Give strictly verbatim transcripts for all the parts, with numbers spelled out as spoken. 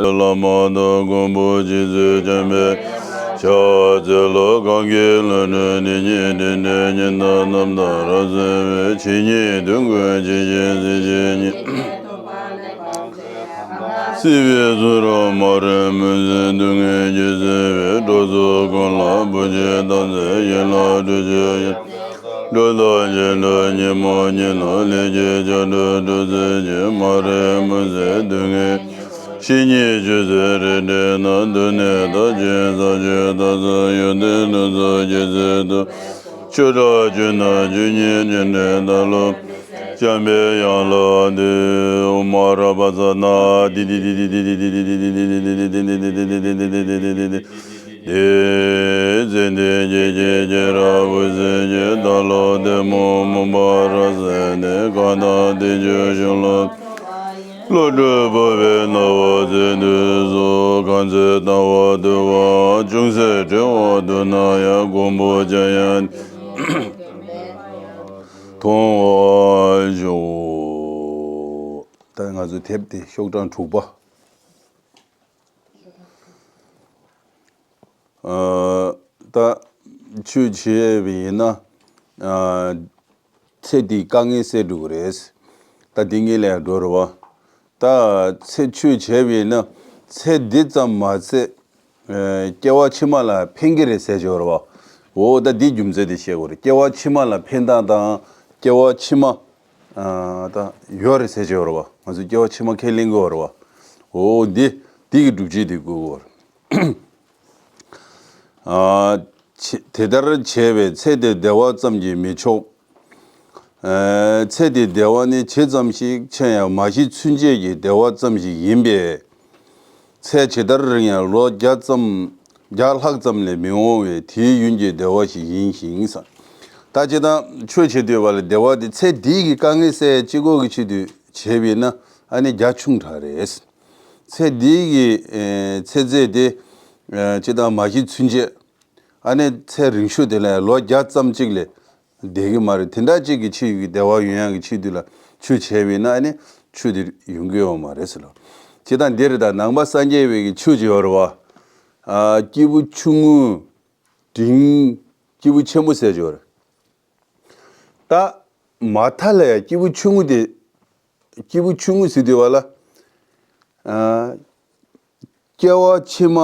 བླ་མ་དང་མགོན་པོ་རྗེ་བཙུན་འཇམ་དཔལ་ཕྱག་འཚལ་ལོ། གང་གི་ལྷ་ནི་དེ་ཉིད་དེ་འདྲའི་ཉི་ཟླ་རྣམ་དག་རབ་གསལ་བའི་ཕྱི་ཉིན་དུས་ཀུན་འཇིགས་བྱེད་སྲིད་ཞིའི་གཉེན། སྲིད་པའི་གཙུག་རབ་མ་རིག་མུན་སེལ་སྡུག་བསྔལ་གྱི་སྲིད་པའི་འགྲོ་ཚོགས་ཀུན་ལ་བུ་ཆེན་བདག་འཛིན་ཡན་ལག་སྒྲིབ་སྦྱང་ཡིན། སྒྲོ་བཏགས་ཞེན་སྒྲིབ་ཉོན་མོངས་ཉིད་ལ་ལས་ཀྱི་ལྕགས་སྒྲོག་སྒྲོག་ཚད་ཀྱི་མ་རིག་མུན་སེལ་སྡུག་བསྔལ་ཕྱི་ཉིན་ཆོས་སྲིད་རིགས་འགྲེ་ན། འདུག་ནས་བདག་གིས་ས་བཅུ་ད་ཚོད་ཡོན་ཏན་ལུས་རྫོགས་ཀྱི་ཚུལ་དུ། ཆོས་གྲགས་ཆོས་རྣམས་ཆོས་ཉིད་སྤྱན་འདྲེན་བདག་སློབ་འཇམ་པའི་དབྱངས་ལ་འདུད། ཨོཾ་མ་ར་པ་ཙ་ན་དྷཱིཿདི་དྷཱིཿདི་དྷཱིཿདི་དྷཱིཿདི་དྷཱིཿདི་དྷཱིཿདི་དྷཱིཿདི་དྷཱིཿདི། ཚེ་འདི་སྐྱེ་གཅིག་སྐྱེ་རབས་འོད་གསལ་གྱི། བདག་སློབ་གཏི་མུག་མུན་པ་རབ་བསལ་ནས། གང་དག་དེ་ཆོས་གཞུང་ལ་བློ་གྲོས་སྤོབས་པའི་སྣང་བ་མཛད་དུ་གསོལ། གང་ཚེ་ལྟ་བ་དུལ་བ་ཅུང་ཟད་བྲེལ་བ་དུ་ན་ཡང་། མགོན་པོ་འཇམ་དབྱངས་མཐོང་བར་ཤོག། ད་ང་ཚོ་དེབ་དེ་ཤོག་གྲངས་དྲུག་པ། ཨ། ད་ཆོས་བྱས་པ་ཡིན་ན། ཨ། ཚེ་འདིའི་དཀའ་ངལ་སེལ་འགྲོ་གི་རེད། ད་འདི་ངེད་ལ་ཡང་འགྲོ་རེད་བ། ད་ཚེ་ཆོས་བྱས་པ་ཡིན་ན་ཚེ་འདི་ཙམ་མ་ཚད། ཨ། སྐྱེ་བ་ཕྱི་མ་ལ་ཕན་གྱི་རེད་ཟེར་གྱི་ཡོད་རེད་བ། འོ་ད་འདིའི་རྒྱུ་མཚན་དེ་བཤད་དགོས་རེད། སྐྱེ་བ་ཕྱི་མ་ལ་ཕན་སྟངས་དང་སྐྱེ་བ་ཕྱི་མ། ཨ། ད་ཡོད་རེད་ཟེར་གྱི་ཡོད་རེད་བ། ང་ཚོ་སྐྱེ་བ་ཕྱི་མ་ཁས་ལེན་གྱི་ཡོད་རེད་བ། འོ་འདི་འདི་གི་སྒྲུབ་བྱེད་དེ་དགོས་ཀྱི་ཡོད་རེད། ཨ། ཆེ། དེ་ལྟར་བྱས་པས་ཚེ་འདིར་བདེ་བ་ཙམ་གྱིས་མི་ཆོག། ཨ། ཚེ་འདིའི་བདེ་བ་ནི་ཇི་ཙམ་ཞིག་མཆིས་ཡང་མ་ཤི་ཚུན་ཆད་ཀྱི་བདེ་བ་ཙམ་ཞིག་ཡིན་པས། ཚེ་ཇི་ལྟར་རིང་ཡང་ལོ་བརྒྱ་ཙམ་བརྒྱ་ལྷག་ཙམ་ལས་མི་འོང་བས་དེའི་ཡུན་གྱི་བདེ་བ་ཞིག་ཡིན་ཞིང་ས། ད་ཅི་ལྟར་ཆོས་བྱེད་དུས་བ་ལ་བདེ་བ་དེ་ཚེ་འདིའི་གི་དཀའ་ངལ་སེལ་གཅིག་པོ་གི་ཆེད་དུ་བྱས་པས་ན་ཨ་ནི་རྒྱ་ཆུང་དྲགས་རེད། ཚེ་འདིའི་གི། ཨེ། ཚེ་ཚད་དེ། ཨེ། ཅི་ལྟར་མ་ཤི་ཚུན་ཆད། ཨ་ནི་ཚེ་རིང་ཤོས་དེ་ལ་ལོ་བརྒྱ་ཙམ་གཅིག་ལས་བསྡད་ཀྱི་མ་རེད། དེ་འདྲ་གཅིག་གི་ཆེད་ཀྱི་བདེ་བ་ཡོང་ཡག་གི་ཆེད་དུ་ལ་ཆོས་བྱས་པས་ན་ཨ་ནི་ཆོས་དེ་ཡོང་གི་ཡོད་མ་རེད་ཟེར་ལོ། ཇི་ལྟར་འདིར་ད་ནང་པ་སངས་རྒྱས་པའི་གི་ཆོས་ཅིག་ཡོད་རེད་བ། ཨ། སྐྱེས་བུ་ཆུང་ངུ་འབྲིང་། སྐྱེས་བུ་ཆེན་པོ་ཟེར་གྱི་ཡོད་རེད། ད་མ་མཐའ་ལ་ཡང་སྐྱེས་བུ་ཆུང་ངུ་དེ། སྐྱེས་བུ་ཆུང་ངུ་ཟེར་དུས་བ་ལ། ཨ། སྐྱེ་བ་ཕྱི་མ་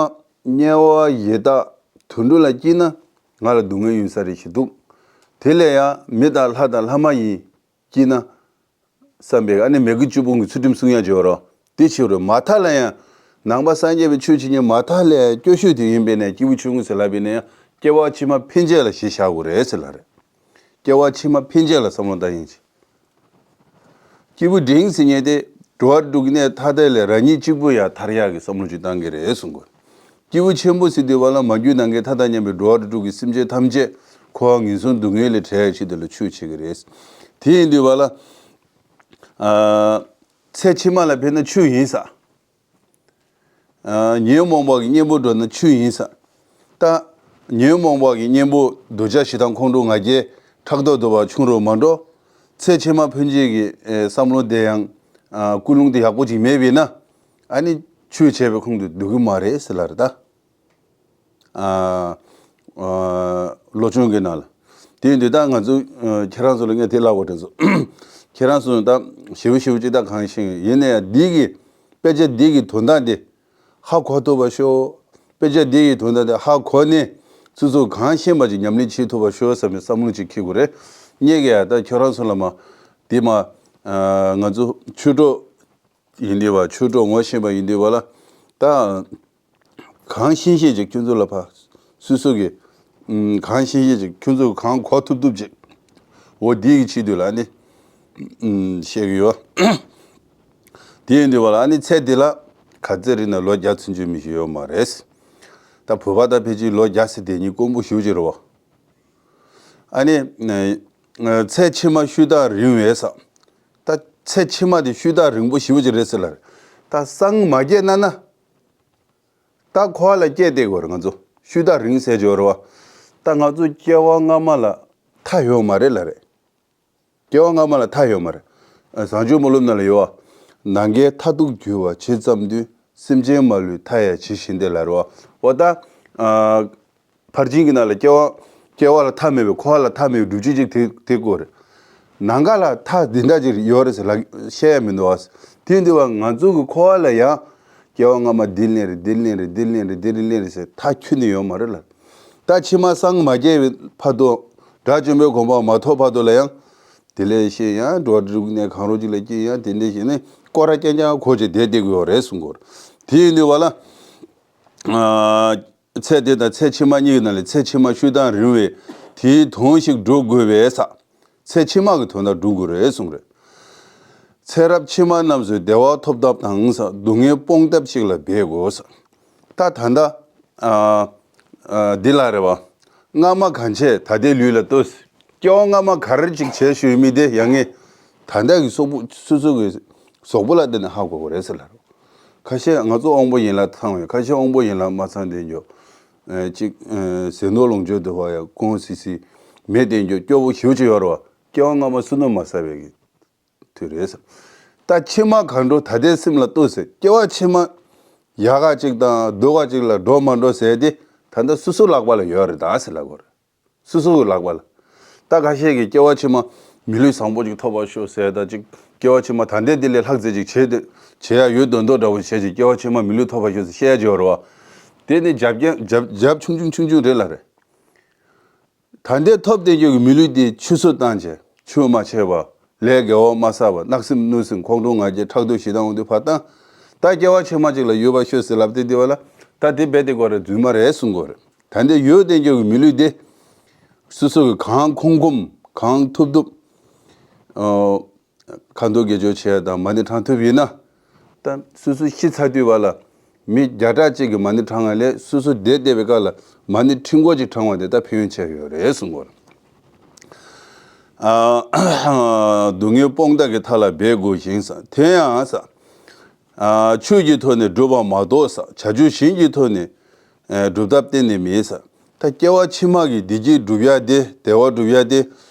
དམྱལ་བ་ཡི་དྭགས་དུད་འགྲོ་ལ་སྐྱེས་ན་ང་ལ་སྡུག་བསྔལ་ཡོང་ས་རེད་ཞེས་འདུག། དེ་ལས་ཡང་མི་དང་ལྷ་དང་ལྷ་མ་ཡིན་སྐྱེས་ན་བསམ་པའི་ཨ་ནི་མི་དགེ་བཅུ་སྤོང་གི་ཚུལ་ཁྲིམས་སྲུང་ཡ་བྱེད་རོགས་དེ་བྱེད་རོགས། མ་མཐའ་ལ་ཡང་ནང་པ་སངས་རྒྱས་པའི་ཆོས་བྱེད་མཁན་མ་མཐའ་ལ་ཡང་སྐྱོ་ཤོས་དེ་ཡིན་པས་ན་སྐྱེས་བུ་ཆུང་ངུ་ཟེར་ལབ་པས་ན་ཡང་སྐྱེ་བ་ཕྱི་མ་ཕན་ཆད་ལ་གཞི་བཞག་དགོས་རེད་ཟེར་ལབ་རེད། སྐྱེ་བ་ཕྱི་མ་ཕན་ཆད་ལ་བསམ་བློ་བཏང་ཡིན་ཅིག། སྐྱེས་བུ་འབྲིང་ཟེར་མཁན་དེ་འགྲོ་བ་དྲུག་གི་གནས་མཐའ་དག་ལས་རང་ཉིད་གཅིག་པུ་ཡང་ཐར་ཡག་གི་བསམ་བློ་ཅིག་བཏང་གི་རེད་གསུང་དགོས། སྐྱེས་བུ་ཆེན་པོ་ཟེར་དུས་བ་ལ་མ་གྱུར་ནམ་མཁའི་མཐའ་དང་མཉམ་པའི་འགྲོ་བ་དྲུག་གི་སེམས་ཅན་ཐམས་ཅད་འཁོར་བ་ངན་སོང་སྡུག་བསྔལ་ལས་བྲལ་ཡག་ཆེད་དུ་ལ་ཆོས་བྱེད་ཀྱི་རེད། དེ་ཡིན་དུས་བ་ལ། ཨ། ཚེ་ཕྱི་མ་ལ་ཕན་ན་ཆོས་ཡིན་ས། ཨ། ཉོན་མོངས་པ་གི་གཉེན་པོ་འགྲོ་ན་ཆོས་ཡིན་ས། ད་ཉོན་མོངས་པ་གི་གཉེན་པོ་འདོད་ཆགས་ཞེ་སྡང་ཁོང་ཁྲོ་ང་རྒྱལ་ཕྲག་དོག་འདོད་པ་ཆུང་རུ་མ་འགྲོ། ཚེ་ཕྱི་མ་ཕན་ཆད་ཀྱི་ཨེ་བསམ་བློ་དེ་ཡང་ཨ་ཀུན་སློང་དེ་ཡག་པོ་ཅིག་མེད་པས་ན་ཨ་ནི་ཆོས་བྱས་པའི་ཁོང་དུ་འདུ་གི་མ་རེད་ཟེར་ལབ་རེད་ད། ཨ། ཨ། བློ་སྦྱོང་གི་ནང་ལ། དེ་ཡིན་དུས་ད་ང་ཚོ་ཨ་ཁྱེད་རང་ཚོ་ལ་ངས་དེ་ལབ་དགོས་དྲན་སོང་། ཁྱེད་རང་ཚོ་ད་ཞེ་པོ་ཞེ་པོ་ཅིག་ད་གང་ཤེས་ཡིན་ན་ཡང་འདི་གི་དཔེ་ཆ་འདི་གི་དོན་དག་འདི་ཧ་གོ་ཐུབ་པ་ཤོག། དཔེ་ཆ་འདི་གི་དོན་དག་འདི་ཧ་གོ་ནས་སོ་སོ་གང་ཤེས་པ་ཅིག་ཉམས་ལེན་བྱེད་ཐུབ་པ་ཤོག་བསམ་པའི་བསམ་བློ་ཅིག་འཁྱེར་དགོས་རེད། ངས་ཀྱི་ཡ་ད་ཁྱོད་རང་ཚོ་ལ་མ་འདི་མ་ཨ་ང་ཚོ་ཆོས་གྲོགས་ཡིན་དུས་བ་ཆོས་གྲོགས་ངོ་ཤེས་པ་ཡིན་དུས་བ་ལ་ད་གང་ཤེས་ཤེས་ཅིག་ཁྱོད་ཚོ་ལ་ཕ་སོ་སོ་གི་ཨམ་གང་ཤེས་ཤེས་ཅིག་ཁྱོད་ཚོ་གང་གོ་ཐུབ་ཐུབ་ཅིག་འོ་འདི་གི་ཆེད་དུ་ལ་ནི་ཨམ་བཤད་གི་ཡོད། དེ་ཡིན་དུས་བ་ལ་ཨ་ནི་ཚེ་འདི་ལ་ག་ཚད་རིང་ན་ལོ་བརྒྱ་ཚུན་ཆད་མི་ཞིག་ཡོད་མ་རེད། ད་བོད་པ་ད་ཕལ་ཆེར་ལོ་བརྒྱ་ཟེར་དེ་ཉིད་དཀོན་པོ་ཞེ་པོ་ཅིག་རེད་བ། ཨ་ནི་ཚེ་ཕྱི་མ་ཤུལ་ཐག་རིང་བས་ས། ད་ཚེ་ཕྱི་མ་དེ་ཤུལ་ཐག་རིང་པོ་ཞེ་པོ་ཅིག་རེད་ཟེར་ལ་རེད། ད་སངས་མ་རྒྱས་ན་ན། ད་འཁོར་བ་ལ་སྐྱེས་བསྡད་དགོས་རེད་ང་ཚོ། ཤུལ་ཐག་རིང་ཟེར་གྱི་ཡོད་རེད་བ། ད་ང་ཚོ་སྐྱེ་བ་སྔ་མ་ལ་མཐའ་ཡོད་མ་རེད་ལ་རེད། སྐྱེ་བ་སྔ་མ་ལ་མཐའ་ཡོད་མ་རེད། ཨ། བཟང་སྤྱོད་སྨོན་ལམ་ནང་ལ་ཡོད་བ། ནམ་མཁའི་མཐའ་ཐུག་རྒྱུ་བ་ཇི་ཙམ་དུ། སེམས་ཅན་མ་ལུས་མཐའ་ཡས་ཇི་བཞིན་ཏེ། ལབ་རེད་བ། འོ་ད། ཨ། ཕར་ཕྱིན་གྱི་ནང་ལ་སྐྱེ་བ། སྐྱེ་བ་ལ་མཐའ་མེད་པའི། འཁོར་བ་ལ་མཐའ་མེད་པའི་སྒྲུབ་བྱེད་ཅིག་དེ་དེ་དགོས་རེད། ནམ་མཁའ་ལ་མཐའ་འདི་འདྲ་ཅིག་ཡོད་རེད་ཟེར་ལ་བཤད་ཡ་མི་འདུག་བ། དེ་འདི་བ་ང་ཚོ་གི་འཁོར་བ་ལ་ཡང་སྐྱེ་བ་སྔ་མ་འདི་ལེན་རེད། འདི་ལེན་རེད། འདི་ལེན་རེད། འདི་རེད། ལེན་རེད་ཟེར་མཐའ་ཁྱོན་ནས་ཡོད་མ་རེད་ལ། ད་ཕྱི་མ་སངས་མ་རྒྱས་པའི་བར་དུ། དགྲ་བཅོམ་པའི་གོ་འཕང་མ་ཐོབ་བར་དུ་ལ་ཡང་། དེ་ལས་ཤེས་ཡང་འགྲོ་བ་རིགས་ནས་གང་རུང་ཅིག་ལ་སྐྱེ་ཡང་དེ་འདྲ་ཞིག་ནས་སྐོར་ར་རྐྱང་རྐྱང་འཁོར་བྱས་བསྡད་བསྡད་དགོས་ཡོད་རེད་གསུང་གི་ཡོད་རེད། དེ་ཡིན་དུས་བ་ལ། ཨ། ཚེ་འདི་དང་ཚེ་ཕྱི་མ་གཉིས་ཀྱི་ནང་ལས་ཚེ་ཕྱི་མ་ཤུལ་དང་རིང་བས་དེའི་དོན་ཞིག་སྒྲུབ་དགོས་པས་ས། ཚེ་ཕྱི་མ་གི་དོན་དག་སྒྲུབ་དགོས་རེད་གསུངས་རེད། ཚེ་རབས་ཕྱི་མ་རྣམས་སུ་བདེ་བ་ཐོབ་ཐབས་དང་ས། སྡུག་བསྔལ་སྤོང་ཐབས་ཤིག་ལ་འབད་དགོས་ས། ད་ད་ལྟ། ཨ། ཨ། འདི་ལ་རེད་བ། སྔ་མ་གང་བྱས་ད་ལྟའི་ལུས་ལ་ལྟོས། སྐྱེ་བ་སྔ་མ་ག་རེ་ཅིག་བྱས་ཞུས་མི་དེ་ཡང་ངས་ད་ལྟ་གི་སོག་པོ་སོ་སོ་གི་གཟུགས་པོ་ལ་བརྟེན་ནས་ཧ་གོ་དགོས་རེད་ཟེར་ལབ་རེད། ཁ་ཤས་ང་ཚོ་དབང་པོ་ཡན་ལག་ཚང་བའི། ཁ་ཤས་དབང་པོ་ཡན་ལག་མ་ཚང་དེ་འཇོག་ཨ། ཅིག་ཨ། ཟས་ནོར་ལོངས་སྤྱོད་དུ་བ་ཡ་གོང་སི་སི་མེད་དེ་འཇོག་སྐྱོ་པོ་ཞེ་པོ་ཅིག་ཡོད་རེད་བ། སྐྱེ་བ་སྔ་མ་བསོད་ནམས་མ་བསགས་པའི་གི་དུས་རེད་ཟེར། ད་ཕྱི་མ་གང་འགྲོ་ད་ལྟའི་སེམས་ལ་ལྟོས་ཟེར། སྐྱེ་བ་ཕྱི་མ་ཡག་ག་ཅིག་དང་སྡུག་ག་ཅིག་ལ་འགྲོ་མ་འགྲོ་ཟེར་དེ་ད་ལྟ་སོ་སོ་ལག་པ་ལ་ཡོད་རེད་ད་ཟེར་ལབ་དགོས་རེད། སོ་སོ་གི་ལག་པ་ལ། ད་ཁ་ཤས་ཀྱིས་སྐྱེ་བ་ཕྱི་མ་མི་ལུས་བཟང་པོ་ཅིག་ཐོབ་པར་ཤོག་ཟེར། ད་ཅིག་སྐྱེ་བ་ཕྱི་མ་ད་ལྟའི་འདི་ལས་ལྷག་ཙམ་ཅིག་བྱེད་དེ་བྱེད་ཡ་ཡོད་མདོག་མདོག་འདྲ་བོ་བྱས་ཅིག་སྐྱེ་བ་ཕྱི་མ་མི་ལུས་ཐོབ་པར་ཤོག་ཟེར་བཤད་ཡ་ཅིག་ཡོད་རེད་བ། དེ་ནི་རྒྱབ་རྒྱབ་རྒྱབ་རྒྱབ་ཆུང་ཆུང་ཆུང་ཆུང་རེད་ལ་རེད། ད་ལྟའི་ཐོབ་བསྡད་རྒྱུ་གི་མི་ལུས་དེ་ཆུད་ཟོས་བཏང་བྱས་ཆོས་མ་བྱས་པ། ལས་དགེ་བ་མ་བསགས་པ། བརྣབ་སེམས་གནོད་སེམས་ཁོང་ཁྲོ་ང་རྒྱལ་ཕྲག་དོག་ཞེ་སྡང་འོང་དུས་ཕར་བཏང་། ད་སྐྱེ་བ་ཕྱི་མ་ཅིག་ལ་ཡོད་པར་ཤོག་ཟེར་ལབ་སྟེ་འདི་བ་ལ་ད་དེ་རྦད་དེ་དགོས་རེད་རྫུན་མ་རེད་གསུང་དགོས་རེད། ད་ལྟའི་ཡོད་བསྡད་རྒྱུ་གི་མི་ལུས་དེ་སོ་སོ་གི་གང་ཁོམ་ཁོམ་གང་ཐུབ་ཐུབ། ཨོ། ཁ་འདོན་དགེ་སྦྱོར་བྱས་དང་མ་ཎི་བགྲང་ཐུབ་ཡིན་ན། ད་སོ་སོ་ཤི་ཚར་དུས་བ་ལ་མི་བརྒྱ་ཕྲག་གཅིག་གི་མ་ཎི་བགྲང་བ་ལས་སོ་སོ་བསྡད་བསྡད་པའི་སྐབས་ལ་མ་ཎི་ཕྲེང་སྐོར་ཅིག་བགྲང་བ་དེ་ད་ཕན་ཡོན་ཆེ་ཡོད་རེད་གསུང་གི་ཡོད་རེད། ཨ། སྡུག་བསྔལ་སྤོང་ཐབས་ཀྱི་ཐབས་ལ་འབད་དགོས་ཤིང་ས། དེ་ཡང་ས། ཨ། ཆོས་ཀྱི་ཐོག་ནས་སྒྲུབ་པ་མ་གཏོགས་ས། བྱ་སྤྱོད་གཞན་གྱི་ཐོག་ནས་སྒྲུབ་ཐབས་གཏན་ནས་མེད་ས། ད་སྐྱེ་བ་ཕྱི་མ་གི་བདེ་སྐྱིད་སྒྲུབ་ཡ་དེ་བདེ་བ་སྒྲུབ་ཡ་དེ་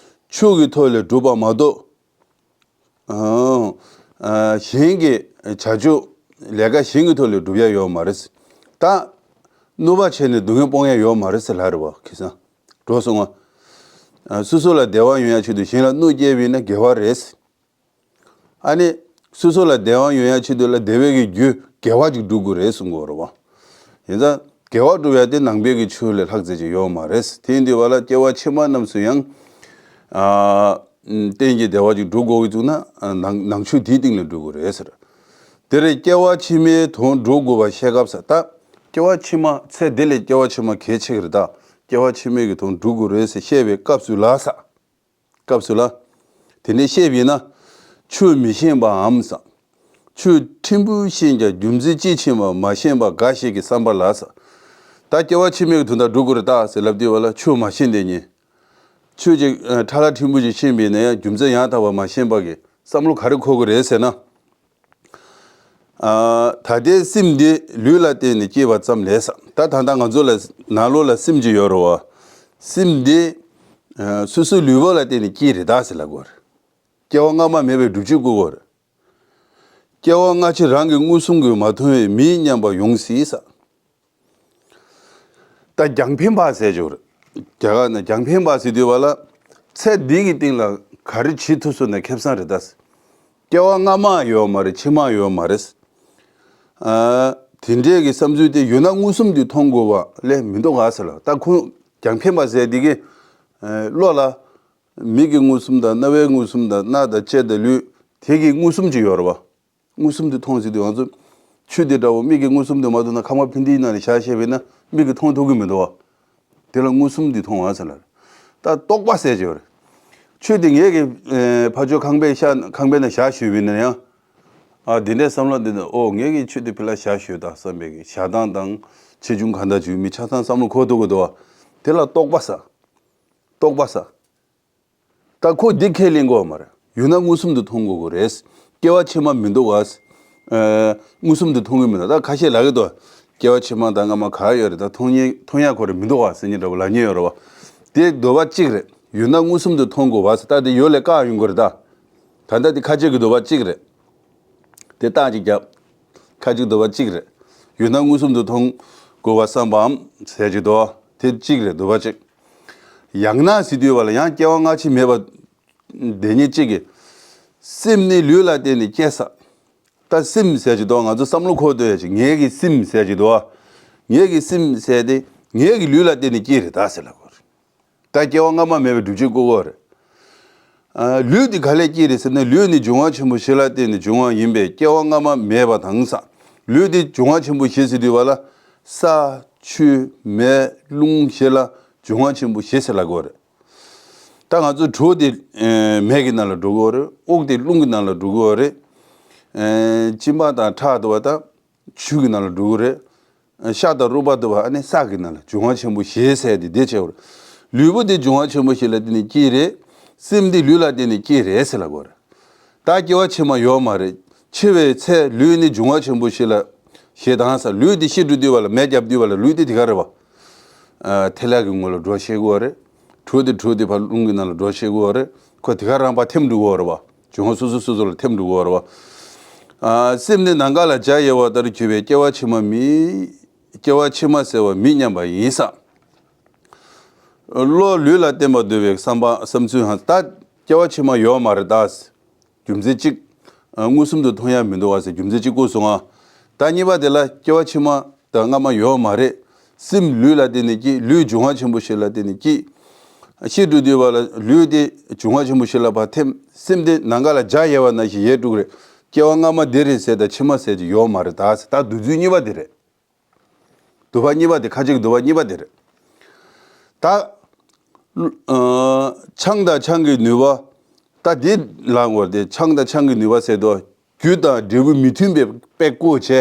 ཆོས་ཀྱི་ཐོག་ལས་སྒྲུབ་པ་མ་གཏོགས། ཨ། གཞན་གྱི་བྱ་སྤྱོད་ལས་ཀ་གཞན་གྱི་ཐོག་ལས་སྒྲུབ་ཡ་ཡོད་མ་རེད། ད་གནོད་པ་བྱས་ནས་སྡུག་བསྔལ་སྤོང་ཡ་ཡོད་མ་རེད་ཟེར་ལབ་རེད་བ། ཁེ་སང་འགྲོ་སོང་ང་། སོ་སོ་ལ་བདེ་བ་ཡོང་ཡ་ཆེད་དུ་གཞན་ལ་གནོད་སྐྱེལ་བ་ཡིན་ན་དགེ་བ་རེད། ཨ་ནི། སོ་སོ་ལ་བདེ་བ་ཡོང་ཡ་ཆེད་དུ་ལ་བདེ་བའི་གི་རྒྱུ་དགེ་བ་ཅིག་སྒྲུབ་དགོས་རེད་གསུང་གི་ཡོད་རེད་བ། ཡིན་ཙང་དགེ་བ་སྒྲུབ་ཡ་དེ་ནང་པའི་གི་ཆོས་ལས་ལྷག་ཙམ་ཅིག་ཡོད་མ་རེད། དེ་ཡིན་དུས་བ་ལ་སྐྱེ་བ་ཕྱི་མ་རྣམས་སུ་ཡང་། ཨ། གཏན་གྱི་བདེ་བ་ཅིག་སྒྲུབ་དགོས་ཀྱི་བཅུག་ན་ནང་ནང་ཆོས་དེའི་སྟེང་ལ་སྒྲུབ་དགོས་རེད་ཟེར། དེར་སྐྱེ་བ་ཕྱི་མའི་དོན་སྒྲུབ་དགོས་པ་བཤད་སྐབས་ས། ད་སྐྱེ་བ་ཕྱི་མ་ཚེ་འདི་ལས་སྐྱེ་བ་ཕྱི་མ་གལ་ཆེ་གི་རེད། ད་སྐྱེ་བ་ཕྱི་མའི་གི་དོན་སྒྲུབ་དགོས་རེད་ཟེར་བཤད་པའི་སྐབས་སུ་ལ་ས། སྐབས་སུ་ལ། དེ་ནས་བཤད་པ་ཡིན་ན། ཆོས་མི་ཤེས་པའམ་ས། ཆོས་ཕྲན་བུ་ཤེས་ཀྱང་རྒྱུ་མཚན་ཅི་ཕྱིན་པ་མ་ཤེས་པ་འགའ་ཞིག་གི་བསམ་པ་ལ་ས། ད་སྐྱེ་བ་ཕྱི་མའི་དོན་དག་སྒྲུབ་དགོས་རེད་ད་ཟེར་ལབ་དུས་བ་ལ་ཆོས་མ་ཤེས་དེ་ཉིད། ཆོས་ཅིག་ཁྲ་ལ་ཕྲན་བུ་ཅིག་ཤེས་པ་ཡིན་ན་ཡང་རྒྱུ་མཚན་ཡང་དག་པ་མ་ཤེས་པ་གི་བསམ་བློ་ག་རེ་འཁོར་གི་རེད་ཟེར་ན། ཨ། ད་ལྟའི་སེམས་འདི་ལུས་ལ་བརྟེན་ནས་སྐྱེས་པ་ཙམ་ལས་ས། ད་ད་ལྟ་ང་ཚོ་ལ་ནང་ལོགས་ལ་སེམས་ཅིག་ཡོད་རེད་བ། སེམས་འདི། ཨ། སོ་སོའི་ལུས་པོ་ལ་བརྟེན་ནས་སྐྱེས་རེད་ད་ཟེར་ལབ་དགོས་རེད། སྐྱེ་བ་སྔ་མ་མེད་པའི་སྒྲུབ་བྱེད་དགོས་རེད། སྐྱེ་བ་སྔ་ཕྱི་རང་གི་མངོན་སུམ་གྱིས་མ་མཐོང་བའི་མིའི་མཉམ་པ་ཡོང་སྲིད་ས། ད་རྒྱང་འཕེན་པ་ཟེར་ཅིག་ཡོད་རེད། རྒྱ་གར་ནས་རྒྱང་འཕེན་པ་ཟེར་དུས་བ་ལ། ཚེ་འདི་གི་སྟེང་ལ་ག་རེ་བྱེད་ཐུབ་སོང་ན་ཁེ་བཟང་རེད་ད། སྐྱེ་བ་སྔ་མ་ཡོད་མ་རེད། ཕྱི་མ་ཡོད་མ་རེད། ཨ། དེ་འདྲའི་གི་བསམ་ཚུལ་དེ་ཡོད་ན་མངོན་སུམ་དུ་མཐོང་དགོས་པ་ལས་མི་འདུག་ག་ཟེར་ལ། ད་ཁོ་རྒྱང་འཕེན་པ་ཟེར་དེ་གི། ཨ། བློ་ལ། མིག་གི་མངོན་སུམ་དང་རྣ་བའི་མངོན་སུམ་དང་སྣ་དང་ལྕེ་དང་ལུས་དེ་གི་མངོན་སུམ་ཅིག་ཡོད་རེད་བ། མངོན་སུམ་དུ་མཐོང་ཟེར་དུས་ང་ཚོ་ཆོས་དེ་འདྲ་བོ་མིག་གིས་མངོན་སུམ་དུ་མ་མཐོང་ན་ཁང་པ་འཕེན་དེའི་ནང་ནས་བཞག་བཞག་པས་ན་མིག་གིས་མཐོང་ཐུབ་ཀྱི་མི་འདུག་བ། དེ་ལ་མངོན་སུམ་དུ་མཐོང་བ་ཟེར་ལ། ད་རྟོག་པ་ཟེར་གྱི་ཡོད་རེད། ཆོས་དེ་ངེད་ཀྱི་ཕར་ཕྱོགས་ཁང་པའི་ཤག་ཁང་པའི་ནང་བཞག་ཞུས་པས་ན་ཡང་། ཨ། དེ་འདྲའི་བསམ་བློ་འདི་ནི་ཨོ་ངེད་ཀྱི་ཆོས་དེ་ཕི་ལ་བཞག་ཞུས་ད་བསམ་པའི་གི་བཞག་སྟངས་དང་ཆེ་ཆུང་གང་འདྲ་བྱུང་མི་ཆ་ཚང་བསམ་བློ་འཁོར་ཐུབ་ཀྱི་འདུག་བ། དེ་ལ་རྟོག་པ་ཟེར། རྟོག་པ་ཟེར། ད་ཁོ་འདི་ཁས་ལེན་དགོས་མ་རེད། ཡོད་ན་མངོན་སུམ་དུ་མཐོང་དགོས་དགོས་རེད། སྐྱེ་བ་ཕྱི་མ་མི་འདུག་ག། ཨ། མངོན་སུམ་དུ་མཐོང་གི་མི་འདུག་ད་ཁ་ཤས་ལབ་ཀྱི་འདུག་སྐྱེ་བ་ཕྱི་མ་དང་སྔ་མ་ག་ཡོད་རེད། ད་མཐོང་ཡས་མཐོང་ཡ་ཁོ་རེ་མི་འདུག་ག་ཟེར་མཁན་འདྲ་བོ་ལབ་མཁན་ཡོད་རེད་བ། དེ་འདོད་པ་གཅིག་རེད། ཡོད་ན་མངོན་སུམ་དུ་མཐོང་དགོས་པ་ཟེར། ད་དེ་ཡོད་ལས་བཀག་ཡོང་གི་རེད་ད། ད་ལྟ་དེ་ཁ་ཆེ་གི་འདོད་པ་གཅིག་རེད། དེ་རྟགས་ཅིག་བརྒྱབ། ཁ་ཅིག་འདོད་པ་གཅིག་རེད། ཡོད་ན་མངོན་སུམ་དུ་མཐོང་དགོས་པ་བསམ་པའམ་ཟེར་གྱི་འདུག་དེ་གཅིག་རེད། འདོད་པ་གཅིག་ཡང་ན་ཟེར་དུས་བ་ལ་ཡང་སྐྱེ་བ་སྔ་ཕྱི་མེད་པ་དེ་ཉིད་གཅིག་གི། སེམས་ནི་ལུས་ལ་བརྟེན་ནས་སྐྱེ་ས། ད་སེམས་ཟེར་གྱི་འདུག་ང་ཚོ་བསམ་བློ་འཁོར་སྡོད་ཡ་ཅིག་ངེད་ཀྱི་སེམས་ཟེར་གྱི་འདུག་ངེད་ཀྱི་སེམས་ཟེར་དེ་ངེད་ཀྱི་ལུས་ལ་བརྟེན་ནས་སྐྱེས་རེད་ད་ཟེར་ལབ་དགོས་རེད། ད་སྐྱེ་བ་སྔ་མ་མེད་པའི་སྒྲུབ་བྱེད་བཀོད་དགོས་རེད། ཨ། ལུས་དེ་ག་ལས་སྐྱེས་རེད་ཟེར་ན། ལུས་ནི་འབྱུང་བ་ཆེན་པོ་བཞི་ལ་བརྟེན་ནས་འབྱུང་བ་ཡིན་པས་སྐྱེ་བ་སྔ་མ་མེད་པ་དང་ས། ལུས་དེ་འབྱུང་བ་ཆེན་པོ་བཞི་ཟེར་དུས་བ་ལ། ས། ཆུ། མེ། རླུང་བཞི་ལ་འབྱུང་བ་ཆེན་པོ་བཞི་ཟེར་ལབ་དགོས་རེད། ད་ང་ཚོ་དྲོད་དེ་མེ་གི་ནང་ལ་འགྲོ་གི་ཡོད་རེད། དབུགས་དེ་རླུང་གི་ནང་ལ་འགྲོ་གི་ཡོད་རེད། ཨེ། གཅིན་པ་དང་ཁྲག་དུ་བ་དང་ཆུ་གི་ནང་ལ་འགྲོ་གི་རེད། ཤ་དང་རུས་པ་དུ་བ་ཨ་ནི་ས་གི་ནང་ལ་འབྱུང་བ་ཆེན་པོ་བཞི་ཟེར་དེ་དེ་བྱས་པ་རེད། ལུས་པོ་དེ་འབྱུང་བ་ཆེན་པོ་བཞི་ལ་བརྟེན་ནས་སྐྱེས་རེད། སེམས་དེ་ལུས་ལ་བརྟེན་ནས་སྐྱེས་རེད་ཟེར་ལབ་དགོས་རེད། ད་སྐྱེ་བ་ཕྱི་མ་ཡོད་མ་རེད། འཆི་བའི་ཚེ་ལུས་ནི་འབྱུང་བ་ཆེན་པོ་བཞི་ལ་ཞེ་སྡང་ས། ལུས་དེ་ཤི་འགྲོ་དུས་བ་ལ་མེ་བརྒྱབ་དུས་བ་ལ་ལུས་དེ་དེ་ག་རེད་བ། ཨ། ཐལ་བ་གི་ངོ་ལ་འགྲོ་ཤེས་དགོས་རེད། དྲོད་དེ་དྲོད་དེ་ཕར་རླུང་གི་ནང་ལ་འགྲོ་ཤེས་དགོས་རེད། ཁོ་དེ་ག་རང་ཕར་ཐིམ་འགྲོ་གི་ཡོད་རེད་བ། འབྱུང་བ་སོ་སོ་སོ་སོ་ལ་ཐིམ་འགྲོ་གི་ཡོད་རེད་བ། ཨ། སེམས་ནི་ནམ་མཁའ་ལ་འཇའ་ཡལ་བ་ལྟར་གྱུར་པས་སྐྱེ་བ་ཕྱི་མ་མེད། སྐྱེ་བ་ཕྱི་མ་ཟེར་བ་མེད་སྙམ་པ་ཡིན་ས། བློ་ལུས་ལ་བརྟེན་པར་འདོད་པའི་བསམ་པ་བསམ་ཚུལ་ཧང་། ད་སྐྱེ་བ་ཕྱི་མ་ཡོད་མ་རེད་ད། རྒྱུ་མཚན་གཅིག་ཨ། མངོན་སུམ་དུ་མཐོང་ཡ་མི་འདུག་བ་ཟེར་རྒྱུ་མཚན་གཅིག་བཀོད་སོང་ང་། ད་གཉིས་པ་དེ་ལ་སྐྱེ་བ་ཕྱི་མ་དང་སྔ་མ་ཡོད་མ་རེད། སེམས་ལུས་ལ་བརྟེན་ནས་སྐྱེས། ལུས་འབྱུང་བ་ཆེན་པོ་བཞི་ལ་བརྟེན་ནས་སྐྱེས། ཤི་འགྲོ་དུས་བ་ལ་ལུས་དེ་འབྱུང་བ་ཆེན་པོ་བཞི་ལ་ཕར་ཐིམ། སེམས་དེ་ནམ་མཁའ་ལ་འཇའ་ཡལ་བ་ནང་བཞིན་ཡལ་འགྲོ་གི་རེད། སྐྱེ་བ་སྔ་མ་འདི་རེད་ཟེར་དང་ཕྱི་མ་ཟེར་གྱི་ཡོད་མ་རེད་ད་ཟེར། ད་འདོད་ཚུལ་གཉིས་པ་དེ་རེད། འདོད་པ་གཉིས་པ་དེ། ཁ་ཅིག་གི་འདོད་པ་གཉིས་པ་དེ་རེད། ད། ཨ། ཆང་དང་ཆང་གི་ནུས་པ། ད་འདི་ལབ་དགོས་རེད་དེ། ཆང་དང་ཆང་གི་ནུས་པ་ཟེར་དུས་རྒྱུ་དང་འབྲས་བུ་མི་མཐུན་པའི་དཔེ་བཀོད་བྱས།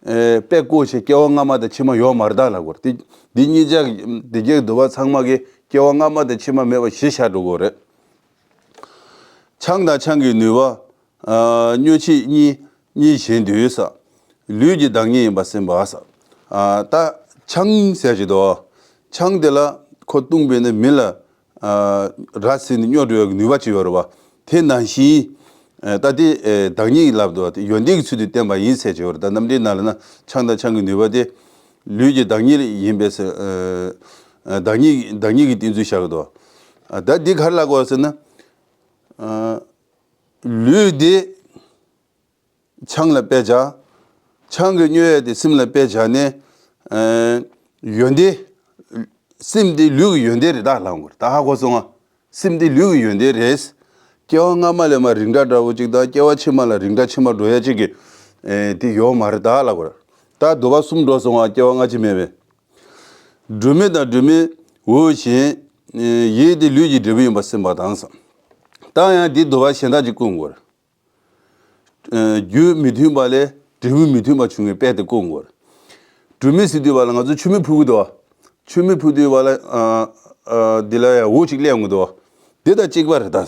ཨེ། དཔེ་བཀོད་བྱས་སྐྱེ་བ་སྔ་མ་དང་ཕྱི་མ་ཡོད་མ་རེད་ད་ལབ་དགོས་རེད་དེ། འདི་གཉིས་ཆ་གི་འདི་གའི་འདོད་པ་ཚང་མ་གི་སྐྱེ་བ་སྔ་མ་དང་ཕྱི་མ་མེད་པ་གཞི་བཞག་འགྲོ་དགོས་རེད། ཆང་དང་ཆང་གི་ནུས་པ། ཨ། མྱོས་བྱེད་གཉིས་གཉིས་གཞན་དུ་ས། ལུས་ཀྱི་བདག་ཉིད་ཡིན་པར་སེམས་པ་ས། ཨ། ད་ཆང་ཟེར་གྱི་འདུག་ཆང་དེ་ལ་ཁོ་བཏུང་བས་ན་མི་ལ། ཨ། ར་བཟི་ནས་སྨྱོ་འགྲོ་བའི་ནུས་པ་ཅིག་ཡོད་རེད་བ། དེ་ནང་བཞིན། ཨ། ད་དེ། ཨེ། བདག་ཉིད་ལབ་འདུག་དེ་ཡོན་ཏན་གྱི་ཚུལ་དུ་བསྟན་པ་ཡིན་ཟེར་གྱི་ཡོད་རེད། ད་རྣམ་འགྲེལ་ནང་ལ་ན་ཆང་དང་ཆང་གི་ནུས་པ་དེ་ལུས་ཀྱི་བདག་ཉིད་ཡིན་པས་ཟེར། ཨ། བདག་ཉིད་བདག་ཉིད་ཀྱི་བསྟན་ཚུལ་བཞག་གི་འདུག་ཨ། ད་འདི་ག་རེ་ལབ་དགོས་ཟེར་ན། ཨ། ལུས་འདི་ཆང་ལ་དཔེ་བཞག་ཆང་གི་མྱོས་ཡས་དེ་སེམས་ལ་དཔེ་བཞག་ནས། ཨ། ཡོན་ཏན། སེམས་དེ་ལུས་ཀྱི་ཡོན་ཏན་རེད་ད་ལབ་དགོས་རེད། ད་ཧ་གོ་སོང་ང་། སེམས་དེ་ལུས་ཀྱི་ཡོན་ཏན་རེད། སྐྱེ་བ་སྔ་མ་ལས་མར་རིགས་འདྲ་འདྲ་བོ་གཅིག་དང་སྐྱེ་བ་ཕྱི་མ་ལ་རིགས་འདྲ་ཕྱི་མ་འགྲོ་ཡ་གཅིག་གི། ཨེ། དེ་ཡོད་མ་རེད་ད་ལབ་དགོས་རེད། ད་འདོད་པ་གསུམ་འགྲོ་སོང་ང་། སྐྱེ་བ་སྔ་ཕྱི་མེད་པས། སྒྲོན་མེ་དང་སྒྲོན་མེའི་འོད་བཞིན། ཡིད་དེ་ལུས་ཀྱི་འབྲས་བུ་ཡིན་པར་སེམས་པ་དང་ས། ད་ཡང་འདི་འདོད་པ་གཞན་དག་ཅིག་ཀུན་དགོས། རྒྱུ་མི་མཐུན་པ་ལས་འབྲས་བུ་མི་མཐུན་པ་བྱུང་བའི་དཔེ་དེ་ཀུན་དགོས། སྒྲོན་མེ་ཟེར་དུས་བ་ལ་ང་ཚོ་མཆོད་མེ་ཕུལ་གི་འདུག་མཆོད་མེ་ཕུལ་དུས་བ་ལ། ཨ། ཨ། འདི་ལ་ཡང་འོད་ཅིག་སླེབས་ཡོང་གི་འདུག་འདི་དང་གཅིག་པ་རེད་ད།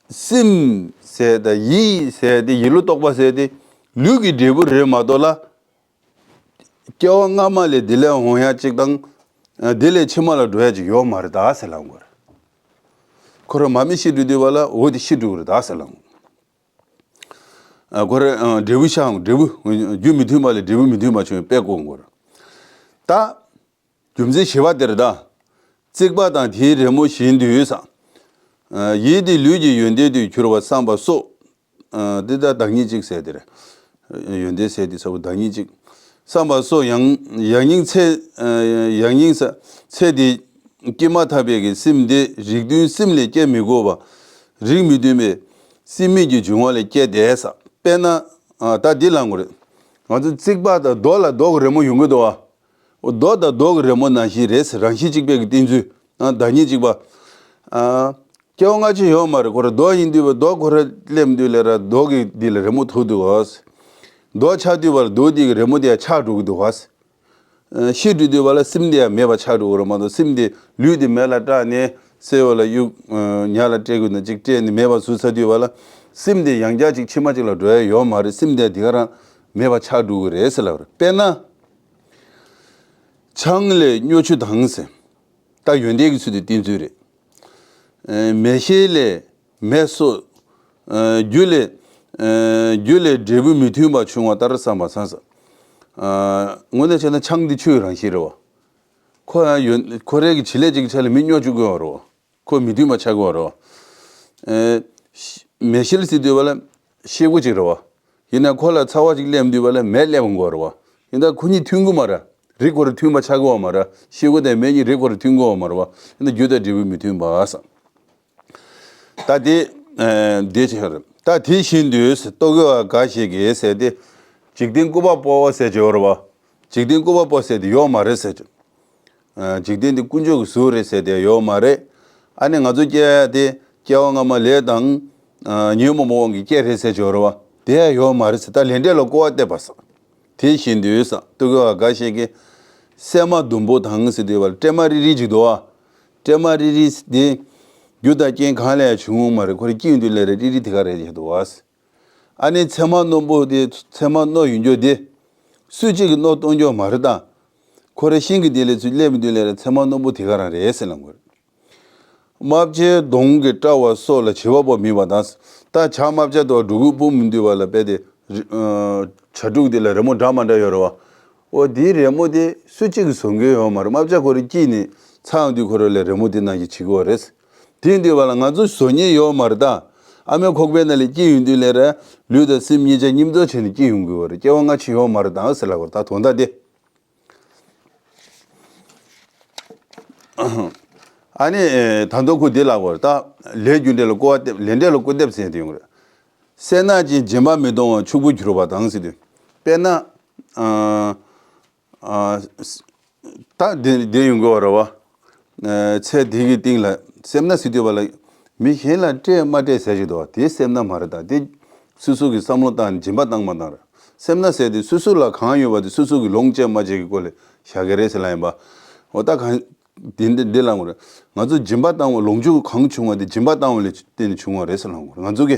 སེམས་ཟེར་དང་ཡིད་ཟེར་དེ། ཡིད་བློ་རྟོག་པ་ཟེར་དེ་ལུས་ཀྱི་འབྲས་བུ་རེད་མ་གཏོགས་ལ། སྐྱེ་བ་སྔ་མ་ལས་འདི་ལས་འོང་ཡ་གཅིག་དང་། ཨ། འདི་ལས་ཕྱི་མ་ལ་འགྲོ་ཡ་གཅིག་ཡོད་མ་རེད་ད་ཟེར་ལབ་དགོས་རེད། ཁོ་རང་མ་མི་ཤི་འགྲོ་དུས་བ་ལ་འོ་དེ་ཤི་འགྲོ་གི་རེད་ད་ཟེར་ལབ་དགོས། ཨ། ཁོ་རང་། ཨ། འབྲས་བུ་ཤ་འབྲས་བུ། རྒྱུ་མི་མཐུན་པ་ལས་འབྲས་བུ་མི་མཐུན་པ་བྱུང་བའི་དཔེ་བཀོད་དགོས་རེད་ད། རྒྱུ་མཚན་བཞི་པ་དེ་རེད་ད། བརྩེགས་པ་དང་དེའི་རི་མོ་བཞིན་དུ་ས། ཡིད་དེ་ལུས་ཀྱི་ཡོན་ཏན་དུ་གྱུར་པ་བསམ་པ་སོགས། འདི་ལྟར་བདག་ཉིད་གཅིག་ཟེར་དེ་རེད། ཡོན་ཏན་ཟེར་དེ་ཚོ་བདག་ཉིད་གཅིག་བསམ་པ་སོགས་ཡང་ཡང་སྙིང་ཚེ། ཡང་སྙིང་ས་ཚེ་འདི་སྐྱེས་མ་ཐག་པའི་གི་སེམས་འདི་རིགས་མཐུན་སེམས་ལས་སྐྱེ་མི་དགོས་པ། རིགས་མི་མཐུན་པའི་སེམས་མེད་ཀྱི་འབྱུང་བ་ལས་སྐྱེ་དེ་ས། དཔེར་ན། ད་འདི་ལབ་དགོས་རེད། ང་ཚོ་བརྩེགས་པ་དང་རྡོ་ལ་རྡོ་གི་རི་མོ་ཡོང་གི་འདུག་བ། རྡོ་དང་རྡོ་གི་རི་མོ་ནང་བཞིན་རེད་ཟེར། རང་བཞིན་གཅིག་པའི་གི་བསྟན་ཚུལ། ཨ། བདག་ཉིད་གཅིག་པ། ཨ། སྐྱེ་བ་སྔ་ཕྱི་ཡོད་མ་རེད། ཁོ་རང་རྡོ་ཡིན་དུས་བ་རྡོ་ཁོ་རང་སླེབས་དུས་ལ་ར་རྡོ་གི་འདི་ལ་རི་མོ་ཐུག་འདུག་བ། རྡོ་ཆགས་དུས་བ་ལ་རྡོ་འདི་གི་རི་མོ་དེ་ཡང་ཆགས་འགྲོ་གི་འདུག་བ། ཨ། ཤི་འགྲོ་དུས་བ་ལ་སེམས་དེ་ཡང་མེད་པ་ཆགས་འགྲོ་གི་རེད་མ་གཏོགས། སེམས་དེ་ལུས་དེ་མེ་ལ་སྐྲག་ནས་སེ་བ་ལ་གཡུག་ཉ་ལ་སྤྲད་དགོས་ན་གཅིག་སྤྲད་ནས་མེད་པ་བཟོས་ཚར་དུས་བ་ལ། སེམས་དེ་ཡང་བསྐྱར་གཅིག་ཕྱི་མ་གཅིག་ལ་འགྲོ་ཡ་ཡོད་མ་རེད། སེམས་དེ་དེ་ག་རང་མེད་པ་ཆགས་འགྲོ་གི་རེད་ཟེར་ལབ་རེད། དཔེར་ན། ཆང་ལས་སྨྱོ་ཆུ་དྭངས་ཟེར། ད་ཡོན་ཏན་གྱི་ཚུལ་དུ་བསྟན་ཚུལ་རེད། ཨེ། མེ་ཤེལ་ལས་མེ་སོགས། རྒྱུ་ལས་རྒྱུ་ལས་འབྲས་བུ་མི་མཐུན་པ་བྱུང་བ་ལྟར་བསམ་པ་ཟེར། དངོས་གནས་བྱས་ན་ཆང་འདི་ཆུའི་རང་བཞིན་རེད་བ། ཁོ་ཡང་ཡོད། ཁོ་རའི་གི་བྱེད་ལས་ཅིག་གི་ཆ་ལ་མི་སྨྱོ་བཅུག་གི་ཡོད་རེད་བ། ཁོ་མི་མཐུན་པ་ཆགས་ཀྱི་ཡོད་རེད་བ། མེ་ཤེལ་ཟེར་དུས་བ་ལ་ཤེལ་སྒོ་ཅིག་རེད་བ། ཡིན་ན་ཁོ་ལ་ཚ་བ་ཅིག་སླེབས་དུས་བ་ལ་མེ་སླེབས་འགོ་རེད་བ། ཡིན་ད་ཁོ་གཉིས་མཐུན་གི་མ་རེད། རིགས་ཁོ་ར་མཐུན་པ་ཆགས་གི་ཡོད་མ་རེད། ཤེལ་སྒོ་དང་མེ་གཉིས་རིགས་ཁོ་ར་མཐུན་གི་ཡོད་མ་རེད་བ། ཡིན་ད་རྒྱུ་དང་འབྲས་བུ་མི་མཐུན་པ་ཟེར། ད་དེ་དེ་ཆེ་རེད། ད་དེ་བཞིན་དུ་རྟོག་གེ་བ་འགའ་ཞིག་གིས་ཟེར་ཏེ། འཇིག་རྟེན་ཀུན་པ་པོ་ཟེར་གྱི་ཡོད་རེད་བ། འཇིག་རྟེན་ཀུན་པ་པོ་ཟེར་དེ་ཡོད་མ་རེད་ཟེར་གྱི། འཇིག་རྟེན་འདི་དཀོན་མཆོག་གི་གཟུགས་རེད་ཟེར་དེ་ཡོད་མ་རེད། ཨ་ནི་ང་ཚོ་སྐྱེ་ཡ་དེ་སྐྱེ་བ་སྔ་མ་ལས་དང་ཉོན་མོངས་པ་དབང་གིས་སྐྱེ་རེད་ཟེར་གྱི་ཡོད་རེད་བ། དེ་ཡང་ཡོད་མ་རེད་ཟེར། ད་ལས་འབྲས་ལ་སྐུར་བ་བཏབ་པ་ཟེར། དེ་བཞིན་དུ་ཟེར། རྟོག་གེ་བ་འགའ་ཞིག་གིས་སྲན་མ་ཟླུམ་པོ་དང་ཟེར་དུས་བ་ལ་སྲན་མ་རིལ་རིལ་ཅིག་འདུག་བ། སྲན་མ་རིལ་རིལ་དེ་རྒྱུ་དང་རྐྱེན་གང་ལས་ཡང་བྱུང་མ་རེད། ཁོ་རང་སྐྱེ་ཡོང་དུས་ལས་ར་རིལ་རིལ་དེ་ག་རེད་ཡ་འདུག་བ། ཨ་ནི་ཚེར་མ་རྣོན་པོ་དེ་ཚེར་མ་རྣོ་ཡོང་རྒྱུ་དེ་སུ་གཅིག་གིས་རྣོ་གཏོང་རྒྱུ་མ་རེད་ད། ཁོ་རང་ཤིང་གི་དེ་ལས་ཚུར་སླེབས་དུས་ལས་ར་ཚེར་མ་རྣོན་པོ་དེ་ག་རང་རེད་ཟེར་ལབ་དགོས་རེད། རྨ་བྱའི་མདོངས་ཀྱིས་བཀྲ་བ་སོགས་ལ་བྱི་བ་པོ་དམིགས་པ་དང་། ད་བྱ་རྨ་བྱ་དང་སྦྲ་གུར་སྤུངས་དུས་བ་ལ་དཔེ་དེ་རི་ཨ་བྱ་ཕྲུག་དེ་ལ་རི་མོ་འདྲ་མ་འདྲ་ཡོད་རེད་བ། འོ་དེའི་རི་མོ་དེ་སུ་གཅིག་གིས་བཟོ་མཁན་ཡོད་མ་རེད། རྨ་བྱ་ཁོ་རང་སྐྱེས་ནས་ཚ་ཡོང་དུས་ཁོ་རང་ལ་རི་མོ་དེ་ནང་བཞིན་བྱེད་ཀྱི་ཡོད་རེད། དེ་ཡིན་དུས་བ་ལ་ང་ཚོ་བཟོ་མཁན་ཡོད་མ་རེད་ད། ཨ་མའི་ཁོག་པའི་ནང་ལ་སྐྱེས་ཡོང་དུས་ལས་ར་ལུས་དང་སེམས་གཉིས་ཆ་མཉམ་འཛོམས་བྱས་ནས་སྐྱེས་ཡོང་གི་ཡོད་རེད། སྐྱེ་བ་སྔ་ཕྱི་ཡོད་མ་རེད་ད་ཟེར་ལབ་དགོས་རེད། ད་དོན་དག་དེ། ཨ་ནི་ད་དུང་ཁོ་འདི་ལབ་དགོས་རེད། ད་ལས་རྒྱུ་འབྲས་ལ་སྐུར་བ་འདེབས། ལས་འབྲས་ལ་སྐུར་འདེབས་ཟེར་དེ་ཡོང་གི་རེད། སེར་སྣ་ཅན་སྦྱིན་པ་མི་གཏོང་བར་ཕྱུག་པོར་གྱུར་པ་དང་ཟེར་དུས། དཔེར་ན། ཨ་ཨ་ད་འདི་འདི་ཡོང་གི་ཡོད་རེད་བ། ཚེ་འདི་གི་སྟེང་ལ་སེར་སྣ་ཟེར་དུས་བ་ལ་མི་གཞན་ལ་སྤྲད་མ་སྤྲད་ཟེར་གྱི་འདུག་བ། དེ་སེར་སྣ་མ་རེད་ད། དེ་སོ་སོ་གི་བསམ་བློ་བཏང་ནས་སྦྱིན་པ་བཏང་མ་བཏང་རེད། སེར་སྣ་ཟེར་དེ་སོ་སོ་ལ་གང་ཡོད་པ་དེ་སོ་སོ་གི་ལོངས་སྤྱད་མ་བྱེད་ཀྱི་སྐོར་ལ་བཞག་གི་རེད་ཟེར་ལབ་ཡིན་པ། འོ་ད་གང་འདི་འདི་འདི་ལབ་དགོས་རེད། ང་ཚོ་སྦྱིན་པ་བཏང་བ་ལོངས་སྤྱོད་གང་བྱུང་བ་དེ་སྦྱིན་པ་བཏང་བ་ལ་བརྟེན་ནས་བྱུང་བ་རེད་ཟེར་ལབ་དགོས་རེད། ང་ཚོ་གི་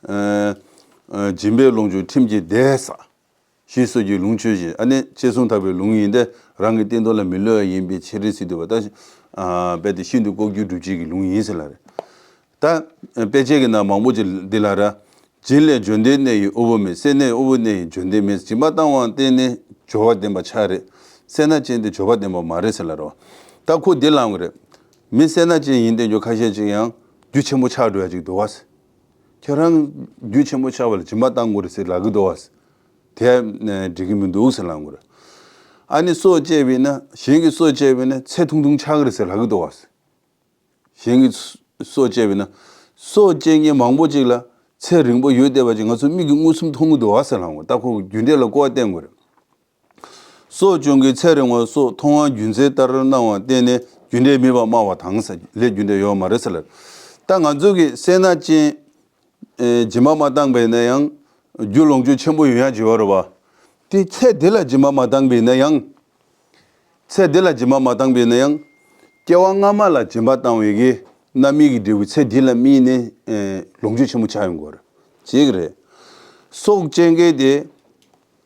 ཨ་ཨ་སྦྱིན་པའི་ལོངས་སྤྱོད་ཁྲིམས་ཀྱིས་བདེ་ས། ཞེས་སོགས་ཀྱི་ལུང་ཆོས་བཞིན། ཨ་ནི་ཅེས་གསུངས་དག་པའི་ལུང་ཡིན་ཏེ། རང་གི་སྟེང་ཐོག་ལ་མི་གློད་པ་ཡིན་པའི་ཕྱིར་ཟེར་དུས་བ་ད། ཨ་དཔེ་དེ་ཤིན་ཏུ་ལྐོག་གྱུར་སྒྲུབ་བྱེད་ཀྱི་ལུང་ཡིན་ཟེར་ལབ་རེད། ད་དཔེ་ཆའི་གི་ནང་མང་པོ་ཅིག་འདི་ལ་ར། སྦྱིན་ལས་འབྱོར་ལྡན་གནས་ཡིན་དབུལ་པོ་མེད། སེར་སྣས་དབུལ་པོ་གནས་ཡིན་འབྱོར་ལྡན་མེད། སྦྱིན་པ་བཏང་བ་བརྟེན་ནས་འབྱོར་བ་ལྡན་པ་ཆགས་རེད། སེར་སྣ་ཅན་དེ་འབྱོར་བ་ལྡན་པ་མ་རེད་ཟེར་ལབ་རེད་བ། ད་ཁོ་འདི་ལབ་དགོས་རེད། མི་སེར་སྣ་ཅན་ཡིན་བསྡད་རྒྱུ་ཁ་ཤས་ཅིག་ཡང་རྒྱུ་ཆེན་པོ་ཆགས་འགྲོ་ཡ་ཅིག་འདུག་བ། ཁྱེད་རང་རྒྱུ་ཆེན་པོ་ཆགས་པ་ལ་སྦྱིན་པ་བཏང་དགོས་རེད་ཟེར་ལབ་ཀྱི་འདུག་བ། དེ་ནས་འགྲིག་གི་མི་འདུག་ཟེར་ལབ་དགོས་རེད། ཨ་ནི་སྲོག་བཅད་པས་ན། གཞན་གྱི་སྲོག་བཅད་པས་ན་ཚེ་ཐུང་ཐུང་ཆགས་ཀྱི་རེད་ཟེར་ལབ་ཀྱི་འདུག་བ། གཞན་གྱི་སྲོག་བཅད་པས་ན། སྲོག་བཅད་མཁན་མང་པོ་ཅིག་ལ་ཚེ་རིང་པོ་ཡོད་བསྡད་པ་ཅིག་ང་ཚོ་མིག་གིས་མངོན་སུམ་མཐོང་གི་འདུག་བ་ཟེར་ལབ་དགོས། ད་ཁོ་རྒྱུ་འབྲས་ལ་སྐུར་བ་བསྟན་དགོས་རེད། སྲོག་གཅོད་མཁན་ཚེ་རིང་བ་སོགས་མཐོང་བ་རྒྱུ་མཚན་ལྟར་སྣང་བ་བརྟེན་ནས་རྒྱུ་འབྲས་མེད་པར་སྨྲ་བ་དང་ཟེར། ལས་རྒྱུ་འབྲས་ཡོད་མ་རེད་ཟེར་ལབ། ད་ང་ཚོ་གི་སེར་སྣ་ཅན། ཨེ་སྦྱིན་པ་མ་བཏང་པས་ན་ཡང་རྒྱུ་ལོངས་སྤྱོད་ཆེན་པོ་ཡོང་ཡ་ཅིག་ཡོད་རེད་བ། དེ་ཚེ་འདི་ལ་སྦྱིན་པ་མ་བཏང་པས་ན་ཡང་། ཚེ་འདི་ལ་སྦྱིན་པ་མ་བཏང་པས་ན་ཡང་། སྐྱེ་བ་སྔ་མ་ལ་སྦྱིན་པ་བཏང་བའི་གི་རྣམ་སྨིན་གྱི་འབྲས་བུ་ཚེ་འདི་ལ་སྨིན་ནས་ཨེ་ལོངས་སྤྱོད་ཆེན་པོ་ཆགས་ཡོང་གི་ཡོད་རེད། གཅིག་རེད། སྲོག་བཅད་མཁན་དེ།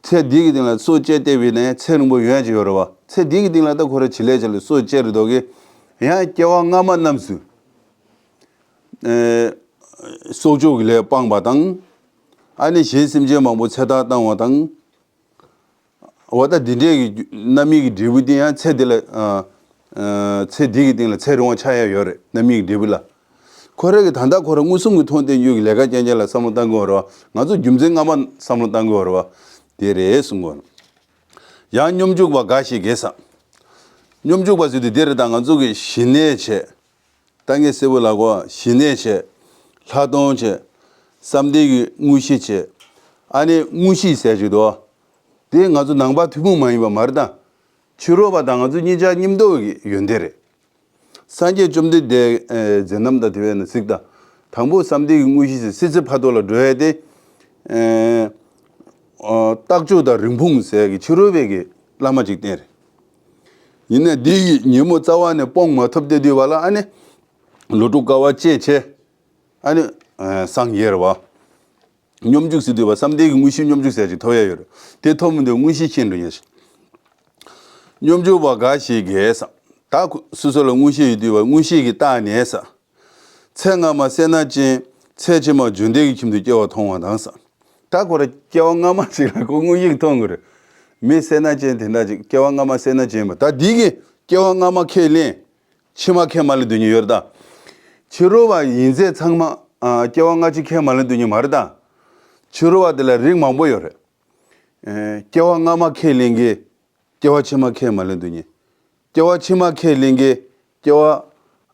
ཚེ་འདི་གི་སྟེང་ལ་སྲོག་བཅད་བསྡད་པས་ན་ཡང་ཚེ་རིང་པོ་ཡོང་ཡ་ཅིག་ཡོད་རེད་བ། ཚེ་འདི་གི་སྟེང་ལ་ད་ཁོ་རང་བྱེད་ལས་བྱས་ལ་སྲོག་བཅད་རེད་དོ་གི། ཡང་སྐྱེ་བ་སྔ་མ་རྣམས་སུ། ཨེ་སྲོག་གཅོད་ཀྱི་ལས་སྤངས་པ་དང་། ཨ་ནི་གཞན་སེམས་ཅན་མང་པོ་ཚེ་ཐར་བཏང་བ་དང་། འོ་ད་འདི་འདྲའི་གི་རྣམ་སྨིན་གྱི་འབྲས་བུ་དེ་ཡང་ཚེ་འདི་ལ། ཨ་ཨ་ཚེ་འདི་གི་སྟེང་ལ་ཚེ་རིང་བ་ཆགས་ཡ་ཡོད་རེད། རྣམ་སྨིན་གྱི་འབྲས་བུ་ལ། ཁོ་རང་གི་ད་ལྟ་ཁོ་རང་མངོན་སུམ་གྱིས་མཐོང་བསྡད་རྒྱུ་གི་ལས་ཀ་རྐྱང་རྐྱང་ལ་བསམ་བློ་བཏང་གི་ཡོད་རེད་བ། ང་ཚོ་རྒྱུ་མཚན་སྔ་མ་བསམ་བློ་བཏང་གི་ཡོད་རེད་བ། དེ་རེད་གསུང་གི་ཡོད། ཡང་སྙོམས་འཇུག་པ་འགའ་ཞིག་གིས་ཟེར། སྙོམས་འཇུག་པ་ཟེར་དུས་དེ་རེད། ད་ང་ཚོ་གི་ཞི་གནས་བྱས། ད་ངས་གསལ་པོ་ལབ་དགོས། ཞི་གནས་བྱས། ལྷག་མཐོང་བྱས། བསམ་གཏན་གྱི་དངོས་གཞི་བྱས། ཨ་ནི་དངོས་གཞི་ཟེར་གྱི་འདུག་དེ་ང་ཚོ་ནང་པ་ཐུན་མོང་མ་ཡིན་པ་མ་རེད་ད། ཕྱི་རོལ་པ་དང་ང་ཚོ་གཉིས་ཆ་མཉམ་འདོགས་ཀྱི་ཡོན་ཏན་རེད། སངས་རྒྱས་བཅོམ་ལྡན་འདས་མཛད་རྣམ་དང་དེ་བས་ན་གཟིགས་དང་། དང་པོ་བསམ་གཏན་གྱི་དངོས་གཞི་ཟེར་སྲིད་རྩེ་ཕ་ཏོ་ལ་འགྲོ་ཡ་དེ། ཨ་རྟག་སྐྱོ་དང་རིན་སྤུངས་ཟེར་གྱི་ཕྱི་རོལ་པའི་གི་བླ་མ་ཅིག་བསྟེན་རེད། ཡིན་ནའི་འདི་ཡི་ཉོན་མོངས་རྩ་བ་ནས་སྤོང་མ་ཐུབ་བསྡད་དུས་བ་ལ་ཨ་ནི། ལོ་དྲུག་དཀའ་བ་སྤྱད་བྱས། ཨ་ནི། སངས་རྒྱས་རེད་བ། སྙོམས་འཇུག་ཟེར་དུས་བ་བསམ་གཏན་གྱི་དངོས་གཞི་སྙོམས་འཇུག་ཟེར་ཅིག་ཐོབ་ཡ་ཡོད་རེད། དེ་ཐོབ་མི་འདུག་དངོས་གཞི་ཤེས་འགྲོ་ཡ་ཞིག་སྙོམས་འཇུག་པ་འགའ་ཞིག་གིས་ཟེར། ད་སོ་སོ་ལ་དངོས་གཞི་ཡོད་དུས་བ་དངོས་གཞི་གི་རྟགས་ནས་ཟེར། ཚེ་སྔ་མ་སེར་སྣ་ཅན། ཚེ་ཕྱི་མ་རྒྱུ་འབྲས་ཀྱི་ཁྱིམ་དུ་སྐྱེ་བ་མཐོང་བ་དང་ས། ད་ཁོ་ར་སྐྱེ་བ་སྔ་མ་ཞིག་ལ་ཁོ་དངོས་ཡིག་མཐོང་གི་རེད། མི་སེར་སྣ་ཅན་དེ་འདྲ་ཅིག་སྐྱེ་བ་སྔ་མ་སེར་སྣ་ཅན་པ་ད་འདི་གི་སྐྱེ་བ་སྔ་མ་ཁས་ལེན། ཕྱི་མ་ཁས་མ་ལེན་སྡོད་མཁན་ཡོད་རེད་ད། ཕྱི་རོལ་པ་ཡིན་ཚད་ཚང་མ་ཨ་སྐྱེ་བ་སྔ་ཕྱི་ཁས་མ་ལེན་སྡོད་མཁན་མ་རེད་ད། ཕྱི་རོལ་པ་དེ་ལ་རིགས་མང་པོ་ཡོད་རེད། ཨེ་སྐྱེ་བ་སྔ་མ་ཁས་ལེན་མཁན། སྐྱེ་བ་ཕྱི་མ་ཁས་མ་ལེན་སྡོད་མཁན། སྐྱེ་བ་ཕྱི་མ་ཁས་ལེན་མཁན། སྐྱེ་བ་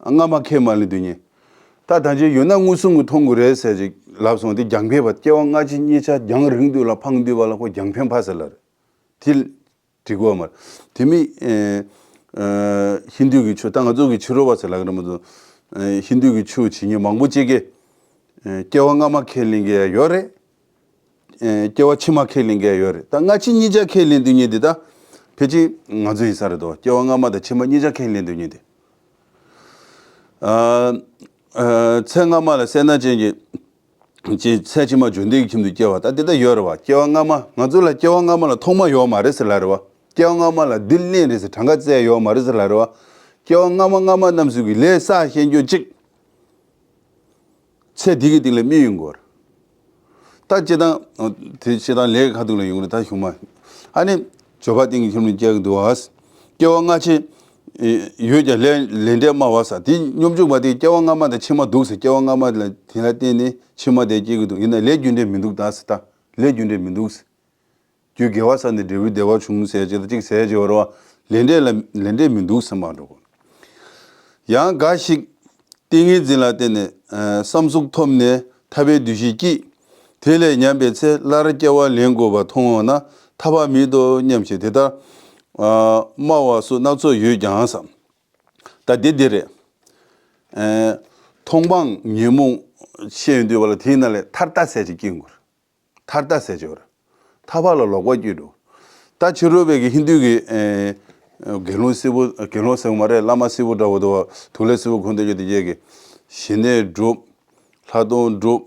སྔ་མ་ཁས་མ་ལེན་སྡོད་མཁན། ད་ད་ཅི་ཡོད་ན་མངོན་སུམ་གྱིས་མཐོང་དགོས་རེད་ཟེར་ཅིག་ལབ་སོང་དེ་རྒྱང་འཕེན་པ་སྐྱེ་བ་སྔ་ཕྱི་གཉིས་ཆ་རྒྱང་རིང་དུས་ལ་འཕངས་དུས་པ་ལ་ཁོ་རྒྱང་འཕེན་ཕ་ཟེར་ལ་རེད། དེ་འགྲིག་གོ་མ་རེད། དེ་མིན་ཨེ་ཨེ་ཧིན་དུ་གི་ཆོས་ད་ང་ཚོ་གི་ཕྱི་རོལ་པ་ཟེར་ལབ་ཀྱི་རེད་མ་གཏོགས་ཨེ་ཧིན་དུ་གི་ཆོས་བྱེད་མཁན་མང་པོ་ཅིག་གིས་ཨེ་སྐྱེ་བ་སྔ་མ་ཁས་ལེན་མཁན་ཡང་ཡོད་རེད། ཨེ་སྐྱེ་བ་ཕྱི་མ་ཁས་ལེན་མཁན་ཡོད་རེད། ད་སྔ་ཕྱི་གཉིས་ཆ་ཁས་ལེན་སྡོད་མཁན་དེ་ད་ཕལ་ཆེར་ང་ཚོ་ཡིན་ས་རེད་དོ། སྐྱེ་བ་སྔ་མ་དང་ཕྱི་མ་གཉིས་ཆ་ཁས་ལེན་སྡོད་མཁན་དེ། ཨ་ཨ་ཚེ་སྔ་མ་ལ་སེར་སྣ་ཅན་གྱི་ཅེས་ཚེ་ཕྱི་མ་རྒྱུ་འབྲས་ཀྱི་ཁྱིམ་དུ་སྐྱེ་བ་ད་དེ་ལྟ་ཡོད་རེད་བ། སྐྱེ་བ་སྔ་མ་ང་ཚོ་ལ་སྐྱེ་བ་སྔ་མ་ལ་ཐོག་མ་ཡོད་མ་རེད་ཟེར་ལབ་རེད་བ། སྐྱེ་བ་སྔ་མ་ལ་འདི་གནས་རེད་ཟེར་གྲངས་ཀ་བཙལ་ཡོད་མ་རེད་ཟེར་ལབ་རེད་བ། སྐྱེ་བ་སྔ་མ་སྔ་མ་རྣམས་སུ་གི་ལས་བསགས་ཤེས་རྒྱུ་གཅིག་ཚེ་འདི་གི་སྟེང་ལ་མི་ཡོང་གོ་རེད། ད་སྤྱི་བཏང་དེ་སྤྱི་བཏང་ལས་ཀྱི་ཁ་ཐུག་ལ་ཡོང་རེད་ད་གཞུག་མ། ཨ་ནི་འབྱོར་པ་གཏན་གྱི་ཁྱིམ་ལ་སྐྱེ་གི་འདུག་བ། སྐྱེ་བ་སྔ་ཕྱི་ཡོད་ཀྱང་ལས་ལས་འབྲས་སྨྲ་བ་ས་དེ་སྙོམས་འཇུག་པ་དེ་སྐྱེ་བ་སྔ་མ་དང་ཕྱི་མ་འདུག་ཟེར། སྐྱེ་བ་སྔ་མ་ལ་དེ་ལ་བརྟེན་ནས་ཕྱི་མ་དེ་སྐྱེ་གི་འདུག་ཡིན་ན་ལས་རྒྱུ་འབྲས་མི་འདུག་ད་ཟེར། ད་ལས་རྒྱུ་འབྲས་མི་འདུག་ཟེར། རྒྱུ་དགེ་བ་བསགས་ནས་འབྲས་བུའི་བདེ་བ་འབྱུང་ཟེར་ཅིག་ད་ཅིག་ཟེར་ཅིག་ཡོད་རེད་བ། ལས་འབྲས་ལ་ལས་འབྲས་མི་འདུག་ཟེར་མ་འགྲོ་གོ། ཡང་འགའ་ཞིག་ཏིང་ངེ་འཛིན་ལ་བརྟེན་ནས་བསམ་གཟུགས་ཐོབ་ནས་ཐར་པའི་འདུ་ཤེས་སྐྱེས། དེ་ལས་ཉམས་པའི་ཚེ་སླར་སྐྱེ་བ་ལེན་དགོས་པ་མཐོང་འོང་ན་ཐར་པ་མེད་དོ་སྙམ་ཞེས་དེ་ལྟར་སྨྲ་བ་སོགས་སྣ་ཚོགས་ཡོད་ཀྱང་བསམ། ད་འདི་འདི་རེད། མཐོང་སྤང་ཉོན་མོངས་ཤེས་ཡོང་དུས་བ་ལ་དེའི་ནང་ལས་ཐར་ལྟ་ཟེར་ཅིག་སྐྱེ་དགོས། ཐར་ལྟ་ཟེར་ཅིག་ཡོད་རེད། ཐར་པ་ལ་ལོག་པ་སྐྱེ་འགྲོ། ད་ཕྱི་རོལ་པའི་གི་ཧིན་དུའི་གི་ཨེ་དགེ་སློང་སིལ་བུ་དགེ་སློང་ཟེར་བ་མ་རེད། བླ་མ་སིལ་བུ་འདྲ་བོ་འདུག་བ། དུག་ལེ་སིལ་བུ་ཁོང་དེ་ཡོད་དེ་ཡས་གི་ཞི་གནས་སྒྲུབ། ལྷག་མཐོང་སྒྲུབ།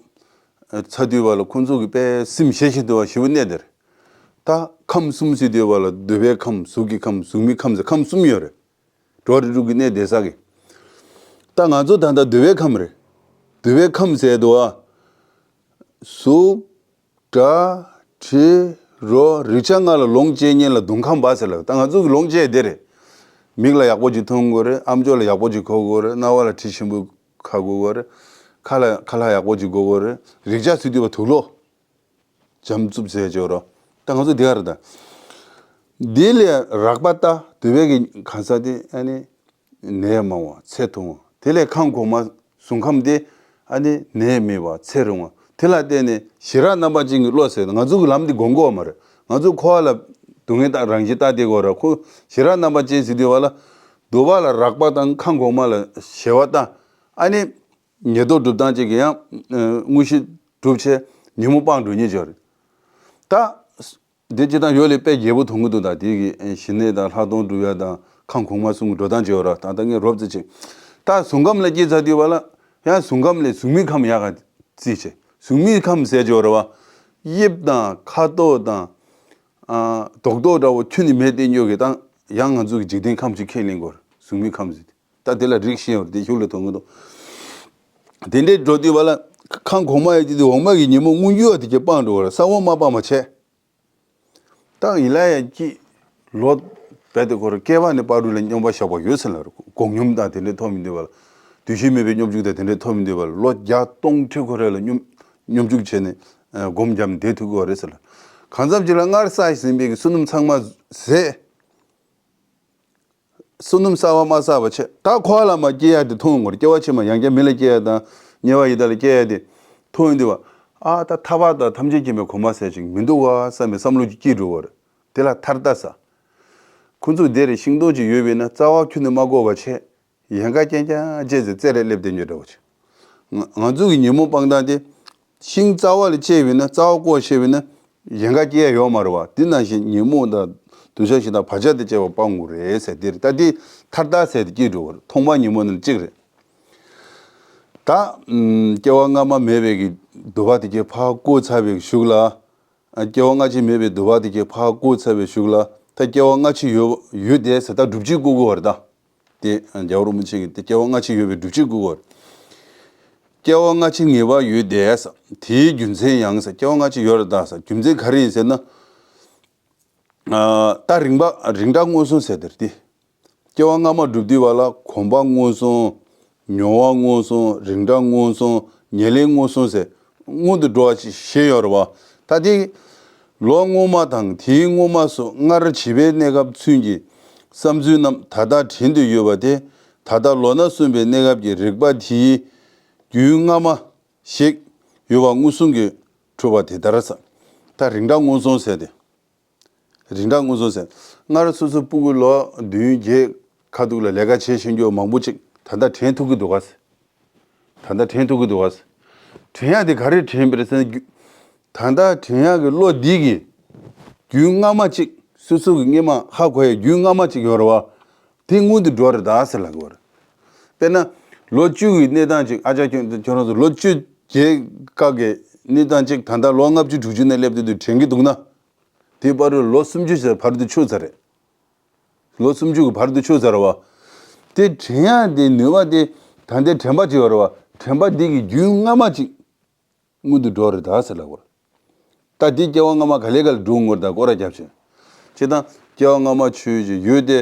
ཚ་དུས་བ་ལ་ཁོང་ཚོ་གི་དཔེ་སེམས་ཞེ་ཞིག་འདུག་བ། ཞི་བོ་གནས་དེར། ད་ཁམས་གསུམ་ཟེར་དུས་བ་ལ་འདོད་པའི་ཁམས་གཟུགས་ཀྱི་ཁམས་གཟུགས་མེད་ཁམས་ཟེར་ཁམས་གསུམ་ཡོད་རེད། འགྲོ་བ་རིགས་དྲུག་གི་གནས་བསྡད་ས་གི། ད་ང་ཚོ་ད་ལྟ་འདོད་པའི་ཁམས་རེད། འདོད་པའི་ཁམས་ཟེར་དུ་བ། གཟུགས། སྒྲ། དྲི། རོ། རེག་བྱ་ལྔ་ལ་ལོངས་སྤྱད་མཁན་ལ་དོན་ཁམས་པ་ཟེར་ལ། ད་ང་ཚོ་གི་ལོངས་སྤྱད་དེ་རེད། མིག་ལ་ཡག་པོ་ཅིག་མཐོང་དགོས་རེད། ཨམ་ཅོག་ལ་ཡག་པོ་ཅིག་གོ་དགོས་རེད། རྣ་བ་ལ་དྲི་ཞིམ་པོ་ཁ་དགོས་རེད། ཁ་ལ་ཁ་ལག་ཡག་པོ་ཅིག་དགོས་དགོས་རེད། རེག་བྱ་ཟེར་དུས་བ་དུག་ལོག་འཇམ་རྩུབ་ཟེར་ཅོག་རོ། ད་ང་ཚོ་འདི་ག་རེ་ད། འདི་ལས་རགས་པ་ལྟ་འདོད་པའི་གི་གང་ཟག་དེ་ཨ་ནི་ནད་མང་བ་ཚེ་ཐུང་བ། དེ་ལས་ཁམས་གོང་མ་གཟུགས་ཁམས་དེ་ཨ་ནི་ནད་མེད་པ་ཚེ་རིང་བ། དེ་ལ་བརྟེན་ནས་ཞི་རགས་རྣམ་པ་ཅན་གྱི་བློ་ཟེར་ང་ཚོ་གི་ལམ་འདི་སྒོམ་དགོས་མ་རེད། ང་ཚོ་འཁོར་བ་ལ་སྡུག་བསྔལ་དང་རང་བཞིན་ལྟ་བསྡད་དགོས་ར། ཁོ་ཞི་རགས་རྣམ་པ་ཅན་ཟེར་དུས་བ་ལ་འདོད་པ་ལ་རགས་པ་དང་ཁམས་གོང་མ་ལ་ཞི་བ་དང་ཨ་ནི། ཉེར་བསྡོགས་སྒྲུབ་སྟངས་གཅིག་གིས་ཡང་དངོས་གཞི་སྒྲུབ་བྱས་ཉོན་མོངས་སྤངས་འགྲོ་ཉེན་ཅིག་ཡོད་རེད། ད་འདི་སྤྱི་བཏང་ཡོད་ལས་དཔེ་རྒྱས་པོ་མཐོང་གི་འདུག་ད་དེ་གི་ཞི་གནས་དང་ལྷག་མཐོང་སྒྲུབ་ཡ་དང་ཁམས་གོང་མ་གསུམ་གྱི་འགྲོ་སྟངས་ཅིག་ཡོད་རེད། ད་ལྟ་ངས་རོབ་ཙམ་ཅིག་ད་གཟུགས་ཁམས་ལ་སྐྱེས་ཚར་དུས་བ་ལ་ཡང་གཟུགས་ཁམས་ལས་གཟུགས་མེད་ཁམས་ཡག་ག་རྩིས་བྱས། གཟུགས་མེད་ཁམས་ཟེར་ཅིག་ཡོད་རེད་བ། དབྱིབས་དང་ཁ་དོག་དང་རྡོག་རྡོག་འདྲ་བོ་ཁྱོན་ནས་མེད་བསྡད་ཉོ་གི་དང་ཡང་ང་ཚོ་གི་འཇིག་རྟེན་ཁམས་ཅིག་ཁས་ལེན་དགོས་རེད། གཟུགས་མེད་ཁམས་ཟེར་དུས། ད་དེ་ལ་རིགས་ཤེས་བར་དེ་ཤུགས་ལ་ཐོན་གི་འདུག་དེ་འདྲའི་འགྲོ་དུས་བ་ལ་ཁམས་གོང་མ་ཡི་དེ་དུས་འོག་མ་གི་ཉོན་མོངས་མངོན་གྱུར་བ་དེ་གྱད་སྤངས་འགྲོ་བ་ར་ས་འོག་མ་སྤངས་པ་བྱས། ད་ཡིན་ལ་ཡ་ཀྱི་ལོ་བས་དེ་ཁོ་ར་སྐྱེ་བ་ནས་བར་དུ་ལ་སྙོམས་པར་བཞག་པ་ཡོད་ཟེར་ལ་ར། སྒོམ་སྙོམས་དང་དེ་འདྲའི་ཐོབ་མི་འདུག་བ་ལ། འདུ་ཤེས་མེད་པའི་སྙོམས་འཇུག་དང་དེ་འདྲའི་ཐོབ་མི་འདུག་བ་ལ། ལོ་བརྒྱ་སྟོང་ཁྲི་ཁོ་ར་ལ་སྙོམས་སྙོམས་འཇུག་བྱས་ནས་སྒོམ་བརྒྱབ་ནས་བསྡད་ཐུབ་ཀྱི་བ་རེད་ཟེར་ལ། གང་འཚམ་ཅིག་ལ་སྔར་བསགས་ཟིན་པའི་གི་བསོད་ནམས་ཚང་མ་ཟད། བསོད་ནམས་གསར་བ་མ་བསགས་པ་བྱས། ད་འཁོར་བ་ལ་མ་སྐྱེ་ཡ་དེ་མཐོང་ཡོང་གི་རེད། སྐྱེ་བ་ཕྱི་མ་ཡང་བསྐྱར་མི་ལ་སྐྱེ་ཡ་དང་དམྱལ་བ་ཡི་དྭགས་ལ་སྐྱེ་ཡ་དེ་མཐོང་ཡོང་དུས་བ། ཨ་ད་ཐར་པ་དང་ཐམས་ཅད་མཁྱེན་པའི་གོ་འཕང་ཟེར་ཅིག་མི་འདུག་བ་བསམ་པའི་བསམ་བློ་ཅིག་སྐྱེས་འགྲོ་བ་རེད། དེ་ལ་ཐར་ལྟ་ས། ཁོ་ཚོ་དེ་རེད། ཤིང་སྡོང་ཅིག་ཡོད་པས་ན་རྩ་བ་ཁྱོན་ནས་མ་བཀོག་པ་བྱས། ཡན་ག་རྐྱང་རྐྱང་བཅད་ཟེར་རྩེ་རེ་སླེབས་དེ་ཉོས་འདྲ་བོ་ཆེ། ང་ང་ཚོ་གི་ཉོན་མོངས་སྤང་སྟངས་དེ། ཤིང་རྩ་བ་ལ་བཅད་པས་ན་རྩ་བ་བཀོག་ཤེས་པས་ན་ཡན་ག་སྐྱེ་ཡ་ཡོད་མ་རེད་བ། དེ་ནང་བཞིན་ཉོན་མོངས་དང་འདོད་ཆགས་ཞེ་སྡང་བག་ཆགས་དེ་བཅད་པ་སྤང་དགོས་རེད་ཟེར་དེ་རེད། ད་དེ་ཐར་ལྟ་ཟེར་དེ་སྐྱེ་འགྲོ་བ་རེད། ཐོག་མ་ཉོན་མོངས་ནི་གཅིག་རེད། ད་ཨམ་སྐྱེ་བ་སྔ་མ་མེད་པའི་གི་འདོད་པ་དེ་གྱད་ཕར་བཀོག་ཚར་བའི་གཞུག་ལ། ཨ་སྐྱེ་བ་སྔ་ཕྱི་མེད་པའི་འདོད་པ་དེ་གྱད་ཕར་བཀོག་ཚར་བའི་གཞུག་ལ་ད་སྐྱེ་བ་སྔ་ཕྱི་ཡོད་ཡོད་དེ་ཟེར་ད་སྒྲུབ་བྱེད་བཀོད་དགོས་པ་རེད་ད། དེ་རྒྱལ་བ་རིན་པོ་ཆེ་གིས་དེ་སྐྱེ་བ་སྔ་ཕྱི་ཡོད་པའི་སྒྲུབ་བྱེད་བཀོད་དགོས་པ་རེད། སྐྱེ་བ་སྔ་ཕྱི་ངེས་པ་ཡོད་དེ་ཟེར། དེའི་རྒྱུ་མཚན་ཡང་ཟེར། སྐྱེ་བ་སྔ་ཕྱི་ཡོད་རེད་ད་ཟེར། རྒྱུ་མཚན་ག་རེ་ཡིན་ཟེར་ན། ཨ། ད་རིགས་པ་རིགས་འདྲ་མངོན་སུམ་ཟེར་དེ་རེད་དེ། སྐྱེ་བ་སྔ་མ་སྒྲུབ་དུས་བ་ལ་གོམས་པ་མངོན་སུམ། མྱོང་བ་མངོན་སུམ། རིགས་འདྲ་མངོན་སུམ། ཉེར་ལེན་མངོན་སུམ་ཟེར་སྔོན་དུ་འགྲོ་བ་ཞིག་ཞེས་ཡོད་རེད་བ། ད་དེ་ལོ་སྔོན་མ་དང་དེའི་སྔོན་མ་སོགས་སྔར་བྱིས་པའི་གནས་སྐབས་ཚུན་གྱི་བསམ་ཚུལ་རྣམས་ད་ལྟ་དྲན་དུ་ཡོད་པ་དེ། ད་ལྟ་ལོ་ན་གསུམ་པའི་གནས་སྐབས་ཀྱི་རིགས་པ་དེའི་རྒྱུན་སྔ་མ་ཞིག་ཡོད་པ་མངོན་སུམ་གྱིས་གྲུབ་པ་དེ་ལྟར་ཟེར། ད་རིགས་འདྲ་མངོན་སུམ་ཟེར་ཏེ། རིགས་འདྲ་མངོན་སུམ་ཟེར། སྔར་སོ་སོ་སྤུ་གུ་ལོ་བདུན་བརྒྱད་ཁ་ཐུག་ལ་ལས་ཀ་བྱེད་ཤེས་རྒྱུ་མང་པོ་ཅིག་ད་ལྟ་དྲན་ཐུབ་ཀྱི་འདུག་ག་ཟེར། ད་ལྟ་དྲན་ཐུབ་ཀྱི་འདུག་ག་ཟེར། དྲན་ཡག་དེ་ག་རེ་དྲན་པ་རེད་ཟེར་ན། རྒྱུ་ད་ལྟ་དྲན་ཡག་གི་བློ་འདི་གི་རྒྱུན་སྔ་མ་ཅིག་སོ་སོ་གི་སྔོན་མ་ཧ་གོ་ཡག་རྒྱུན་སྔ་མ་ཅིག་ཡོད་རེད་བ། དེ་སྔོན་དུ་འགྲོ་རེད་ད་ཟེར་ལབ་དགོས་རེད། དཔེར་ན། ལོ་བཅུ་གི་གནས་སྟངས་ཅིག་ཨ་ཅག་ཁྱོད་ཁྱོད་རང་ཚོ་ལོ་བཅུ་བརྒྱད་སྐབས་ཀྱི་གནས་སྟངས་ཅིག་ད་ལྟ་ལོ་ལྔ་བཅུ་དྲུག་ཅུ་ནས་སླེབས་དུས་དུས་དྲན་གྱི་འདུག་ན། དེ་བར་དུ་ལོ་སུམ་ཅུ་ཙམ་བར་དུ་ཆོད་ཚར་རེད། ལོ་སུམ་ཅུ་གི་བར་དུ་ཆོད་ཚར་བ། དེ་དྲན་ཡག་དེ་ནུས་པ་དེ་ད་ལྟའི་དྲན་པ་ཅིག་ཡོད་རེད་བ། དྲན་པ་འདི་གི་རྒྱུན་སྔ་མ་ཅིག་སྔོན་དུ་འགྲོ་རེད་ད་ཟེར་ལབ་པ་རེད། ད་འདི་སྐྱེ་བ་སྔ་མ་ག་ལེ་ག་ལེ་འགྲོ་དགོས་རེད་ད་སྐོར་ར་བརྒྱབ་བྱས། ཅེས་དང་། སྐྱེ་བ་སྔ་མ་ཆོས་ཅན་ཡོད་དེ།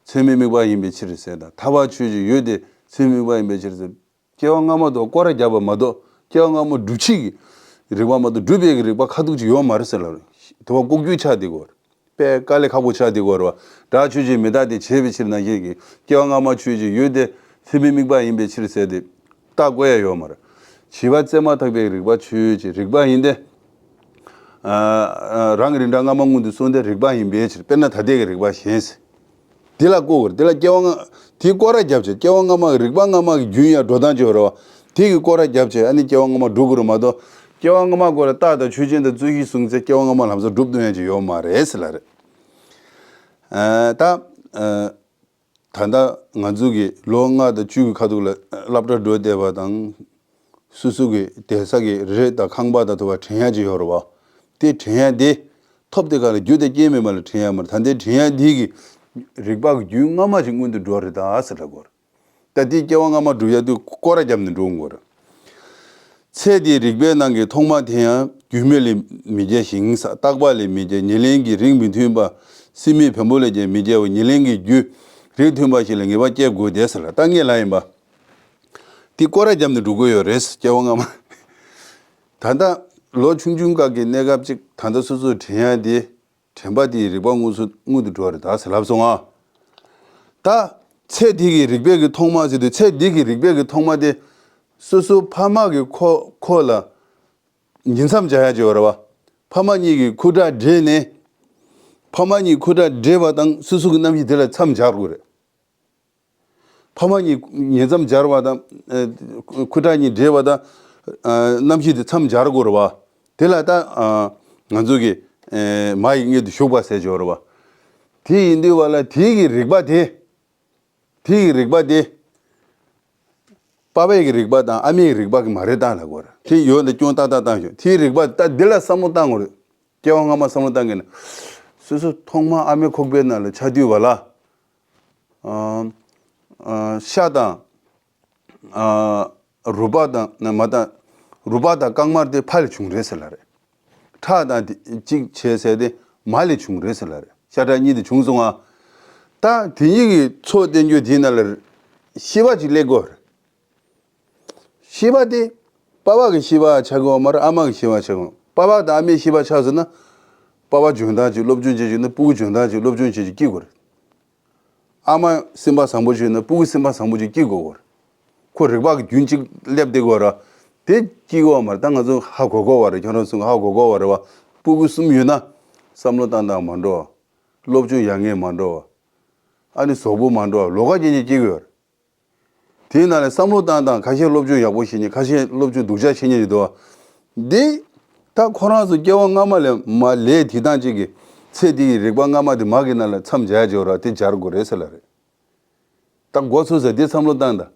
ཚད་མས་དམིགས་པ་ཡིན་པའི་ཕྱིར་ཟེར་དང་། ཐར་པ་ཆོས་ཅན་ཡོད་དེ། ཚད་མས་དམིགས་པ་ཡིན་པའི་ཕྱིར་ཟེར། སྐྱེ་བ་སྔ་མ་དང་སྐོར་ར་བརྒྱབ་པ་མ་གཏོགས་སྐྱེ་བ་སྔ་མ་སྒྲུབ་བྱེད་ཀྱི་རིགས་པ་མ་གཏོགས་སྒྲུབ་པའི་གི་རིགས་པ་ཁ་ཐུག་ཅིག་ཡོད་མ་རེད་ཟེར་ལབ་རེད། དེ་བ་ལྐོག་གྱུར་ཆགས་བསྡད་དགོས་རེད། དཔེ་དཀའ་ལས་ཁག་པོ་ཆགས་བསྡད་དགོས་རེད་བ། སྒྲ་ཆོས་ཅན་མི་རྟག་སྟེ། བྱས་པའི་ཕྱིར་ན་ཞེས་ཀྱི། སྐྱེ་བ་སྔ་མ་ཆོས་ཅན་ཡོད་དེ། ཚད་མས་དམིགས་པ་ཡིན་པའི་ཕྱིར་ཟེར་ཏེ། རྟགས་བཀོད་ཡ་ཡོད་མ་རེད། བྱིས་པ་བཙས་མ་ཐག་པའི་རིགས་པ་ཆོས་ཅན་རིགས་པ་ཡིན་ཏེ། ཨ། ཨ། རང་གི་རིགས་འདྲ་སྔ་མ་སྔོན་དུ་སོང་སྟེ་རིགས་པ་ཡིན་པའི་ཕྱིར། དཔེར་ན་ད་ལྟའི་གི་རིགས་པ་གཞན་ཟེར། དེ་ལ་བཀོད་དགོས་རེད། དེ་ལ་སྐྱེ་བ་སྔ་དེའི་སྐོར་ར་བརྒྱབ་བྱས། སྐྱེ་བ་སྔ་མ་གི་རིགས་པ་སྔ་མ་གི་རྒྱུན་ཡང་འགྲོ་སྟངས་ཅིག་ཡོད་རེད་བ། དེ་གི་སྐོར་ར་བརྒྱབ་བྱས་ཨ་ནི་སྐྱེ་བ་སྔ་མ་སྒྲུབ་དགོས་རེད་མ་གཏོགས། སྐྱེ་བ་སྔ་མ་སྐོར་ལ་རྟགས་དང་ཆོས་ཅན་དང་རྩོད་གཞི་བཟུང་ཚེ་སྐྱེ་བ་སྔ་མ་ལམ་སང་སྒྲུབ་ཐུབ་ཡ་ཅིག་ཡོད་མ་རེད་ཟེར་ལབ་རེད། ཨ། ད། ཨ། ད་ལྟ་ང་ཚོ་གི་ལོ་ལྔ་དང་བཅུ་གི་ཁ་ཐུག་ལ་སློབ་གྲྭ་འགྲོ་བསྡད་པ་དང་། སོ་སོ་གི་བསྡད་ས་གི་རི་དང་ཁང་པ་དང་དུ་བ་དྲན་ཡ་ཅིག་ཡོད་རེད་བ། དེ་དྲན་ཡ་དེ་ཐོབ་དེ་ག་ལ་རྒྱུ་དང་རྐྱེན་མེད་པ་ལ་དྲན་ཡ་མ་རེད། ད་ལྟའི་དྲན་ཡ་དེ་གི་རིགས་པ་གི་རྒྱུན་སྔ་མ་ཅིག་སྔོན་དུ་འགྲོ་རེད་ད་ཟེར་ལབ་དགོས་རེད། ད་དེ་སྐྱེ་བ་སྔ་མ་སྒྲུབ་ཡ་དུས་སྐོར་ར་བརྒྱབ་ནས་འགྲོ་དགོས་རེད། ཚེ་འདིའི་རིགས་པའི་ནང་གི་ཐོག་མ་དེ་ཡང་རྒྱུས་མེད་ལས་མི་སྐྱེ་ཞིང་། རྟག་པ་ལས་མི་སྐྱེ། ཉེར་ལེན་གྱི་རིགས་མི་མཐུན་པ། སྲིད་མེད་བེམ་པོ་ལས་ཀྱང་མི་སྐྱེ་བ། ཉེར་ལེན་གྱི་རྒྱུ་རིགས་མཐུན་པ་ཞིག་ལ་ངེས་པ་སྐྱེ་དགོས་ཏེ་ཟེར་ལ། ད་ངས་ལབ་ཡིན་པ། དེ་སྐོར་ར་བརྒྱབ་ནས་འགྲོ་དགོས་ཡོད་རེད། སྐྱེ་བ་སྔ་མ། ད་ལྟ་ལོ་ཆུང་ཆུང་སྐབས་ཀྱི་གནས་སྐབས་ཅིག་ད་ལྟ་སོ་སོར་དྲན་ཡ་དེ། དྲན་པ་དེའི་རིགས་པ་སྔོན་སུ་སྔོན་དུ་འགྲོ་བ་རེད་ད་ཟེར་ལབ་སོང་ང་། ད་ཚེ་འདི་གི་རིགས་པའི་གི་ཐོག་མ་ཟེར་དུས། ཚེ་འདི་གི་རིགས་པའི་གི་ཐོག་མ་དེ་སོ་སོ་ཕ་མ་གི་ཁོ་ཁོ་ལ་ཉིང་མཚམས་སྦྱར་ཡ་ཅིག་ཡོད་རེད་བ། ཕ་མ་གཉིས་ཀྱི་ཁུ་ཁྲག་འདྲེས་ནས། ཕ་མ་གཉིས་ཁུ་ཁྲག་འདྲེས་པ་དང་སོ་སོ་གི་རྣམ་ཤེས་དེ་ལ་མཚམས་སྦྱར་དགོས་རེད། ཕ་མ་གཉིས་ཉེ་མཚམས་སྦྱར་བ་དང་། ཨ། ཁུ་ཁྲག་གཉིས་འདྲེས་པ་དང་། ཨ། རྣམ་ཤེས་དེ་མཚམས་སྦྱར་དགོས་རེད་བ། དེ་ལ་ད། ཨ། ང་ཚོ་གི། ཨེ། མ་ཡི་མངལ་དུ་ཞུགས་པ་ཟེར་གྱི་ཡོད་རེད་བ། དེ་ཡིན་དུས་བ་ལ་དེའི་གི་རིགས་པ་དེ། དེའི་གི་རིགས་པ་དེ། པ་ཕའི་གི་རིགས་པ་དང་ཨ་མའི་རིགས་པ་གི་མ་རེད་ད་ལབ་དགོས་རེད། དེ་ཡོད་ན་སྐྱོན་ཏག་ཏག་བཏང་ཞོག་དེའི་རིགས་པ་ད་འདི་ལ་བསམ་བློ་བཏང་དགོས་རེད། སྐྱེ་བ་སྔ་མ་བསམ་བློ་བཏང་གི་ན། སོ་སོ་ཐོག་མ་ཨ་མའི་ཁོག་པའི་ནང་ལ་ཆགས་དུས་བ་ལ། ཨ། ཨ། ཤ་དང་། ཨ། རུས་པ་དང་། མ་དང་། རུས་པ་དང་རྐང་མར་དེ་ཕ་ལས་བྱུང་རེད་ཟེར་ལབ་རེད། ཁྲག་དང་དེ་གཅིག་བྱས་ཟེར་དེ་མ་ལས་བྱུང་རེད་ཟེར་ལབ་རེད། ཤ་ཁྲག་གཉིས་དེ་བྱུང་སོང་ང་། ད་དེ་གཉིས་ཀྱི་ཚོགས་བསྟན་རྒྱུ་དེའི་ནང་ལ་ཤེས་པ་ཅིག་སླེབས་དགོས་རེད། ཤེས་པ་དེ་པ་ཕ་གི་ཤེས་པ་ཆགས་ཀྱི་ཡོད་མ་རེད། ཨ་མ་གི་ཤེས་པ་ཆགས་ཀྱི་ཡོད། པ་ཕ་དང་ཨ་མའི་ཤེས་པ་ཆགས་སོང་ན། པ་ཕ་འཇོན་ཐང་ཅིག་སློབ་སྦྱོང་བྱེད་བྱེད་ན་སྤུ་གུ་འཇོན་ཐང་ཅིག་སློབ་སྦྱོང་བྱེད་ཅིག་སྐྱེ་དགོས་རེད། ཨ་མ་སེམས་པ་བཟང་པོ་ཅིག་ཡོད་ན་སྤུ་གུ་སེམས་པ་བཟང་པོ་ཅིག་སྐྱེ་དགོས་ཀྱི་ཡོད་རེད། ཁོ་རིག་པ་གི་རྒྱུན་གཅིག་སླེབས་བསྡད་ཀྱི་ཡོད་རེད། དེ་སྐྱེ་ཀྱི་ཡོད་མ་རེད། ད་ང་ཚོ་ཧ་གོ་གོ་བ་རེད། ཁྱོད་རང་ཚོ་ཧ་གོ་གོ་བ་རེད་བ། སྤུ་གུ་གསུམ་ཡོད་ན་བསམ་བློ་བཏང་སྟངས་མ་འགྲོ་བ། སློབ་སྦྱོང་ཡག་ངེས་མ་འགྲོ་བ། ཨ་ནི་གཟུགས་པོ་མ་འགྲོ་བ། ལོགས་ཀ་རྐྱང་རྐྱང་སྐྱེ་གི་ཡོད་རེད། དེའི་ནང་ལ་བསམ་བློ་བཏང་སྟངས། ཁ་ཤས་སློབ་སྦྱོང་ཡག་པོ་བྱེད་མཁན། ཁ་ཤས་སློབ་སྦྱོང་སྡུག་ཅག་བྱེད་མཁན་ཡོད་དོ། འདི་ད་ཁོ་རང་ཚོ་སྐྱེ་བ་སྔ་མ་ལས་མ་ལས་དེ་དང་གཅིག་གི་ཚེ་འདི་ཡི་རིག་པ་སྔ་མ་དེ་མ་གི་ནང་ལ་མཚམས་སྦྱར་ཡ་ཅིག་ཡོད་ར། དེ་སྦྱར་དགོས་རེད་ཟེར་ལབ་རེད། ད་མགོ་ཚོས་ཟེར་དེ་བསམ་བློ་བཏང་ད།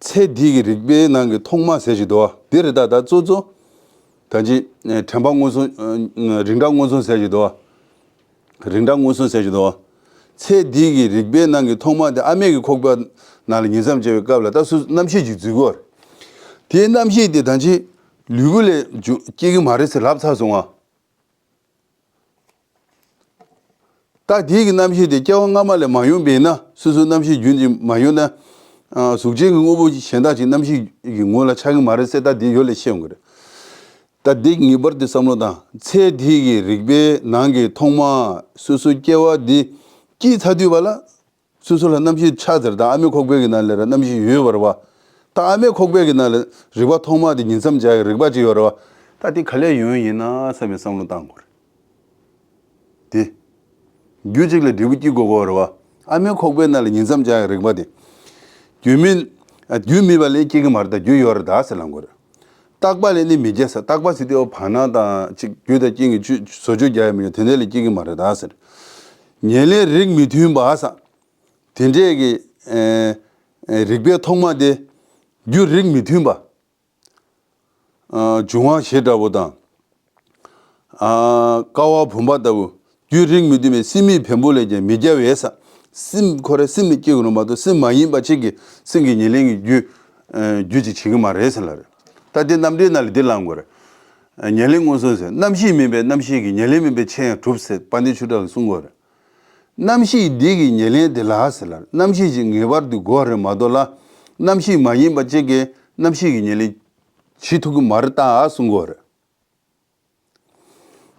ཚེ་འདི་གི་རིག་པའི་ནང་གི་ཐོག་མ་ཟེར་ཞིག་འདུག་བ། འདི་རེད་ད། ད་གཙོ་གཙོ། ད་ཅི་དྲན་པ་མངོན་སུམ། རིགས་འདྲ་མངོན་སུམ་ཟེར་ཞིག་འདུག་བ། རིགས་འདྲ་མངོན་སུམ་ཟེར་ཞིག་འདུག་བ། ཚེ་འདི་གི་རིག་པའི་ནང་གི་ཐོག་མ་དེ་ཨ་མའི་གི་ཁོག་པ་ནང་ལ་ཉིང་མཚམས་སྦྱར་བའི་སྐབས་ལ་ད་སུ་རྣམ་ཤེས་ཅིག་འཛུལ་གི་ཡོད་རེད། དེའི་རྣམ་ཤེས་དེ་ད་ཅི་ལུས་པོ་ལས་བྱུང་སྐྱེ་གི་མ་རེད་ཟེར་ལབ་ཚར་སོང་ང་། ད་དེའི་གི་རྣམ་ཤེས་དེ་སྐྱེ་བ་སྔ་མ་ལས་མ་ཡོང་པས་ན། སོ་སོའི་རྣམ་ཤེས་རྒྱུན་གྱིས་མ་ཡོང་ན། ཨ། གཟུགས་ཅན་གྱི་དངོས་པོ་གཞན་དག་ཅིག་རྣམ་ཤེས་ཀྱི་ངོ་ལ་ཆགས་ཀྱི་མ་རེད་ཟེར། ད་དེ་ཡོད་ལ་ཤེས་ཡོང་གི་རེད། ད་དེ་ངེས་པར་དུ་བསམ་བློ་བཏང་། ཚེ་འདི་གི་རིག་པའི་ནང་གི་ཐོག་མ་སོ་སོའི་སྐྱེ་བ་འདི་སྐྱེས་ཚར་དུས་བ་ལ། སོ་སོ་ལ་རྣམ་ཤེས་ཆགས་ཚར། ད་ཨ་མའི་ཁོག་པའི་གི་ནང་ལ་ར་རྣམ་ཤེས་ཡོད་པ་རེད་བ། ད་ཨ་མའི་ཁོག་པའི་གི་ནང་ལ་རིག་པ་ཐོག་མ་དེ་ཉིང་མཚམས་སྦྱར་ཡག་རིག་པ་ཅིག་ཡོད་རེད་བ། ད་དེ་ག་ལས་ཡོང་ཡིན་ན་བསམ་པའི་བསམ་བློ་བཏང་དགོས་རེད། དེ། རྒྱུ་གཅིག་ལ་འབྲས་བུ་སྐྱེ་དགོས་ཀྱི་ཡོད་རེད་བ། ཨ་མའི་ཁོག་པའི་ནང་ལ་ཉིང་མཚམས་སྦྱར་ཡག་རིག་པ་དེ། རྒྱུ་མེད། ཨ། རྒྱུ་མེད་པ་ལས་སྐྱེ་གི་མ་རེད། ད་རྒྱུ་ཡོད་རེད་ད་ཟེར་ལབ་དགོས་རེད། རྟག་པ་ལས་ནི་མི་སྐྱེ་ཟེར། རྟག་པ་ཟེར་དུས་བར་སྣང་དང་གཅིག་རྒྱུ་དང་རྐྱེན་གྱི་ཆོས་བཟོ་བཅོས་རྒྱག་ཡག་མི་ཡོང་། དེ་འདྲ་ལས་སྐྱེ་གི་མ་རེད་ད་ཟེར། ཉེར་ལེན་རིགས་མི་མཐུན་པ་ཟེར། དེ་འདྲས་ཀྱི། ཨེ། ཨེ། རིག་པའི་ཐོག་མ་དེ་རྒྱུ་རིགས་མི་མཐུན་པ། ཨ། འབྱུང་བ་བཞི་འདྲ་བོ་དང་། ཨ། ཀ་བ་བུམ་པ་ལྟ་བུ། རྒྱུ་རིགས་མི་མཐུན་པའི་སྲིན་མོའི་བེམ་པོ་ལས་ཀྱང་མི་སྐྱེ་བས་ཟེར། སྲིན་ཁོ་རང་སྲིན་ལས་སྐྱེ་དགོས་རེད་མ་གཏོགས་སྲིན་མ་ཡིན་པ་གཅིག་གིས་སྲིན་གྱི་ཉེར་ལེན་གྱི་རྒྱུ། ཨ། རྒྱུ་ཅིག་བྱེད་ཀྱི་མ་རེད་ཟེར་ལབ་རེད། ད་དེ་རྣམ་འགྲེལ་ནང་ལ་འདི་ལབ་དགོས་རེད། ཨ། ཉེར་ལེན་མངོན་སུམ་ཟེར། རྣམ་ཤེས་མིན་པའི་རྣམ་ཤེས་ཀྱིས། ཉེར་ལེན་མིན་པའི་ཆོས་ཡང་གྲུབ་ཟེར། དཔལ་ལྡན་ཆོས་གྲགས་ཀྱིས་གསུང་གི་ཡོད་རེད། རྣམ་ཤེས་འདི་གི་ཉེར་ལེན་དེ་ལ་ཟེར་ལ། རྣམ་ཤེས་ཀྱི་ངེས་པར་དུ་དགོས་རེད་མ་གཏོགས་ལ། རྣམ་ཤེས་མ་ཡིན་པ་གཅིག་གིས་རྣམ་ཤེས་ཀྱི་ཉེར་ལེན་བྱེད་ཐུབ་ཀྱི་མ་རེད་ད་གསུང་གི་ཡོད་རེད།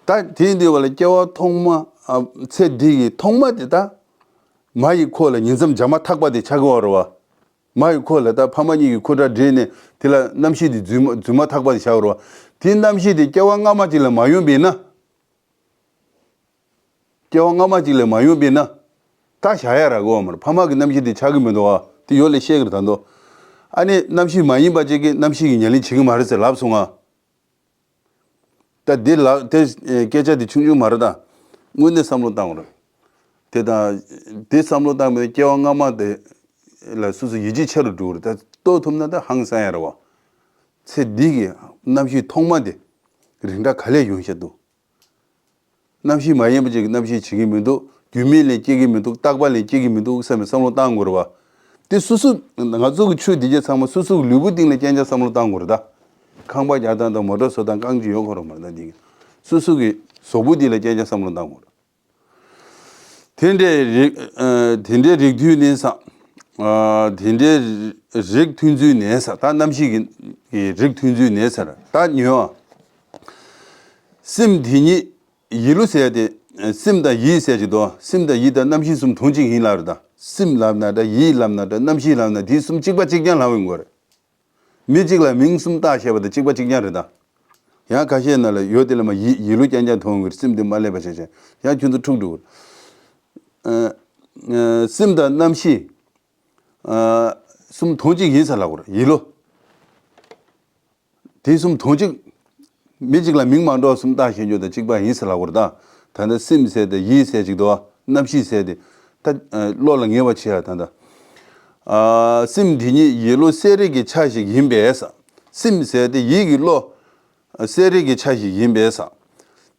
ད་དེ་འདི་བ་ལ་སྐྱེ་བ་ཐོག་མ། ཨ། ཚེ་འདི་གི་ཐོག་མ་དེ་ད་མ་ཡི་ཁོག་ལ་ཉིང་མཚམས་སྦྱར་མ་ཐག་པ་དེ་ཆགས་ཀྱི་ཡོད་རེད་བ། མ་ཡི་ཁོག་ལ་ད་ཕ་མ་གཉིས་ཀྱི་ཁུ་ཁྲག་འདྲེས་ནས་དེ་ལ་རྣམ་ཤེས་དེ་འཛུལ་མ་འཛུལ་མ་ཐག་པ་དེ་ཆགས་ཀྱི་ཡོད་རེད་བ། དེ་རྣམ་ཤེས་དེ་སྐྱེ་བ་སྔ་མ་ཅིག་ལ་མ་ཡོང་པས་ན། སྐྱེ་བ་སྔ་མ་གཅིག་ལས་མ་ཡོང་པས་ན། ད་བཞག་ཡ་རག་གི་ཡོད་མ་རེད། ཕ་མ་གི་རྣམ་ཤེས་དེ་ཆགས་ཀྱི་མི་འདུག་བ། དེ་ཡོད་ལ་ཤེས་ཀྱི་རེད་ད་འདུག་ཨ་ནི་རྣམ་ཤེས་མ་ཡིན་པ་གཅིག་གིས་རྣམ་ཤེས་ཀྱི་ཉེར་ལེན་བྱེད་ཀྱི་མ་རེད་ཟེར་ལབ་སོང་ང་། ད་འདི་ལ་དེ་སྐད་ཆ་དེ་ཆུང་ཆུང་མ་རེད་ད། དངོས་གནས་བསམ་བློ་བཏང་དགོས་རེད། དེ་དང་། དེ་བསམ་བློ་བཏང་པས་སྐྱེ་བ་སྔ་མ་དེ་ལ་སོ་སོ་ཡིད་ཆེས་ཆེ་རུ་འགྲོ་གི་རེད། ད་རྟོགས་ཐུབ་ན་ད་ཧང་སང་ཡ་རེད་བ། ཚེ་འདི་གི་རྣམ་ཤེས་ཐོག་མ་དེ་རིགས་འདྲ་ག་ལས་ཡོང་བཞིན་འདུག་རྣམ་ཤེས་མ་ཡིན་པ་ཅིག་གིས་རྣམ་ཤེས་བྱེད་ཀྱི་མི་འདུག་རྒྱུ་མེད་ལས་སྐྱེ་གི་མི་འདུག་རྟག་པ་ལས་སྐྱེ་གི་མི་འདུག་བསམ་པའི་བསམ་བློ་བཏང་དགོས་རེད་བ། དེ་སོ་སོ་ང་ཚོ་གི་ཆོས་འདི་གྱད་ཚང་མ་སོ་སོ་གི་ལུས་པོ་སྟེང་ལ་རྐྱང་རྐྱང་བསམ་བློ་བཏང་དགོས་རེད་ད། ཁང་པ་རྒྱག་སྟངས་དང་མོ་ཊ་བཟོ་སྟངས་རྐང་གཅིག་ཡོད་ཁོ་རང་མ་རེད་ད། འདི་གི་སོ་སོ་གི་གཟུགས་པོ་འདི་ལ་རྐྱང་རྐྱང་བསམ་བློ་བཏང་དགོས་རེད། དེ་འདྲའི་རིགས། ཨ། དེ་འདྲའི་རིགས་མཐུན་ནས་ཟེར། ཨ། དེ་འདྲའི་རིགས་མཐུན་ཚུལ་ནས་ཟེར། ད་རྣམ་ཤེས་ཀྱི་རིགས་མཐུན་ཚུལ་ནས་ཟེར། ད་ཉོན། སེམས་དེ་ཉིད་ཡིད་བློ་ཟེར་ཏེ། སེམས་དང་ཡིད་ཟེར་གྱི་འདུག་སེམས་དང་ཡིད་དང་རྣམ་ཤེས་གསུམ་དོན་གཅིག་ཡིན་ལབ་རེད་ད། སེམས་ལབ་ན་འདྲ། ཡིད་ལབ་ན་འདྲ། རྣམ་ཤེས་ལབ་ན། དེ་གསུམ་གཅིག་པ་གཅིག་རྐྱང་ལབ་ཡོང་གི་རེད། མི་གཅིག་ལ་མིང་གསུམ་བཏགས་བཤད་པ་དང་གཅིག་པ་གཅིག་རྐྱང་རེད་ད། ཡང་ཁ་ཤས་ནང་ལ་ཡོད་དེ་ལ་མ་ཡིད་ཡིད་བློ་རྐྱང་རྐྱང་མཐོང་གི་རེད། སེམས་དེ་མ་སླེབས་པ་བྱས་བྱས་ཡང་ཁྱོད་ཚོ་འཁྲུག་འགྲོ་གི་རེད། ཨ། ཨ། སེམས་དང་རྣམ་ཤེས། ཨ། གསུམ་དོན་གཅིག་ཡིན་ཟེར་ལབ་དགོས་རེད། ཡིད་བློ། དེ་གསུམ་དོན་གཅིག་མི་གཅིག་ལ་མིང་མ་འདྲ་བ་གསུམ་བཏགས་བཤད་རྒྱུ་དང་གཅིག་པ་ཡིན་ཟེར་ལབ་དགོས་རེད་ད། ད་ལྟ་སེམས་ཟེར་ཏེ་ཡིད་ཟེར་གཅིག་འདུག་བ། རྣམ་ཤེས་ཟེར་ཏེ། ད། ཨ། བློ་ལ་ངེས་པ་བྱེད་ཡ་ད་ལྟ། ཨ། སེམས་དེ་ཉིད་ཡིད་བློ་གསལ་རིག་གི་ཆ་ཞིག་ཡིན་པས་ཟེར། སེམས་ཟེར་ཏེ་ཡིད་ཀྱི་བློ། ཨ། གསལ་རིག་གི་ཆ་ཞིག་ཡིན་པས་ཟེར།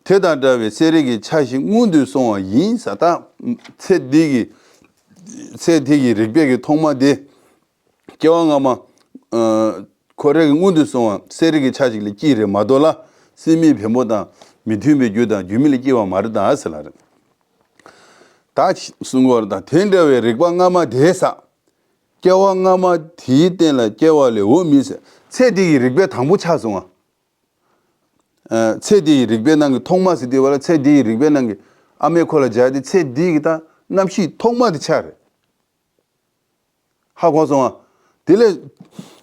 དེ་དང་འདྲ་བའི་གསལ་རིག་གི་ཆ་ཞིག་སྔོན་དུ་སོང་བ་ཡིན་ཟེར། ད་ཚེ་འདི་གི། ཚེ་འདི་གི་རིག་པའི་གི་ཐོག་མ་དེ། སྐྱེ་བ་སྔ་མ། ཨ། ཁོ་རང་གི་སྔོན་དུ་སོང་བ་གསལ་རིག་གི་ཆ་ཞིག་ལ་སྐྱེས་རེད་མ་གཏོགས་ལ། སེམས་མེད་བེམ་པོ་དང་མི་མཐུན་པའི་རྒྱུ་དང་རྒྱུ་མེད་ལ་སྐྱེ་བ་མ་རེད་ད་ཟེར་ལབ་རེད། ད་གསུང་གི་ཡོད་རེད་ད། དེ་འདྲ་བའི་རིག་པ་སྔ་མ་དེ་ཟེར། སྐྱེ་བ་སྔ་མ་དེའི་རྟེན་ལ་སྐྱེ་བ་ལས་འོག་མིན་ཟེར། ཚེ་འདི་ཡི་རིག་པའི་དང་པོ་ཆགས་སོང་ང་། ཨ། ཚེ་འདི་ཡི་རིག་པའི་ནང་གི་ཐོག་མ་ཟེར་དུས་བ་ལ་ཚེ་འདི་ཡི་རིག་པའི་ནང་གི་ཨ་མའི་ཁོག་ལ་སྦྱར་ཏེ་ཚེ་འདི་གི་ད་རྣམ་ཤེས་ཐོག་མ་དེ་ཆགས་རེད། ཧ་གོ་སོང་ང་། དེ་ལས་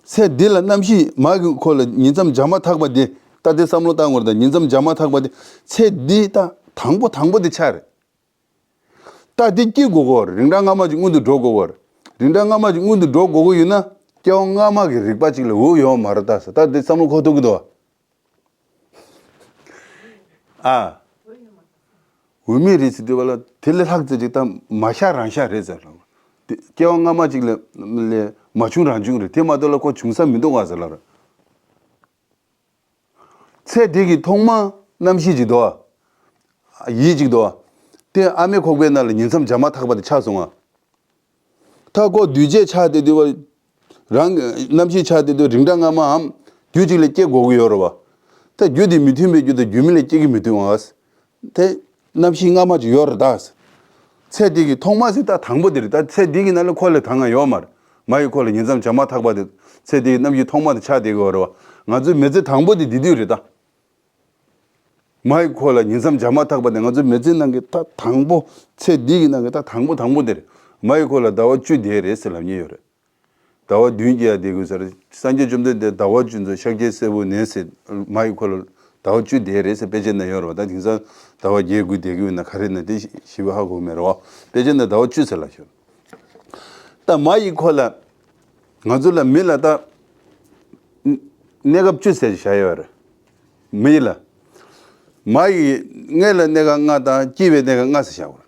ཚེ་འདི་ལ་རྣམ་ཤེས་མ་གི་ཁོག་ལ་ཉིང་མཚམས་སྦྱར་མ་ཐག་པ་དེ། ད་དེ་བསམ་བློ་བཏང་དགོས་རེད་ད། ཉིང་མཚམས་སྦྱར་མ་ཐག་པ་དེ་ཚེ་འདི་ད་དང་པོ་དང་པོ་དེ་ཆགས་རེད། ད་དེ་སྐྱེ་དགོས་ཀྱི་ཡོད་རེད། རིགས་འདྲ་སྔ་མ་ཅིག་སྔོན་དུ་འགྲོ་དགོས་ཀྱི་ཡོད་རེད། རིགས་འདྲ་སྔ་མ་ཅིག་སྔོན་དུ་འགྲོ་དགོས་ཀྱི་ཡོད་ན་སྐྱེ་བ་སྔ་མ་གི་རིག་པ་ཅིག་ལས་འོག་ཡོད་མ་རེད་ད་ཟེར། ད་དེ་བསམ་བློ་འཁོར་ཐུབ་ཀྱི་འདུག་བ། ཨ། འོས་མེད་རེད་ཟེར་དུས་བ་ལ་དེ་ལས་ལྷག་ཙམ་ཅིག་ད་མ་ཤ་རང་ཤ་རེད་ཟེར་ལ། དེ་སྐྱེ་བ་སྔ་མ་ཅིག་ལས་ལས་མ་བྱུང་རང་བྱུང་རེད། དེ་མ་གཏོགས་ལ་ཁོ་བྱུང་ས་མི་འདུག་ག་ཟེར་ལ། ཚེ་འདི་གི་ཐོག་མ་རྣམ་ཤེས་ཅིག་འདུག་བ། ཡིད་ཅིག་འདུག་བ། དེ་ཨ་མའི་ཁོག་པའི་ནང་ལ་ཉིང་མཚམས་སྦྱར་མ་ཐག་པ་དེ་ཆགས་སོང་ང་། ད་ཁོ་འདུས་བྱས་ཆགས་ཏེ་དུས་བ། རང་གི་རྣམ་ཤེས་ཆགས་བསྡད་དུས་རིགས་འདྲ་སྔ་མའམ་རྒྱུ་གཅིག་ལས་སྐྱེ་དགོས་ཀྱི་ཡོད་རེད་བ། ད་རྒྱུ་དེ་མི་མཐུན་པའི་རྒྱུ་དང་རྒྱུ་མེད་ལས་སྐྱེ་གི་མི་མཐུན་བ། དེ་རྣམ་ཤེས་སྔ་མ་ཅིག་ཡོད་རེད་ད། ཚེ་འདི་གི་ཐོག་མ་ཟེར་ད་དང་པོ་དེ་རེད་ད། ཚེ་འདི་གི་ནང་ལ་འཁོར་ལོ་ད་སྔ་ཡོད་མ་རེད། མ་ཡི་འཁོར་ལོ་ཉིང་མཚམས་བྱ་མ་ཐག་པ་དེ་ཚེ་འདི་གི་རྣམ་ཤེས་ཐོག་མ་དེ་ཆགས་བསྡད་ཀྱི་ཡོད་རེད་བ། ང་ཚོའི་མི་ཚེ་དང་པོ་དེ་འདི་དུས་རེད་ད། མ་ཡི་འཁོར་ལོ་ཉིང་མཚམས་བྱ་མ་ཐག་པ་དེ་ང་ཚོའི་མི་ཚེ་ནང་གི་ད་དང་པོ། ཚེ་འདི་གི་ནང་གི་ད་དང་པོ་དང་པོ་དེ་རེད། མ་ཡི་འཁོར་ལོ་ཟླ་བ་བཅུ་དེ་རེད་ཟེར་ལབ་མཁན་ཡོད་རེད། ཟླ་བ་བདུན་གྱི་ཡ་དེ་དགོས་ས་རེད། སངས་རྒྱས་བཅོམ་ལྡན་འདས་ཟླ་བ་བཅུ་ཚོ་ཤཱཀྱའི་སྲས་པོ་ནས་ཟེར་མ་ཡི་འཁོར་ལོ་ཟླ་བ་བཅུ་དེ་རེད་ཟེར་དཔེ་ཆ་ན་ཡོད་རེད་བ། ད་དེང་སང་ཟླ་བ་བརྒྱད་དགུ་དེ་དགོས་ན་ག་རེ་ན་དེ་ཞིབ་ཧ་གོ་མེད་རེད་བ། དཔེ་ཆ་ན་ཟླ་བ་བཅུ་ཟེར་ལབ་ཤོག་ད་མ་ཡི་འཁོར་ལོ་ང་ཚོ་ལ་མི་ལ་ད་གནས་སྐབས་བཅུ་ཟེར་བཞག་ཡོད་རེད། མི་ལ། མ་ཡི་མངལ་ལ་གནས་སྐབས་ལྔ་དང་སྐྱེ་བའི་གནས་སྐབས་ལྔ་ཟེར་བཞག་པ་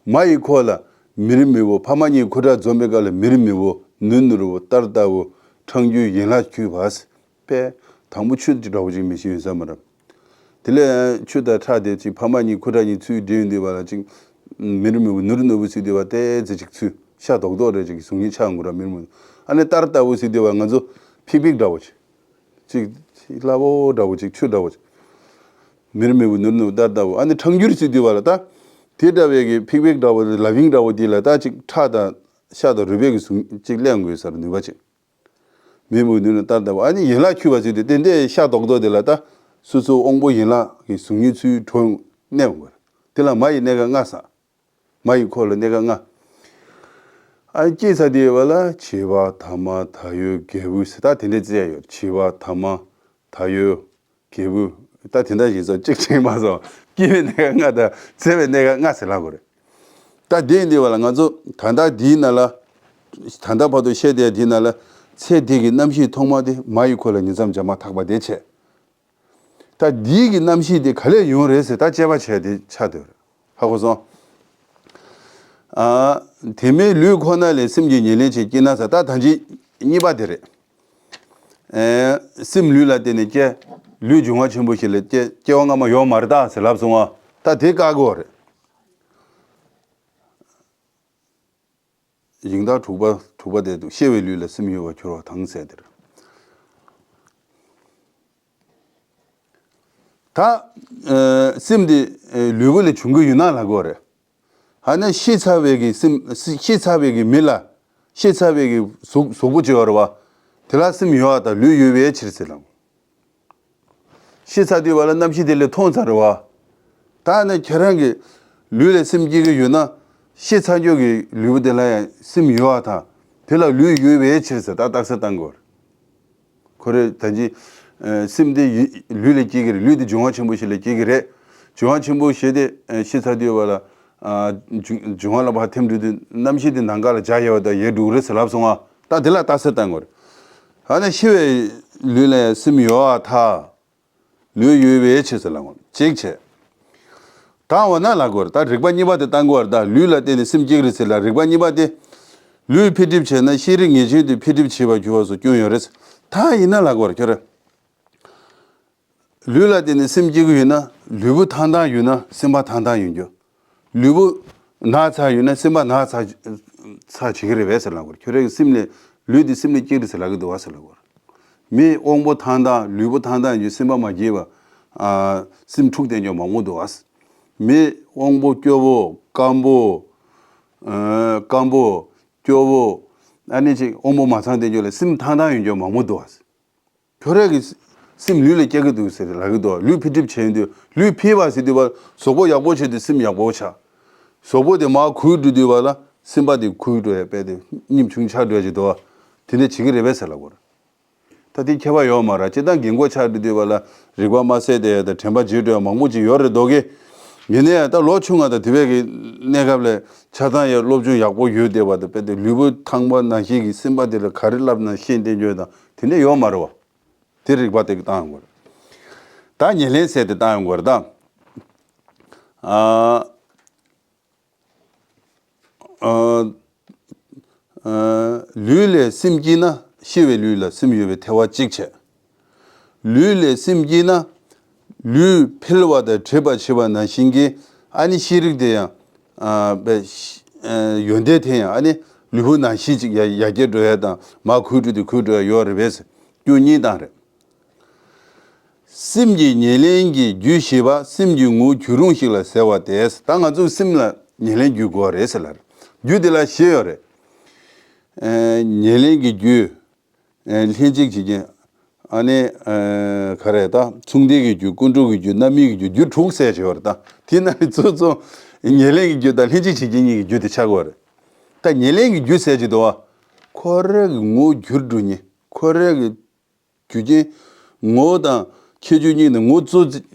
རེད། མ་ཡི་འཁོར་ལོ་མིར་མི་བོ། ཕ་མ་གཉིས་ཁུ་ཁྲག་འཛོམས་པའི་སྐབས་ལ་མིར་མི་བོ། ནུར་ནུར་བོ། ལྟར་ལྟ་བུ། ཁྲག་འགྱུར་ཡན་ལག་འཁྱུད་པ། པས། དང་པོ་ཆུ་འདྲ་བོ་ཅིག་མི་ཤེས་ཡོད་ས་མ་རེད། དེ་ལས་ཆུ་དང་ཁྲག་དེ་ཅིག་ཕ་མ་གཉིས་ཁུ་ཁྲག་གཉིས་ཚུར་འདྲེས་ཡོང་དུས་བ་ལ་ཅིག་མིར་མི་བོ་ནུར་ནུར་བོ་ཟེར་དུས་བ་ཏོག་ཙམ་ཅིག་ཚུར་ཤ་རྡོག་རྡོག་རེ་ཅིག་གཟུགས་བརྙན་ཆགས་འགྲོ་ར། མིར་མི་བོ། ཨ་ནི་ལྟར་ལྟ་བུ་ཟེར་དུས་བ་ང་ཚོ་ཕིག་ཕིག་འདྲ་བོ་ཅིག་ཅིག་ཅིག་སླ་བོ་འདྲ་བོ་ཅིག་ཆུ་འདྲ་བོ་ཅིག་མིར་མི་བོ་ནུར་ནུར་ལྟར་ལྟ་བུ། ཨ་ནི་ཁྲག་འགྱུར་ཟེར་དུས་བ་ལ་ད་དེ་འདྲ་བའི་གི་ཕིག་ཕིག་འདྲ་བོ་ལ་ཝིང་འདྲ་བོ་དེ་ལ་ད་ཅིག་ཁྲག་དང་ཤ་དང་རུས་པའི་གི་གཟུགས་ཅིག་ལེན་དགོས་སར་ནུས་པ་ཅིག་མིར་མི་བོ་ནུར་ནུར་ལྟར་ལྟ་བུ། ཨ་ནི་ཡན་ལག་འཁྱུད་པ་ཟེར་དུས་ཏན་ཏན་ཤ་རྡོག་རྡོག་དེ་ལ་ད་སོ་སོ་དབང་པོ་ཡན་ལག་གི་གཟུགས་བརྙན་ཚུར་འགྲོ་གནས་དགོས། དེ་ལ་མ་ཡི་གནས་སྐབས་ལྔ་ཟེར། མ་ཡི་འཁོར་ལོ་གནས་སྐབས་ལྔ། ཨ་སྐྱེས་ཚར་དུས་བ་ལ་བྱིས་པ་ཐ་མ་ད་ཡོད་རྒད་པོ་ཟེར་ད་དེ་འདྲའི་རྩིས་ཡ་ཡོད། བྱིས་པ་ཐ་མ་ད་ཡོད་རྒད་པོ། ད་དེ་འདྲ་ཞིག་སོ་གཅིག་ཕྱིན་མ་སོང་། སྐྱེ་བའི་གནས་སྐབས་ལྔ་དང་འཚོ་བའི་གནས་སྐབས་ལྔ་ཟེར་ལབ་དགོས་རེད། ད་དེ་ཡིན་དུས་བ་ལ་ང་ཚོ་ད་ལྟ་འདིའི་ནང་ལ་ད་ལྟ་བར་དུ་བཤད་བསྡད་འདིའི་ནང་ལ་ཚེ་འདི་གི་རྣམ་ཤེས་ཐོག་མ་དེ་མ་ཡི་འཁོར་ལོ་ཉིང་མཚམས་བྱ་མ་ཐག་པ་དེ་བྱས། ད་འདིའི་གི་རྣམ་ཤེས་དེ་ག་ལས་ཡོང་རེད་ཟེར་ད་དཔྱད་པ་བྱས་ཏེ་ཆགས་སྡོད་རེད། ཧ་གོ་སོང་། ཨ། དེ་མིན་ལུས་ཁོ་ན་ལས་སེམས་ཀྱི་ཉེར་ལེན་བྱེད་སྐྱེ་ན་ཟེར་ད་ད་ཅི་གཉིས་པ་དེ་རེད། ཨེ། སེམས་ལུས་ལ་བརྟེན་ནས་སྐྱེ། ལུས་འབྱུང་བ་ཆེན་པོ་ཞིག་ལ་སྐྱེ། སྐྱེ་བ་སྔ་མ་ཡོད་མ་རེད་ད་ཟེར་ལབ་སོང་ང་། ད་དེ་བཀག་དགོས་རེད། སྦྱིན་བདག་དྲུག་པ། དྲུག་པ་དེ་འདུག་ཤེས་པའི་ལུས་ལ་སེམས་གཡོ་བ་སྦྱོར་བ་དང་ཟེར་དེར། ད། ཨ། སེམས་དེ་ཨ་ལུས་པོ་ལས་བྱུང་གི་ཡོད་ན་ལབ་དགོས་རེད། ཧ་ན་ཤི་ཚར་བའི་གི་སེམས། ཤི་ཚར་བའི་གི་མི་ལ། ཤི་ཚར་བའི་གི་གཟུགས་གཟུགས་པོ་ཅིག་ཡོད་རེད་བ། དེ་ལ་སེམས་ཡོད་པ་དང་ལུས་ཡོད་པའི་ཕྱིར་ཟེར་ལབ། ཤི་ཚར་དུས་བ་ལ་རྣམ་ཤེས་དེ་ལས་ཐོན་ཚར་རེད་བ། ད་ནི་ཁྱེད་རང་གི་ལུས་ལས་སེམས་སྐྱེ་གི་ཡོད་ན། ཤི་ཚར་རྒྱུ་གི་ལུས་པོ་དེ་ལ་ཡང་སེམས་ཡོད་པ་དང་། དེ་ལ་ལུས་ཡོད་པའི་ཕྱིར་ཟེར་ད་རྟགས་གསལ་བཏང་དགོས་རེད། ཁོ་རེ་ད་ཅི། ཨ། སེམས་དེ་ཡི་ལུས་ལས་སྐྱེ་གི་རེད། ལུས་དེ་འབྱུང་བ་ཆེན་པོ་ཞིག་ལས་སྐྱེ་གི་རེད། འབྱུང་བ་ཆེན་པོ་ཞིག་དེ་ཨ་ཤི་ཚར་དུས་བ་ལ། ཨ། འབྱུང་འབྱུང་བ་ལ་ཕར་ཐིམ་འགྲོ་དུས་རྣམ་ཤེས་དེ་ནམ་མཁའ་ལ་འཇའ་ཡལ་བ་དང་ཡལ་འགྲོ་གི་རེད་ཟེར་ལབ་སོང་ང་། ད་དེ་ལ་རྟགས་གསལ་བཏང་དགོས་རེད། ཧ་ན་ཤི་བའི་ལུས་ལ་ཡང་སེམས་ཡོད་པ་དང་། ལུས་ཡོད་པའི་ཕྱིར་ཟེར་ལབ་དགོས་རེད། གཅིག་བྱས། ད་འོ་ན་ལབ་དགོས་རེད། ད་རིགས་པ་གཉིས་པ་དེ་བཏང་དགོས་རེད། ད་ལུས་ལ་བརྟེན་ནས་སེམས་སྐྱེ་གི་རེད་ཟེར་ལ་རིགས་པ་གཉིས་པ་དེ། ལུས་འཕེལ་འགྲིབ་བྱས་ན་ཤེས་རིག་ངེས་ཅན་དེ་འཕེལ་འགྲིབ་བྱེད་པར་འགྱུར་བ་སོགས་སྐྱོན་ཡོད་རེད། ད་ཡིན་ན་ལབ་དགོས་རེད་ཁྱོད་རེ། ལུས་ལ་བརྟེན་ནས་སེམས་སྐྱེ་གི་ཡོད་ན་ལུས་པོ་ཐང་ཐང་ཡོད་ན་སེམས་པ་ཐང་ཐང་ཡོང་རྒྱུ། ལུས་པོ་ན་ཚ་ཡོད་ན་སེམས་པ་ན་ཚ་ཚ་བྱེད་ཀྱི་རེད་པས་ཟེར་ལབ་དགོས་རེད། ཁྱོད་རེ་གི་སེམས་ལས་ལུས་དེ་སེམས་ལས་སྐྱེ་གི་རེད་ཟེར་ལབ་གི་འདུག་བ་ཟེར་ལབ་དགོས་རེད། མི་དབང་པོ་ཐང་ཐང་ལུས་པོ་ཐང་ཐང་ཡོད་སེམས་པ་མ་སྐྱེས་པ། ཨ། སེམས་འཁྲུགས་བསྡད་མཁན་མང་པོ་འདུག་བ། མི་དབང་པོ་སྐྱོ་བོ་སྐམ་པོ། ཨ། སྐམ་པོ་སྐྱོ་བོ། ཨ་ནི་ཅིག་དབང་པོ་མ་ཚང་བསྡད་མཁན་ལ་སེམས་ཐང་ཐང་ཡོད་མཁན་མང་པོ་འདུག་བ། ཁྱོད་རེ་གི་སེམས་ལུས་ལ་སྐྱེ་གི་འདུག་ཟེར་ལབ་གི་འདུག་ལུས་འཕེལ་འགྲིབ་བྱས་ཡོང་དུས་ལུས་འཕེལ་བ་ཟེར་དུས་བ་གཟུགས་པོ་ཡག་པོ་བྱས་དུས་སེམས་ཡག་པོ་ཆགས། གཟུགས་པོ་དེ་མར་འཁུར་འགྲོ་དུས་བ་ལ་སེམས་པ་དེ་འཁུར་འགྲོ་ཡ་དཔེ་དེ་སྙོམ་ཆུང་ཆགས་འགྲོ་ཡ་ཅིག་འདུག་བ། དེ་འདྲ་བྱེད་ཀྱི་རེད་པས་ཟེར་ལབ་དགོས་རེད། ད་དེ་ཁྱད་པར་ཡོད་མ་རེད། སྤྱིར་བཏང་རྒན་གོག་ཆགས་འགྲོ་དུས་བ་ལ་རིག་པ་མ་གསལ་བསྡད་ཡ་དང་དྲན་པ་བརྗེད་འགྲོ་ཡ་མང་པོ་ཅིག་ཡོད་རེད་འདུག་གི། ཡིན་ན་ཡང་ད་ལོ་ཆུང་བ་དང་དེ་བས་ཀྱི་གནས་སྐབས་ལ་ཆ་ཚང་ཡ་སློབ་སྦྱོང་ཡག་པོ་ཡོད་བསྡད་པ་དང་དཔེ་དེ་ལུས་པོ་ཐང་པ་ནང་བཞིན་གྱི་སེམས་པ་དེ་ལ་ག་རེ་ལབ་ན་ཤེས་བསྡད་རྒྱུ་དང་དེ་འདྲ་ཡོད་མ་རེད་བ། དེ་རིགས་པ་དེ་གི་བཏང་ཡོང་དགོས་རེད། ད་ཉེར་ལེན་ཟེར་དེ་བཏང་ཡོང་དགོས་རེད་ད། ཨ། ཨ། ཨ། ལུས་ལས་སེམས་སྐྱེས་ན་ཤི་བའི་ལུས་ལ་སེམས་ཡོད་པའི་ཐལ་བ་གཅིག་བྱས། ལུས་ལས་སེམས་སྐྱེས་ན་ལུས་འཕེལ་བ་དང་འགྲིབ་པ་བྱེད་པ་ནང་བཞིན་གྱི་ཨ་ནི་ཤེས་རིག་དེ་ཡང་། ཨ། པའི་ཤེས། ཨ། ཡོན་ཏན་དེ་ཡང་ཨ་ནི་ ལུས་པོ་ནང་བཞིན་ཅིག་ཡར་ཡར་རྒྱས་འགྲོ་ཡ་དང་མར་ཁུག་འགྲོ་དུས་ཁུག་འགྲོ་ཡ་ཡོད་རེད་པས་ཟེར། རྒྱུ་གཉིས་དང་རེད། སེམས་ཀྱི་ཉེར་ལེན་གྱི་རྒྱུ་ཞེས་པ་སེམས་ཀྱི་ངོ་བོ་གྱུར་རུང་ཞིག་ལ་ཟེར་བ་སྟེ། ད་ང་ཚོའི་སེམས་ལ་ཉེར་ལེན་རྒྱུ་དགོས་རེད་ཟེར་ལ། རྒྱུ་དེ་ལ་བཞི་ཡོད་རེད། ཨེ། ཉེར་ལེན་གྱི་རྒྱུ། ཨེ། ལྷན་ཅིག་བྱེད་རྐྱེན། ཨ་ནི། ཨེ། ག་རེ་ད། མཚུངས་ལྡན་གྱི་རྒྱུ། ཀུན་འགྲོ་གི་རྒྱུ། རྣམ་སྨིན་གྱི་རྒྱུ། རྒྱུ་དྲུག་ཟེར་བྱས་ཡོད་རེད་ད། དེ་ནང་ནས་གཙོ་གཙོ་ཉེར་ལེན་གྱི་རྒྱུ་དང་ལྷན་ཅིག་བྱེད་རྐྱེན་གཉིས་ཀྱི་རྒྱུ་དེ་ཆགས་ཀྱི་ཡོད་རེད། ད་ཉེར་ལེན་གྱི་རྒྱུ་ཟེར་གྱི་འདུག་བ། ཁོ་རང་གི་ངོ་བོ་གྱུར་འགྲོ་མཁན། ཁོ་རང་གི་རྒྱུ་རྐྱེན། ངོ་བོ་དང་ཁྱད་ཆོས་གཉིས་ནི་ངོ་བོ་གཙོ་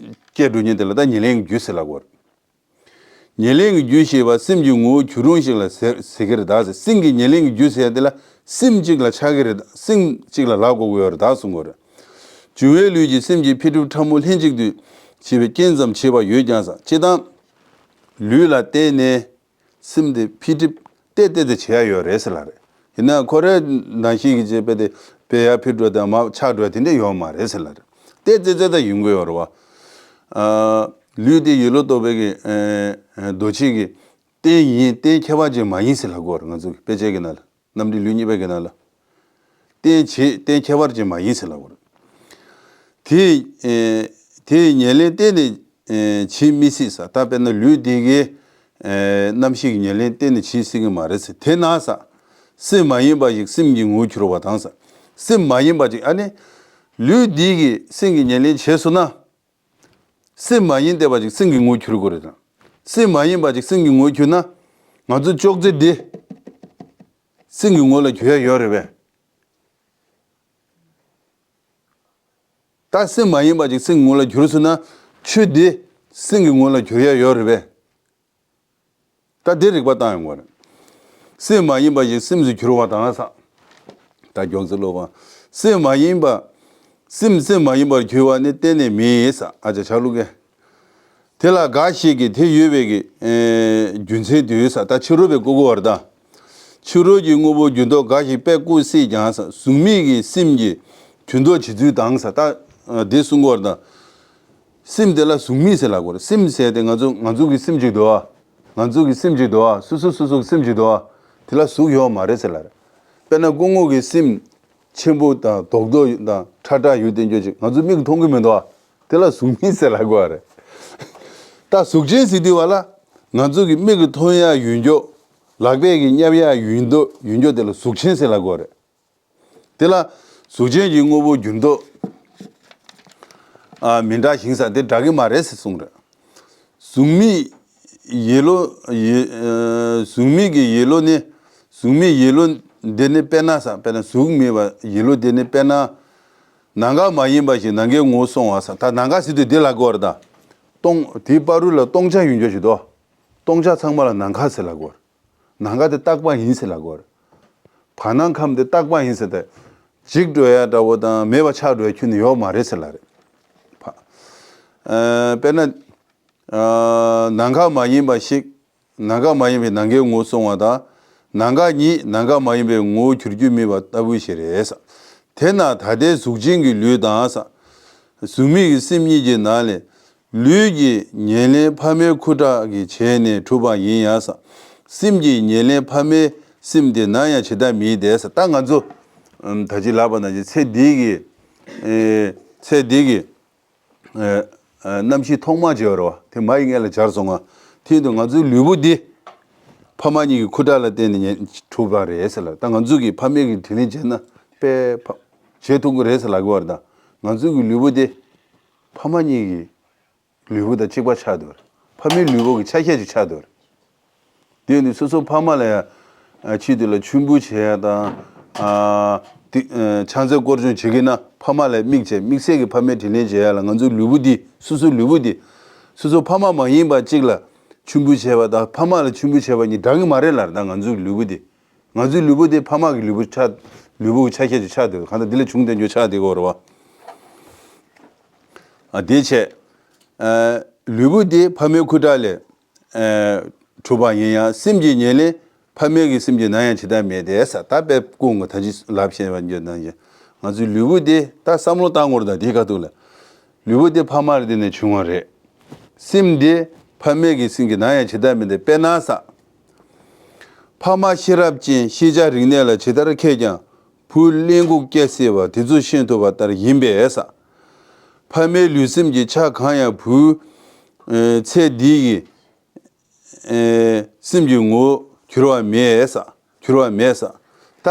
སྐྱེས་འགྲོ་མཁན་དེ་ལ་ད་ཉེར་ལེན་གྱི་རྒྱུ་ཟེར་ལབ་ཀྱི་ཡོད་རེད། ཉེར་ལེན་གྱི་རྒྱུ་ཞེས་པ་སེམས་ཀྱི་ངོ་བོ་གྱུར་རུང་ཞིག་ལ་ཟེར་ཟེར་གྱི་རེད་ད་ཟེར། སེམས་ཀྱི་ཉེར་ལེན་གྱི་རྒྱུ་ཟེར་དེ་ལ་སེམས་གཅིག་ལ་ཆགས་ཀྱི་རེད། སེམས་གཅིག་ལ་ལབ་དགོས་ཀྱི་ཡོད་རེད་ད་གསུང་གི་ཡོད་རེད། འབྱུང་བའི་ལུས་ཀྱི་སེམས་ཀྱི་འཕེལ་འགྲིབ་ཕྲ་མོ་ལྷན་ཅིག་ཏུ་བྱེད་པའི་རྐྱེན་ཙམ་བྱེད་པ་ཡོད་ཀྱང་ཟེར། སྤྱིར་བཏང་ལུས་ལ་བརྟེན་ནས་སེམས་དེ་འཕེལ་འགྲིབ་ཏན་ཏན་དེ་བྱེད་ཡ་ཡོད་རེད་ཟེར་ལབ་རེད། ཡིན་ན་ཁོ་རང་ནང་བཞིན་གྱི་བྱས་པ་དེ་བས་ཡར་འཕེལ་འགྲོ་དང་མར་ཆག་འགྲོ་དེ་འདྲ་ཡོད་མ་རེད་ཟེར་ལབ་རེད། ཏན་ཏན་ཏན་ཏན་ཡོང་གི་ཡོད་རེད་བ། ཨ། ལུས་དེ་ཡིད་བློ་རྟོག་པའི་གི། ཨེ། ཨེ། འདུ་བྱེད་ཀྱི་རྟེན་ཡིན། རྟེན་ཁྱད་པར་ཅན་མ་ཡིན་ཟེར་ལབ་ཀྱི་ཡོད་རེད། ང་ཚོ་གི་དཔེ་ཆའི་གི་ནང་ལ། རྣམ་འགྲེལ་ལུས་གཉིས་པའི་གི་ནང་ལ། རྟེན་བྱེད། རྟེན་ཁྱད་པར་ཅན་མ་ཡིན་ཟེར་ལབ་ཀྱི་ཡོད་རེད། དེ། ཨེ། དེ་ཉེར་ལེན་གཏན་ནས། ཨེ། བྱེད་མི་སྲིད་ཟེར། ད་དཔེར་ན་ལུས་འདི་གི། ཨེ། རྣམ་ཤེས་ཀྱི་ཉེར་ལེན་གཏན་ནས་བྱེད་སྲིད་ཀྱི་མ་རེད་ཟེར། དེས་ན་ཟེར། སེམས་མ་ཡིན་པ་ཞིག་སེམས་ཀྱི་ངོ་བོར་གྱུར་པ་དང་ཟེར། སེམས་མ་ཡིན་པ་ཅིག་ཨ་ནི། ལུས་འདི་གིས་སེམས་ཀྱི་ཉེར་ལེན་བྱས་སོང་ན། སེམས་མ་ཡིན་བསྡད་པ་ཅིག་སེམས་ཀྱི་ངོ་བོར་གྱུར་དགོས་རེད་དང་། སེམས་མ་ཡིན་པ་ཅིག་སེམས་ཀྱི་ངོ་བོར་གྱུར་ན། ང་ཚོ་ཅོག་ཙེ་འདི་སེམས་ཀྱི་ངོ་ལ་གྱུར་ཡ་ཡོད་རེད་པས། ད་སེམས་མ་ཡིན་པ་ཅིག་སེམས་ཀྱི་ངོ་ལ་གྱུར་སོང་ན། ཆུ་འདི་སེམས་ཀྱི་ངོ་ལ་གྱུར་ཡ་ཡོད་རེད་པས། ད་འདི་རིགས་པ་བཏང་ཡོང་བ་རེད། སེམས་མ་ཡིན་པ་ཞིག་སེམས་སུ་གྱུར་པ་དང་ཟེར། ད་མགྱོགས་ཚད་ལོག་པ། སེམས་མ་ཡིན་པ། སེམས་སེམས་མ་ཡིན་པར་གྱུར་པ་ནི་གཏན་ནས་མིན་ཟེར། ཨ་ཅག་ཆ་ལུགས་ཀྱི། དེ་ལ་འགའ་ཞིག་གིས་དེ་ཡོད་པའི་གི། ཨེ། རྒྱུ་མཚན་དུ་ཟེར། ད་ཕྱི་རོལ་པས་བཀོད་དགོས་པ་རེད་ད། ཕྱི་རོལ་གྱི་དངོས་པོ་འགྱུར་ལྡོག་འགའ་ཞིག་དཔེ་བཀོད་སྲིད་ཀྱང་ཟེར། གཟུགས་མེད་ཀྱི་སེམས་ཀྱི་འགྱུར་ལྡོག་བྱེད་ཚུལ་དང་ཟེར། ད། ཨ། དེ་གསུང་གི་ཡོད་རེད་ད། སེམས་དེ་ལ་གཟུགས་མེད་ཟེར་ལབ་དགོས་རེད། སེམས་ཟེར་དེ་ང་ཚོ་ང་ཚོ་གི་སེམས་ཅིག་འདུག་ཨ། ང་ཚོ་གི་སེམས་ཅིག་འདུག་ཨ། སོ་སོ་སོ་སོ་གི་སེམས་ཅིག་འདུག་ཨ། དེ་ལ་གཟུགས་ཡོད་མ་རེད་ཟེར་ལབ་རེད། དཔེར་ན་སྐུ་ངོ་གི་སེམས་ཆེན་པོ་དང་རྡོག་རྡོག་དང་ཁྲ་ཁྲ་ཡོད་དེ་འདྲ་ཅིག་ང་ཚོ་མིག་གིས་མཐོང་གི་མི་འདུག་ཨ། དེ་ལ་གཟུགས་མེད་ཟེར་ལབ་དགོས་རེད། ད་གཟུགས་ཅན་ཟེར་དུས་བ་ལ། ང་ཚོ་གི་མིག་གིས་མཐོང་ཡ་ཡོད་རྒྱུ། ལག་པས་གི་མཉམ་ཡ་ཡོད་རྒྱུ། ཡོད་རྒྱུ་དེ་ལ་གཟུགས་ཅན་ཟེར་ལབ་དགོས་རེད། དེ་ལ་གཟུགས་ཅན་གྱི་དངོས་པོ་འགྱུར་ལྡོག་ཨ། མི་འདྲ་ཞིང་ཟེར་དེ་འདྲ་གི་མ་རེད་ཟེར་གསུངས་རེད། གཟུགས་མེད་ཡིད་བློ་ཡི། ཨ། གཟུགས་མེད་ཀྱི་ཡིད་བློ་ནི། གཟུགས་མེད་ཡིད་བློ་འདི་ནི་དཔེར་ན་ཟེར། དཔེར་ན་གཟུགས་མེད་པ་ཡིད་བློ་འདི་ནི་དཔེར་ན། ནམ་མཁའ་མ་ཡིན་པ་ཞིག་ནམ་མཁའི་ངོ་བོར་སོང་བ་ཟེར། ད་ནམ་མཁའ་ཟེར་དུས་འདི་ལ་གོ་བར་ད། སྟོང་། དེའི་བར་རུ་ལ་སྟོང་ཆ་ཡོད་རྒྱུ་ཞིག་འདུག་སྟོང་ཆ་ཚང་མ་ལ་ནམ་མཁའ་ཟེར་ལབ་དགོས། ནམ་མཁའ་དེ་རྟག་པ་ཡིན་ཟེར་ལབ་དགོས། བར་སྣང་ཁམས་དེ་རྟག་པ་ཡིན་ཟེར་ཏེ། འཇིག་འགྲོ་ཡ་འདྲ་བོ་དང་མེད་པ་ཆགས་འགྲོ་ཡ་ཁྱོན་ནས་ཡོད་མ་རེད་ཟེར་ལབ་རེད། ཕ། ཨ། དཔེར་ན། ཨ། ནམ་མཁའ་མ་ཡིན་པ་ཞིག་ནམ་མཁའ་མ་ཡིན་པའི་ནམ་མཁའི་ངོ་བོར་སོང་བ་དང་། ནམ་མཁའ་ཉིད་ནམ་མཁའ་མ་ཡིན་པའི་ངོ་བོར་གྱུར་རྒྱུ་མེད་པ་ལྟ་བུ་ཞིག་རེད་ཟེར། དེས་ན་ད་ལྟའི་གཟུགས་ཅན་གྱི་ལུས་དང་ཟེར། གཟུགས་མེད་ཀྱི་སེམས་གཉིས་ཀྱི་ནང་ལས། ལུས་ཀྱི་ཉེར་ལེན་ཕ་མའི་ཁུ་ཁྲག་གིས་བྱས་ནས་གྲུབ་པ་ཡིན་ཡང་ཟེར། སེམས་ཀྱི་ཉེར་ལེན་ཕ་མའི་སེམས་དེ་ནམ་ཡང་ཇི་ལྟར་མིན་ཏེ་ཟེར། ད་ང་ཚོ། ཨམ། ད་ཅི་ལབ་པ་ནང་བཞིན་ཚེ་འདི་གི། ཨེ། ཚེ་འདི་གི། ཨེ། ཨེ། རྣམ་ཤེས་ཐོག་མ་བརྗོད་རོ། དེ་མ་ཡི་མངལ་ལ་སྦྱར་སོང་ང་། དེ་དུས་ང་ཚོའི་ལུས་པོ་འདི་ཕ་མ་གཉིས་ཀྱི་ཁུ་ཁྲག་ལ་བརྟེན་ནས་གྲུབ་པ་རེད་ཟེར་ལ། ད་ང་ཚོ་གིས་ཕ་མེས་ཀྱི་དྲིན་ལན་འཇལ་ན་དཔེ་ཕ་བྱེད་ཐུབ་ཀྱི་རེད་ཟེར་ལབ་ཀྱི་ཡོད་རེད། ད་ང་ཚོ་གི་ལུས་པོ་འདི་ཕ་མ་གཉིས་ཀྱི་ལུས་པོ་དང་གཅིག་པ་ཆགས་འདུག་ཕ་མའི་ལུས་པོ་གི་ཆ་ཤས་ཅིག་ཆགས་འདུག་དེ་ནི་སོ་སོ་ཕ་མ་ལ་ཡང་ཆེད་དུ་ལ་མཆོད་འབུལ་བྱེད་ཡ་དང་། ཨ། དེ། ཨ། ཕྱག་འཚལ་སྐོར་སྦྱོང་བྱེད་ཀྱི་ན་ཕ་མ་ལ་དམིགས་བྱས། དམིགས་བསལ་གྱི་ཕ་མའི་དྲིན་ལན་འཇལ་ཡ་ལ་ང་ཚོའི་ལུས་པོ་འདི། སོ་སོའི་ལུས་པོ་འདི། སོ་སོ་ཕ་མ་མ་ཡིན་པ་གཅིག་ལ་མཆོད་འབུལ་བྱས་པ་དང་ཕ་མ་ལ་མཆོད་འབུལ་བྱས་པ་གཉིས་འདྲ་གི་མ་རེད་ལབ་རེད། ད་ང་ཚོའི་ལུས་པོ་འདི། ང་ཚོའི་ལུས་པོ་འདི་ཕ་མ་གི་ལུས་པོ་ཆགས། ལུས་པོ་གི་ཆ་ཤས་ཅིག་ཆགས་འདུག་གང་ལྟར་འདི་ལས་བྱུང་བསྡད་རྒྱུ་ཆགས་བསྡད་ཀྱི་ཡོད་རེད་བ། ཨ། དེ་བྱས། ཨ། ལུས་པོ་འདི་ཕ་མའི་ཁུ་ཁྲག་ལས། ཨ། གྲུབ་པ་ཡིན་ཡང་སེམས་ཀྱི་ཉེར་ལེན་ཕ་མའི་གི་སེམས་ཀྱི་ནམ་ཡང་ཇི་ལྟར་མིན་ཏེ་ཟེར། ད་དཔེ་ཀུན་གྱི་ད་ཅི་ལབ་བཤད་པ་འདྲ་ནང་བཞིན་ང་ཚོའི་ལུས་པོ་འདི་ད་བསམ་བློ་བཏང་དགོས་རེད། ད་དེའི་ཁ་ཐུག་ལ། ལུས་པོ་འདི་ཕ་མ་ལ་བརྟེན་ནས་བྱུང་བ་རེད། སེམས་འདི་ཕ་མའི་གི་སེམས་ཀྱི་ནམ་ཡང་ཇི་ལྟར་མིན་ཏེ། དཔེར་ན་ཟེར། ཕ་མ་ཤེས་རབ་ཅན། ཤེས་བྱ་རིག་གནས་ལ་ཇི་ལྟར་མཁས་ཀྱང་། བུ་གླེན་ལྐུགས་སྐྱེ་སྲིད་པ། དེ་ཚོ་ཤེས་ཐུབ་པ་ལྟར་ཡིན་པས་ས། ཕ་མའི་ལུས་སེམས་ཀྱི་ཆ་གང་ཡང་བུའི་ཚེ་འདི་ཡི་སེམས་ཀྱི་ངོ་བོ་གྱུར་པ་མེད་ས། གྱུར་པ་མེད་ས། ད་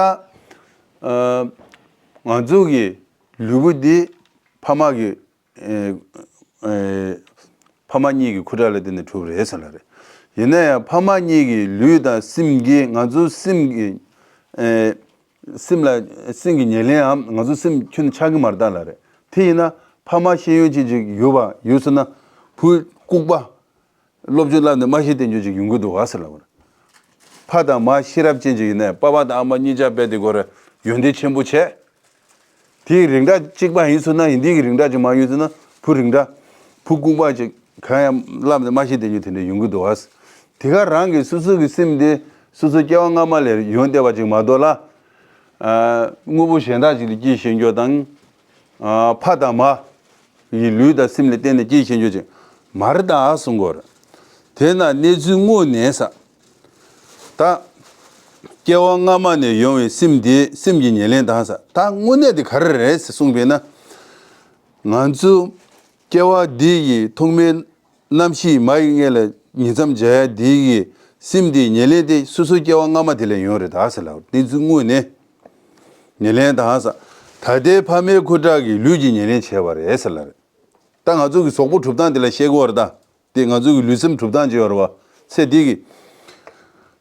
ང་ཚོ་གི་ལུས་པོ་འདི་ཕ་མ་གི་ཨེ་ཨེ་ཕ་མ་གཉིས་ཀྱི་ཁུ་ཁྲག་ལ་བརྟེན་ནས་གྲུབ་རེད་ཟེར་ལ་རེད། ཡིན་ན་ཡང་ཕ་མ་གཉིས་ཀྱི་ལུས་དང་སེམས་ཀྱི། ང་ཚོའི་སེམས་ཀྱི་ཨེ་སེམས་ལ་སེམས་ཀྱི་ཉེར་ལེན་འམ། ང་ཚོའི་སེམས་ཁྱོན་ནས་ཆགས་ཀྱི་མ་རེད་ད་ལ་རེད། དེ་ཡིན་ན་ཕ་མ་ཤེས་ཡོན་ཅན་ཅིག་ཡོད་པ་ཡོད་ཟེར་ན། བུ་ལྐུགས་པ། སློབ་སྦྱོང་བསླབས་ནས་མ་ཤེས་བསྡད་རྒྱུ་ཅིག་ཡོང་གི་འདུག་ག་ཟེར་ལབ་པ་རེད། ཕ་དང་མ་ཤེས་རབ་ཅན་ཅིག་ཡིན་ནའི་པ་ཕ་དང་ཨ་མ་གཉིས་ཆ་རྦད་དེ་ཁོ་རང་ཡོན་ཏན་ཆེན་པོ་བྱས། དེའི་རིགས་འདྲ་གཅིག་པ་ཡིན་ཟེར་ན། ཡིན་དེའི་རིགས་འདྲ་ཅིག་མ་ཡིན་ཟེར་ན། བུ་རིགས་འདྲ། བུ་ལྐུགས་པ་ཅིག་གང་ཡང་བསླབས་ནས་མ་ཤེས་བསྡད་རྒྱུ་དེ་འདྲ་ཡོང་གི་འདུག་ག། དེ་ག་རང་གི་སོ་སོ་གི་སེམས་དེ་སོ་སོ་སྐྱེ་བ་སྔ་མ་ལས་ཡོང་བསྡད་པ་ཅིག་མ་གཏོགས་ལ། ཨ་དངོས་པོ་གཞན་དག་ཅིག་ལ་སྐྱེས་ཤེས་རྒྱུ་དང་། ཨ་ཕ་དང་མ་ཡི་ལུས་དང་སེམས་ལ་བརྟེན་ནས་སྐྱེས་ཤེས་རྒྱུ་ཅིག་མ་རེད་ད་གསུང་གི་ཡོད་རེད། དེས་ན་གནས་ཚུལ་དངོས་གནས་ས། ད་སྐྱེ་བ་སྔ་མ་ནས་ཡོང་བའི་སེམས་དེ་སེམས་ཀྱི་ཉེར་ལེན་དང་ས། ད་དངོས་གནས་དེ་ག་རེ་རེད་ཟེར་གསུངས་པས་ན། ང་ཚོ་སྐྱེ་བ་འདི་ཡི་ཐོག་མའི་རྣམ་ཤེས་མ་ཡི་མངལ་ལ་ཉིང་མཚམས་སྦྱར་ཡ་འདི་ཡི་སེམས་དེའི་ཉེར་ལེན་དེ་སོ་སོ་སྐྱེ་བ་སྔ་མ་དེ་ལས་ཡོང་རེད་ད་ཟེར་ལབ། གནས་ཚུལ་དངོས་གནས་ཉེར་ལེན་དང་ས། ད་ལྟའི་ཕ་མའི་ཁུ་ཁྲག་གིས་ལུས་ཀྱི་ཉེར་ལེན་བྱས་པ་རེད་ཟེར་ལབ་རེད། ད་ང་ཚོ་གི་གཟུགས་པོ་གྲུབ་སྟངས་དེ་ལ་བཤད་ཀྱི་ཡོད་རེད་ད། དེ་ང་ཚོ་གི་ལུས་སེམས་གྲུབ་སྟངས་ཅིག་ཡོད་རེད་བ། ཚེ་འདི་གི་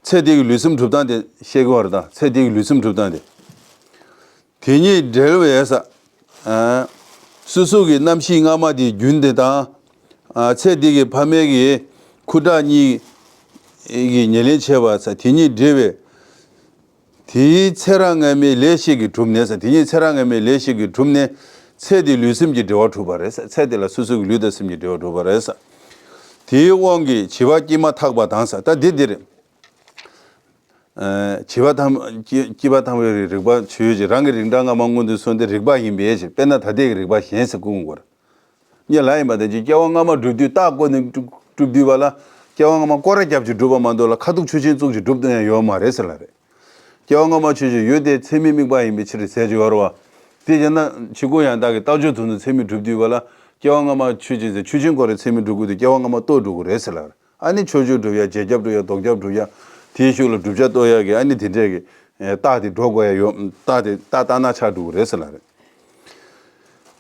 ཚེ་འདི་གི་ལུས་སེམས་གྲུབ་སྟངས་དེ་བཤད་ཀྱི་ཡོད་རེད་ད། ཚེ་འདི་གི་ལུས་སེམས་གྲུབ་སྟངས་དེ། དེ་གཉིས་འབྲེལ་བའི་ས། ཨ་སོ་སོ་གི་རྣམ་ཤེས་སྔ་མ་དེའི་རྒྱུན་དེ་དང་། ཨ་ཚེ་འདི་གི་ཕ་མའི་གི་ཁུ་ཁྲག་གཉིས་ཀྱི་ཉེར་ལེན་བྱས་པ་ས། དེ་གཉིས་འབྲེལ་བའི། དེའི་ཚེ་རབས་སྔ་མའི་ལས་ཤིག་གིས་གྲུབ་ནས་ས། དེ་གཉིས་ཚེ་རབས་སྔ་མའི་ལས་ཤིག་གིས་གྲུབ་ནས་ཚེ་འདི་ལུས་སེམས་ཀྱི་འབྲེལ་བ་གྲུབ་པ་རེད་ས། ཚེ་འདི་ལ་སོ་སོ་གི་ལུས་དང་སེམས་ཀྱི་འབྲེལ་བ་གྲུབ་པ་རེད་ས། དེའི་དབང་གིས་བྱིས་པ་སྐྱེས་མ་ཐག་པ་དང་ས། ད་འདི་འདིར། ཨ་བྱིས་པ་ཐམས་སྐྱེས་པ་ཐམས་ཅད་རིག་པ་ཆོས་ཅན། རང་གི་རིགས་འདྲ་སྔ་མ་སྔོན་དུ་སོང་སྟེ་རིག་པ་ཡིན་པའི་ཕྱིར། དཔེར་ན་ད་ལྟའི་གི་རིག་པ་གཞན་ཟེར་ཀུན་གོ་ར། ཉེ་ལ་ཡིན་པ་དེ་ཅིག་སྐྱེ་བ་སྔ་མ་སྒྲུབ་དུས་རྟགས་བཀོད་ནས་སྒྲུབ་སྒྲུབ་དུས་པ་ལ། སྐྱེ་བ་སྔ་མ་སྐོར་ར་རྒྱབ་ཅིག་སྒྲུབ་པ་མ་གཏོགས་ལ་ཁ་ཐུག་ཆོས་ཅན་བཙུགས་ཅིག་སྒྲུབ་དོན་ཡང་ཡོད་མ་རེད་ཟེར་ལ་རེད། སྐྱེ་བ་སྔ་མ་ཆོས་ཅན་ཡོད་དེ་ཚད་མས་དམིགས་པ་ཡིན་པའི་ཕྱིར་ཟེར་གྱི་ཡོད་རེད་བ། དེ་བྱས་ན་ཕྱི་རྒོལ་ཡང་དག་གི་རྟགས་ཆོས་དོན་དུ་ཚད་མས་སྒྲུབ་དུས་པ་ལ། སྐྱེ་བ་སྔ་མ་ཆོས་ཅན་ཟེར་ཆོས་ཅན་སྐོར་ར་ཚད་མས་སྒྲུབ་དགོས་དུས་སྐྱེ་བ་སྔ་མ་རྟོགས་འགྲོ་གི་རེད་ཟེར་ལ་རེད། ཨ་ནི་ཕྱོགས་ཆོས་སྒྲུབ་ཡ། རྗེས་ཁྱབ་སྒྲུབ་ཡ། ལྡོག་ཁྱབ་སྒྲུབ་ཡ། དེའི་ཤུགས་ལ་བསྒྲུབ་བྱ་རྟོགས་ཡ་གི་ཨ་ནི་དེ་འདྲས་ཀྱི་ཨེ་རྟགས་དེ་འགྲོ་དགོས་ཡ་ཡོད། རྟགས་དེ་རྟགས་བཏགས་ན་ཆགས་འགྲོ་གི་རེད་ཟེར་ལ་རེད།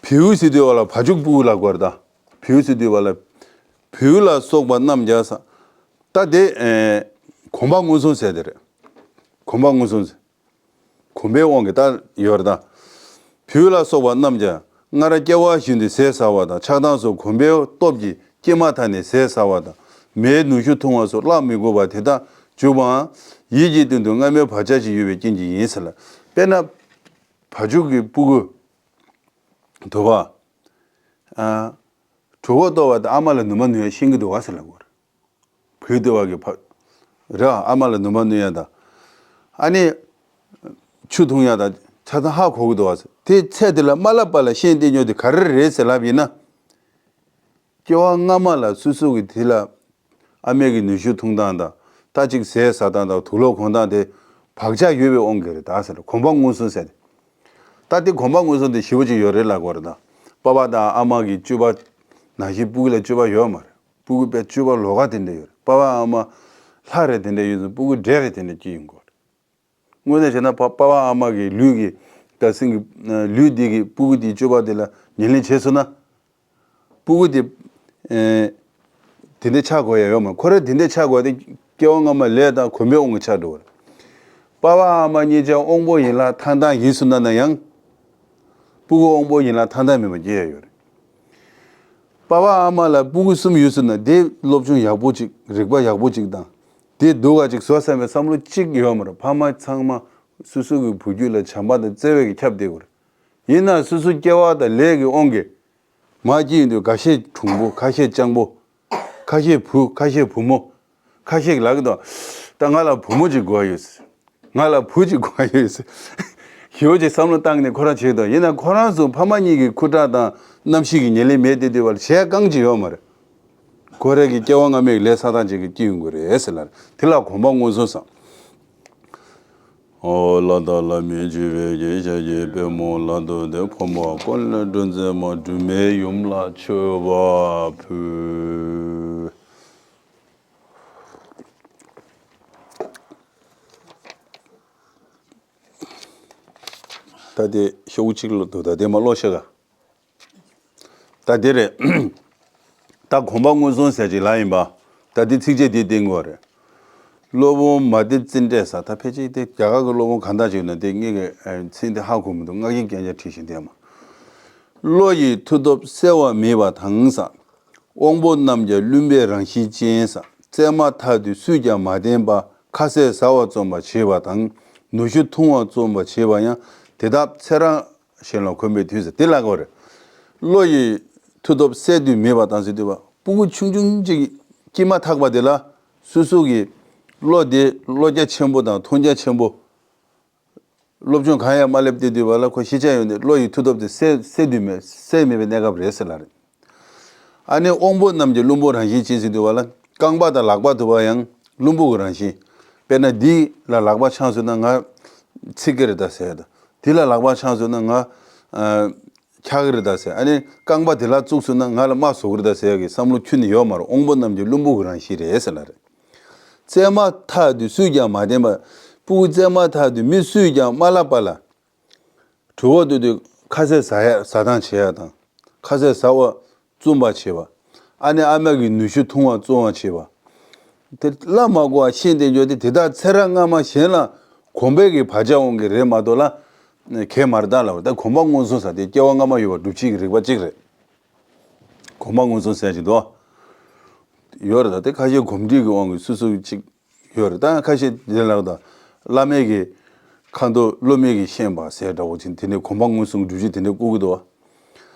བེའུ་ཟེར་དུས་བ་ལ་བ་ཕྱུགས་སྤུ་གུ་ལ་གོ་ར་ད། བེའུ་ཟེར་དུས་བ་ལ། བེའུ་ལ་སོགས་པ་རྣམས་ཀྱང་ས། ད་དེ་ཨེ་གོམས་པ་མངོན་སུམ་ཟེར་དེ་རེད། གོམས་པ་མངོན་སུམ་ཟེར། གོམས་པའི་དབང་གིས་ད་ཡོད་རེད་ད། བེའུ་ལ་སོགས་པ་རྣམས་ཀྱང་སྔར་སྐྱེ་བ་བཞིན་དུ་ཟས་ཟ་བ་དང་ཆགས་སྡང་སོགས་གོམས་པའི་སྟོབས་ཀྱིས་སྐྱེས་མ་ཐག་ནས་ཟས་ཟ་བ་དང་མེའི་ནུ་ཞོ་འཐུང་བ་སོགས་བརླག་མི་དགོས་པ་དེ་དག་འཇུག་པའང་ཡིད་ཀྱི་སྟེང་དུ་སྔ་མའི་བག་ཆགས་ཤིག་ཡོད་པའི་རྐྱེན་གྱིས་ཡིན་ཟེར་ལ། དཔེར་ན། བ་ཕྱུགས་ཀྱི་སྤུ་གུ་དུ་བ། ཨ་གྲོད་ཁོག་ལྟོགས་པ་དང་ཨ་མ་ལ་ནུ་མ་ནུ་ཡ་ཤེས་ཀྱི་འདུག་ག་ཟེར་ལབ་དགོས་རེད། བུ་དུ་བ་གི་ཕ་རེད། ཨ་མ་ལ་ནུ་མ་ནུ་ཡ་དང་། ཨ་ནི་ཆུ་འཐུང་ཡ་དང་ཆ་ཚང་ཧ་གོ་གི་འདུག་ག་ཟེར། དེ་ཚེ་དེ་ལ་མ་ལབ་པ་ལ་ཤེས་བསྡད་རྒྱུ་དེ་ག་རེ་རེད་ཟེར་ལབ་ཡིན་ན། སྐྱེ་བ་སྔ་མ་ལ་སོ་སོ་གི་དེ་ལ་ཨ་མའི་གི་ནུ་ཞོ་འཐུང་སྟངས་དང་། ད་ཅིག་ཟས་ཟ་སྟངས་དང་དུག་ལོག་གོན་སྟངས་དེ་བག་ཆགས་ཡོད་པའི་དབང་གིས་རེད་ད་ཟེར། གོམས་པ་མངོན་སུམ་ཟེར་ཏེ། ད་དེ་གོམས་པ་མངོན་སུམ་དེ་ཞེ་པོ་ཅིག་ཡོད་རེད་ལབ་དགོས་རེད་ད། པ་ཕ་དང་ཨ་མ་གི་སྤྱོད་པ་ནང་བཞིན་སྤུ་གུ་ལ་སྤྱོད་པ་ཡོད་མ་རེད། སྤུ་གུ་དཔེ་སྤྱོད་པ་ལོགས་ཀ་དེ་འདྲ་ཡོད་རེད། པ་ཕ་ཨ་མ་ལྷ་རེད་དེ་འདྲ་ཡོད་ཙང་སྤུ་གུ་འདྲེ་རེད་དེ་འདྲ་སྐྱེ་ཡོང་གི་རེད། དངོས་གནས་བྱས་ན་པ་པ་ཕ་ཨ་མ་གི་ལུས་ཀྱི་ད་སེམས་ཀྱི་ལུས་འདི་གི་སྤུ་གུ་འདིའི་སྤྱོད་པ་དེ་ལ་ཉེར་ལེན་བྱས་སོང་ན། སྤུ་གུ་དེ་ཨེ་དེ་འདྲ་ཆགས་དགོས་ཡ་ཡོད་མ་རེད། ཁོ་རང་དེ་འདྲ་ཆགས་དགོས་དེ་སྐྱེ་བ་སྔ་མ་ལས་དང་གོམས་པའི་དབང་གིས་ཆགས་འགྲོ་བ་རེད། པ་ཕ་ཨ་མ་གཉིས་ཆ་དབང་པོ་ཡན་ལག་ཐང་ཐང་ཡིན་སོང་ན་ན་ཡང་སྤུ་གུ་དབང་པོ་ཡན་ལག་ཐང་ཐང་མིན་པ་སྐྱེ་ཡ་ཡོད་རེད། པ་ཕ་ཨ་མ་ལ་སྤུ་གུ་གསུམ་ཡོད་སོང་ན་དེ་སློབ་སྦྱོང་ཡག་པོ་ཅིག་རིག་པ་ཡག་པོ་ཅིག་དང་། དེ་སྡུག་ག་ཅིག་བཟོ་བསམ་པའི་བསམ་བློ་གཅིག་ཡོད་མ་རེད། ཕ་མ་ཚང་མ་སོ་སོ་གི་བུ་རྒྱུད་ལ་བྱམས་པ་དང་བརྩེ་བས་ཀྱིས་ཁྱབ་བསྡད་དགོས་རེད། ཡིན་ན་སོ་སོ་སྐྱེ་བ་དང་ལས་ཀྱི་དབང་གིས་མ་སྐྱེས་ཡིན་དུས་ཁ་ཤས་གྲུང་པོ། ཁ་ཤས་སྤྱང་པོ། ཁ་ཤས་བུ། ཁ་ཤས་བུ་མོ། ཁ་ཤས་ཀྱིས་ལབ་ཀྱི་འདུག་ད་ང་ལ་བུ་མོ་ཅིག་དགོས་ཡོད། ང་ལ་བུ་ཅིག་དགོས་ཡོད། ཞེ་པོ་ཅིག་བསམ་བློ་བཏང་ནས་ཁོ་རང་བྱེད་ཀྱི་འདུག་ཡིན་ན་ཁོ་རང་ཚོ་ཕ་མ་གཉིས་ཀྱི་ཁུ་ཁྲག་དང་རྣམ་ཤེས་ཀྱི་ཉེར་ལེན་མེད་དེ་དུས་བར་བྱས་རྐང་ཅིག་ཡོད་མ་རེད། ཁོ་རང་གི་སྐྱེ་བ་སྔ་མའི་ལས་ས་ཐག་ཅིག་གིས་སྐྱེ་ཡོང་གི་རེད་ཟེར་ལ། དེ་ལ་གོམས་པ་མངོན་སུམ་ཟེར། ཨོ་ལ་དྭགས་བླ་མའི་སྤྱོད་པའི་རྒྱལ་སྲས་ཀྱི་པདྨོ་ལ་ཐུག་སྟེ། ཕོ་མོ་འཁོར་ལོས་སྒྲུབ་མཛད་མ་སྒྲོལ་མའི་ཡུམ་ལ་མཆོད་པ་ཕུལ། ད་དེ་ཤོག་གུ་གཅིག་ལ་འདུག་ད་དེ་མ་ཀློག་ཤེས་ག་ད་དེ་རེད། ད་གོམ་པ་མངོན་སུམ་ཟེར་ཅིག་ལ་ཡིན་པ། ད་དེ་ཚིགས་བཅད་དེ་བསྟན་དགོས་རེད། སློབ་དཔོན་མ་ཏི་ཙནྡྲས་ཟེར། ད་ཕལ་ཆེར་དེ་རྒྱ་གར་གྱི་སློབ་དཔོན་གང་དག་ཅིག་ཡོད་ན་དེ་ངེད་ཀྱི་མཚན་དེ་ཧ་གོ་མི་འདུག་སྔགས་ཀྱི་རྒྱན་ཆ་བྲིས་ཤིང་དེ་མ། བློ་ཡི་མཐུ་སྟོབས་གསལ་བ་མེད་པ་དང་ཟེར། དབང་པོ་རྣམས་ཀྱང་བླུན་པའི་རང་བཞིན་ཅན་ཟེར། བཙས་མ་ཐག་ཏུ་སུས་ཀྱང་མ་བསྟེན་པ། ཁ་ཟས་ཟ་བར་བརྩོན་པར་བྱེད་པ་དང་། ནུ་ཞོ་འཐུང་བར་བརྩོན་པར་བྱེད་པ་ཡང་། དེ་དག་ཚེ་རབས་གཞན་ལ་གོམས་པའི་མཐུས་ཟེར་དེ་ལ་གོ་རེད། བློ་ཡི་མཐུ་སྟོབས་གསལ་དུ་མེད་པ་དང་ཟེར་དུས་པ་སྤུ་གུ་ཆུང་ཆུང་ཅིག་སྐྱེས་མ་ཐག་པ་དེ་ལ་སོ་སོ་གི་བློ་དེ་བློ་རྒྱ་ཆེན་པོ་དང་མཐོང་རྒྱ་ཆེན་པོ། སློབ་སྦྱོང་གང་ཡང་མ་སླེབས་ཏེ་དུས་པ་ལ་ཁོ་ཤེས་བྱ་ཡོད་དེ་བློ་ཡི་མཐུ་སྟོབས་དེ་གསལ་གསལ་དུ་མེད་གསལ་མེད་པའི་གནས་སྐབས་རེད་ཟེར་ལ་རེད། ཨ་ནི་དབང་པོ་རྣམས་ཀྱི་བླུན་པོ་རང་བཞིན་ཅན་ཟེར་དུས་པ་ལ་རྐང་པ་དང་ལག་པ་དུ་བ་ཡང་བླུན་པོ་གི་རང་བཞིན། དཔེར་ན་འདི་ལ་ལག་པ་འཆང་སོང་ན་ང་ཚིག་གི་རེད་ད་ཟེར་ཡ་ད། འདི་ལ་ལག་པ་འཆང་སོང་ན་ང་འཁྱག་གི་རེད་ད་ཟེར། ཨ་ནི་རྐང་པ་དེ་ལ་བཙུགས་སོང་ན་ང་ལ་རྨ་བཟོ་གི་རེད་ད་ཟེར་ཡ་གི་བསམ་བློ་ཁྱོན་ནས་ཡོད་མ་རེད། དབང་པོ་རྣམས་ཀྱི་བླུན་པོ་གི་རང་བཞིན་རེད་ཟེར་ལ་རེད། བཙས་མ་ཐག་ཏུ་སུས་ཀྱང་མ་བསྟེན་པ། སྤུ་གུ་བཙས་མ་ཐག་ཏུ་མི་སུས་ཀྱང་མ་བསླབས་པ་ལ། གྲོད་ཁོག་ལྟོགས་དུས་ཁ་ཟས་ཟ་ཡ་ཟ་སྟངས་བྱེད་ཡ་དང་། ཁ་ཟས་ཟ་བར་བརྩོན་པར་བྱེད་པ། ཨ་ནི་ཨ་མ་གི་ནུ་ཞོ་འཐུང་བར་བརྩོན་པར་བྱེད་པ། དེ་བླ་མ་གོ་བ་ཤེས་ལྡན་འཇོག་དེ་དེ་དག་ཚེ་རབས་སྔ་མ་གཞན་ལ་གོམས་པའི་གི་བག་ཆགས་དབང་གིས་རེད་མ་གཏོགས་ལ། གས་མ་རེད་ད་ལ་བ་ད་གོམས་པ་མངོན་སུམ་ཟེར་དེ་སྐྱེ་བ་སྔ་མ་ཡོད་པ་སྒྲུབ་བྱེད་ཀྱི་རིགས་པ་གཅིག་རེད། གོམས་པ་མངོན་སུམ་ཟེར་གྱི་འདུག་ཡོད་རེད་ད་དེ་ཁ་ཤས་གོམས་འདྲིས་ཀྱི་དབང་གིས་སུ་སུ་གཅིག་ཡོད་རེད་ད་ཁ་ཤས་དེ་ལགས་ད། བླ་མའི་གི་ཁ་མདོག་སློབ་མའི་གི་ཤན་པ་ཟེར་འདྲ་བོ་ཅིག་དེ་ནས་གོམས་པ་མངོན་སུམ་སྒྲུབ་བྱེད་དེ་འདྲ་བཀོད་ཀྱི་འདུག་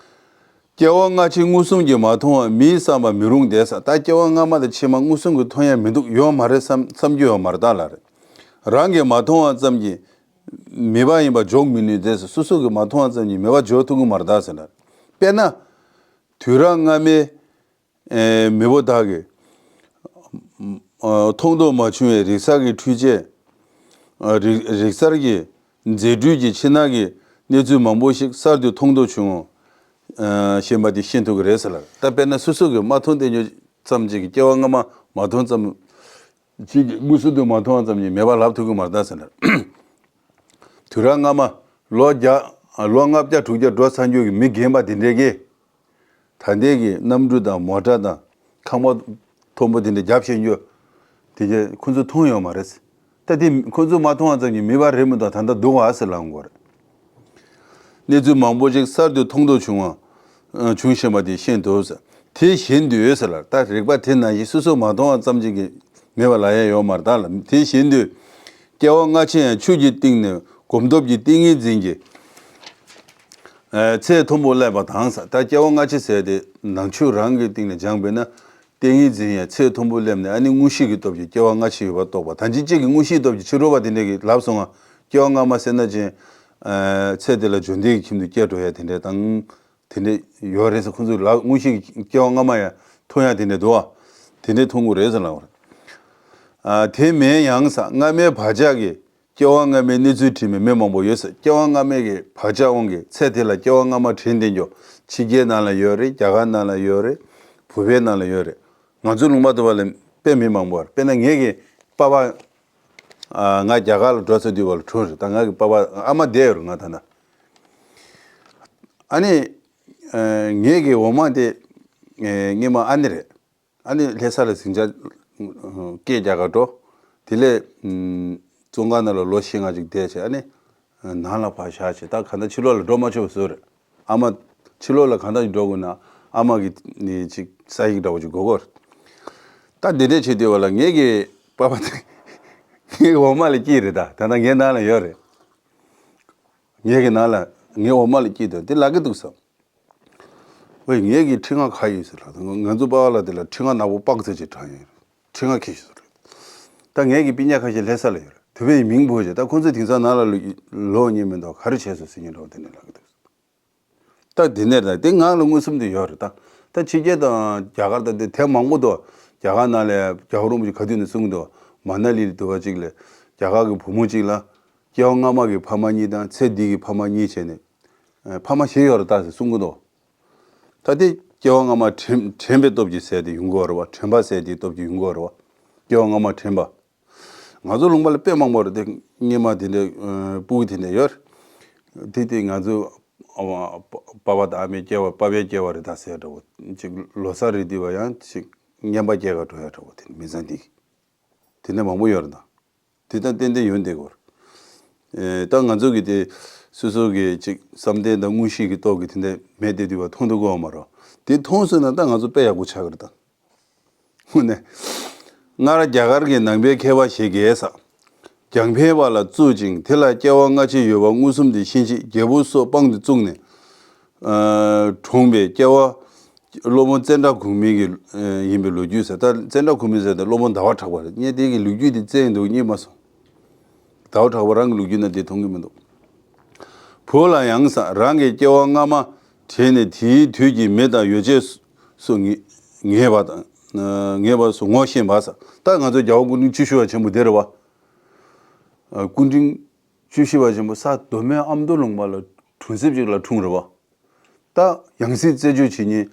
སྐྱེ་བ་སྔ་ཕྱི་མངོན་སུམ་གྱིས་མ་མཐོང་བ་མིས་བསམ་པ་མི་རུང་སྟེ་ཟེར། ད་སྐྱེ་བ་སྔ་མ་དང་ཕྱི་མ་མངོན་སུམ་གྱིས་མཐོང་ཡ་མི་འདུག་ཡོད་མ་རེད་བསམ་བསམ་རྒྱུ་ཡོད་མ་རེད་ད་ལ་རེད། རང་གིས་མ་མཐོང་བ་ཙམ་གྱིས་མེད་པ་ཡིན་པ་འཇོག་མི་ནུས་ཏེ་ཟེར། སོ་སོ་གིས་མ་མཐོང་བ་ཙམ་གྱིས་མེད་པ་འཇོག་ཐུབ་ཀྱི་མ་རེད་ད་ཟེར་ལ། དཔེར་ན། དུས་རབས་སྔ་མའི་ཨེ་མེས་པོ་དག་གིས་ཨ་མཐོང་རྟོགས་མ་བྱུང་བའི་རིག་གསར་གྱི་འཕྲུལ་ཆས། ཨ་རིག་རིག་གསར་གྱི་རྫས་འཕྲུལ་གྱི་ཕྱི་ནང་གི་གནས་ཚུལ་མང་པོ་ཞིག་གསར་དུ་མཐོང་རྟོགས་བྱུང་། ཨ་ཞེས་པ་དེ་ཤེས་ཐུབ་ཀྱི་རེད་ཟེར་ལ། ད་དཔེར་ན་སོ་སོ་གིས་མ་མཐོང་བསྡད་རྒྱུ་ཙམ་ཅིག་གིས་སྐྱེ་བ་སྔ་མ་མ་མཐོང་ཙམ་ཅིག་གིས་མངོན་སུམ་དུ་མ་མཐོང་བ་ཙམ་གྱིས་མེད་པ་ལབ་ཐུབ་ཀྱི་མ་རེད་ད་ཟེར་ལ། དུས་རབས་སྔ་མ་ལོ་བརྒྱ་ལོ་ལྔ་བརྒྱ་དྲུག་བརྒྱ་འགྲོ་ཚར་རྒྱུ་གི་མི་རྒན་པ་དེ་འདྲས་ཀྱིས། ད་ལྟའི་གི་གནམ་གྲུ་དང་མོ་ཊ་དང་ཁང་པ་མཐོན་པོ་དེ་འདྲ་རྒྱབ་བཞེངས་རྒྱུ་དེ་གྱད་ཁོ་ཚོས་མཐོང་ཡོད་མ་རེད། ད་དེ་ཁོ་ཚོས་མ་མཐོང་བ་ཙམ་གྱིས་མེད་པ་རེད་མི་འདུག་ད་ལྟ་འདུག་ག་ཟེར་ལབ་དགོས་རེད། གནས་ཚུལ་མང་པོ་ཞིག་གསར་དུ་མཐོང་རྟོགས་བྱུང་བ་བྱུང་བཞིན་པ་དེ་ཤེས་འདུག་ཟེར། དེ་བཞིན་དུ་ཟེར་ལ་ད་རིགས་པ་དེ་ནང་བཞིན་སོ་སོས་མ་མཐོང་བ་ཙམ་ཅིག་གིས་མེད་པ་ལབ་ཡ་ཡོད་མ་རེད་ད་ལ། དེ་བཞིན་དུ་སྐྱེ་བ་སྔ་ཕྱི་ཡང་ཆོས་ཀྱི་སྟེང་ནས་གོམས་སྟོབས་ཀྱི་ཏིང་ངེ་འཛིན་གྱི་ཚད་མཐོན་པོ་སླེབས་པ་དང་ཟེར། ད་སྐྱེ་བ་སྔ་ཕྱི་ཟེར་དེ་ནང་ཆོས་རང་གི་སྟེང་ནས་སྦྱངས་པས་ན་ཏིང་ངེ་འཛིན་ཡང་ཚད་མཐོན་པོ་སླེབས་ནས་ཨ་ནི་མངོན་ཤེས་ཀྱི་སྟོབས་ཀྱིས་སྐྱེ་བ་སྔ་ཕྱི་ཡོད་པ་རྟོགས་པ་དང་ཅི་གཅིག་གིས་མངོན་ཤེས་སྟོབས་ཀྱིས་ཕྱི་རོལ་པ་དེ་འདྲས་ཀྱིས་ལབ་སོང་ང་སྐྱེ་བ་སྔ་མ་ཟེར་ན་ཅན་ཚེ་འདི་ལ་འབྱོར་ལྡན་གྱི་ཁྱིམ་དུ་སྐྱེས་འགྲོ་ཡ་དེ་འདྲས་དང་། དེ་འདྲས་ཡོད་རེད་ཟེར། ཁོང་ཚོས་ལབ་མངོན་ཤེས་ཀྱི་སྐྱེ་བ་སྔ་མ་ཡང་མཐོང་ཡ་དེ་འདྲས་འདུག་བ། དེ་འདྲས་མཐོང་གི་རེད་ཟེར་ལབ་པ་རེད། ཨ་དེ་མིན་ཡང་ཟེར་སྔ་མའི་བག་ཆགས་ཀྱིས་སྐྱེ་བ་སྔ་མའི་གནས་ཚུལ་དྲན་པའི་མི་མང་པོ་ཡོད་ཟེར། སྐྱེ་བ་སྔ་མའི་གི་བག་ཆགས་དབང་གིས་ཚེ་དེ་ལ་སྐྱེ་བ་སྔ་མ་དྲན་བསྡད་རྒྱུ་ཕྱི་རྒྱལ་ནང་ལ་ཡོད་རེད། རྒྱ་གར་ནང་ལ་ཡོད་རེད། བོད་པའི་ནང་ལ་ཡོད་རེད། ང་ཚོ་ལུང་པ་དུ་བ་ལ་དཔེ་མི་མང་པོ་རེད། དཔེར་ན་ངེད་ཀྱི་པ་ཕ། ཨ་ང་རྒྱ་གར་ལ་འགྲོ་ཚར་དུས་བ་ལ་གྲོངས་རེད། ད་ང་གི་པ་ཕ་ཨ་མ་བསྡད་ཡོད་རེད་ང་ད་ལྟ། ཨ་ནི་ཨ་ངེད་ཀྱི་འོ་མ་དེ་ཨ་སྔོན་མ་ཨ་ནེ་རེད། ཨ་ནི་ལྷ་ས་ལ་ཟིང་ཆ་སྐད་རྒྱག་ག་འགྲོ། དེ་ལས་བཙོན་ཁང་ནང་ལ་ལོ་བཞི་ལྔ་ཅིག་བསྡད་བྱས་ཨ་ནི་ནང་ལ་ཕར་བཞག་བྱས། ད་ག་ད་ཕྱི་ལོགས་ལ་འགྲོ་མ་ཆོག་པ་བཟོས་རེད། ཨ་མ་ཕྱི་ལོགས་ལ་གང་ལྟར་ཞིག་འགྲོ་དགོས་ན་ཨ་མ་གི་ནི་ཅིག་ས་ཡིག་འདྲ་བོ་ཅིག་དགོས་ཀྱི་རེད། ད་འདི་འདྲས་བྱེད་དུས་བ་ལ་ངེད་ཀྱི་པ་ཕ་དེ་ངའི་འོ་མ་ལ་སྐྱེས་རེད། ད་ད་ལྟ་ངའི་ནང་ལ་ཡོད་རེད། ངེད་ཀྱི་ནང་ལ་ངའི་འོ་མ་ལ་སྐྱེས་དུས་དེ་ལབ་ཀྱི་འདུག་བསམ། ཝེ་ངེད་ཀྱི་ཁྲི་ང་ག་ཡོད་ཟེར་ལབ། ང་ཚོ་པ་ཕ་ལ་དེ་ལ་ཁྲི་ང་ནག་པོ་པག་ཙེ་ཅིག་དྲངས་ཡོད། ཁྲི་ང་ཁྱེར་ཤོག་ཟེར་ལབ། ད་ངེད་ཀྱི་སྤུན་ཀྱག་ཁ་ཤས་ལྷ་ས་ལ་ཡོད་རེད། དེ་བས་མིང་འབོད་བྱས། ད་ཁོང་ཚོས་དེང་སང་ནང་ལ་ལོག་མཁན་མི་འདུག་ག་རེ་བྱས་སོང་ཟེར་མཁན་འདྲ་བོ་དེ་འདྲས་ལབ་ཀྱི་འདུག་ད་དེ་ནས་ད་དེ་ང་ལ་མངོན་སུམ་དུ་ཡོད་རེད། ད་ད་ཕྱི་རྒྱལ་དང་རྒྱ་གར་དང་དེ་དེབ་མང་པོ་འདུག་རྒྱ་གར་ནང་ལ་རྒྱལ་བ་རིན་པོ་ཆེ་ག་དུས་ནས་གསུངས་འདུག་མ་ན་ལི་ལ་དུ་བ་ཅིག་ལ་རྒྱ་གར་གྱི་བུ་མོ་ཅིག་ལ། སྐྱེ་བ་སྔ་མ་གི་ཕ་མ་གཉིས་དང་ཚེ་འདི་གི་ཕ་མ་གཉིས་བྱས་ནས། ཨ། ཕ་མ་བཞི་ཡོད་རེད་ད་ཟེར་གསུང་གི་འདུག་ད་དེ་སྐྱེ་བ་སྔ་མ་དྲན་དྲན་པའི་སྟོབས་ཀྱིས་ཟེར་དེ་ཡོང་གི་ཡོད་རེད་བ། དྲན་པ་ཟེར་དེའི་སྟོབས་ཀྱིས་ཡོང་གི་ཡོད་རེད་བ། སྐྱེ་བ་སྔ་མ་དྲན་པ། ང་ཚོ་ལུང་པ་ལ་དཔེ་མང་པོ་རེད་དེ། སྔོན་མ་དེ་འདྲའི་ཨ་སྤུ་གུ་དེ་འདྲ་ཡོད་རེད། དེ་དེ་ང་ཚོ་ཨ་པ་པ་དང་ཨ་མའི་སྐྱེ་བ། པ་ཕའི་སྐྱེ་བ་རེད་ད་ཟེར་འདྲ་བོ། ཅིག་ལོ་གསར་རེད་དུས་བ་ཡང་ཅིག་རྔན་པ་སྐྱེལ་ག་འགྲོ་ཡ་འདྲ་བོ། དེ་མི་ཚང་དེ་དེ་འདྲ་མང་པོ་ཡོད་རེད་ད། དེ་ལྟར་ཏན་ཏན་ཡོང་བསྡད་ཀྱི་ཡོད་རེད། ཨེ། ད་ང་ཚོ་གི་དེ་སོ་སོ་གི་ཅིག་བསམ་གཏན་དང་དངོས་གཞི་གི་སྟོབས་ཀྱིས་དེ་འདྲ་མེད་བསྡད་དུས་བ་མཐོང་ཐུབ་ཀྱི་ཡོད་མ་རེད། དེ་མཐོང་སོང་ན་ད་ང་ཚོ་དཔེ་ཡག་པོ་ཆགས་ཀྱི་རེད་ད། དངོས་གནས། སྔར་རྒྱ་གར་གྱི་ནང་པའི་མཁས་པ་ཞིག་གིས་ས། རྒྱང་འཕེན་པ་ལ་བཙུགས་ཤིང་། དེ་ལ་སྐྱེ་བ་སྔ་ཕྱི་ཡོད་པ་མངོན་སུམ་དུ་ཤེས་ཆེད་རྒྱལ་པོ་སོགས་དཔང་དུ་བཙུགས་ནས། ཨ། དྲངས་པའི་སྐྱེ་བ། སློབ་དཔོན་ཙནྡྲ་གོ་མི་གི་ཨ་ཡིན་པའི་ལོ་རྒྱུས་ཟེར། ད་ཙནྡྲ་གོ་མི་ཟེར་ད་སློབ་དཔོན་ཟླ་བ་གྲགས་པ་རེད། ངས་དེ་གི་ལོ་རྒྱུས་དེ་བཙལ་འདུག་རྙེད་མ་སོང་། ཟླ་བ་གྲགས་པ་རང་གི་ལོ་རྒྱུས་ན་དེ་མཐོང་གི་མི་འདུག་བུ་ལ་ཡང་ས། རང་གི་སྐྱེ་བ་སྔ་མ་དྲན་ནས་དེའི་དུས་ཀྱི་མི་དང་ཡོ་བྱད་སུ་ངེས་ངེས་པ་དང་། ངེས་པ་སུ་ངོ་ཤེས་པ་ས། ད་ང་ཚོ་རྒྱལ་བ་སྐུ་ཕྲེང་བཅུ་བཞི་པ་ཆེན་པོ་དེ་རེད་བ། སྐུ་ཕྲེང་བཅུ་བཞི་པ་ཆེན་པོ་ས་མདོ་སྨད་ཨ་མདོ་ལུང་པ་ལ་གྲོང་གསེབ་ཅིག་ལ་འཁྲུངས་རེད་བ། ད་ཡང་སྲིད་རྩད་གཅོད་བྱེད་མཁན་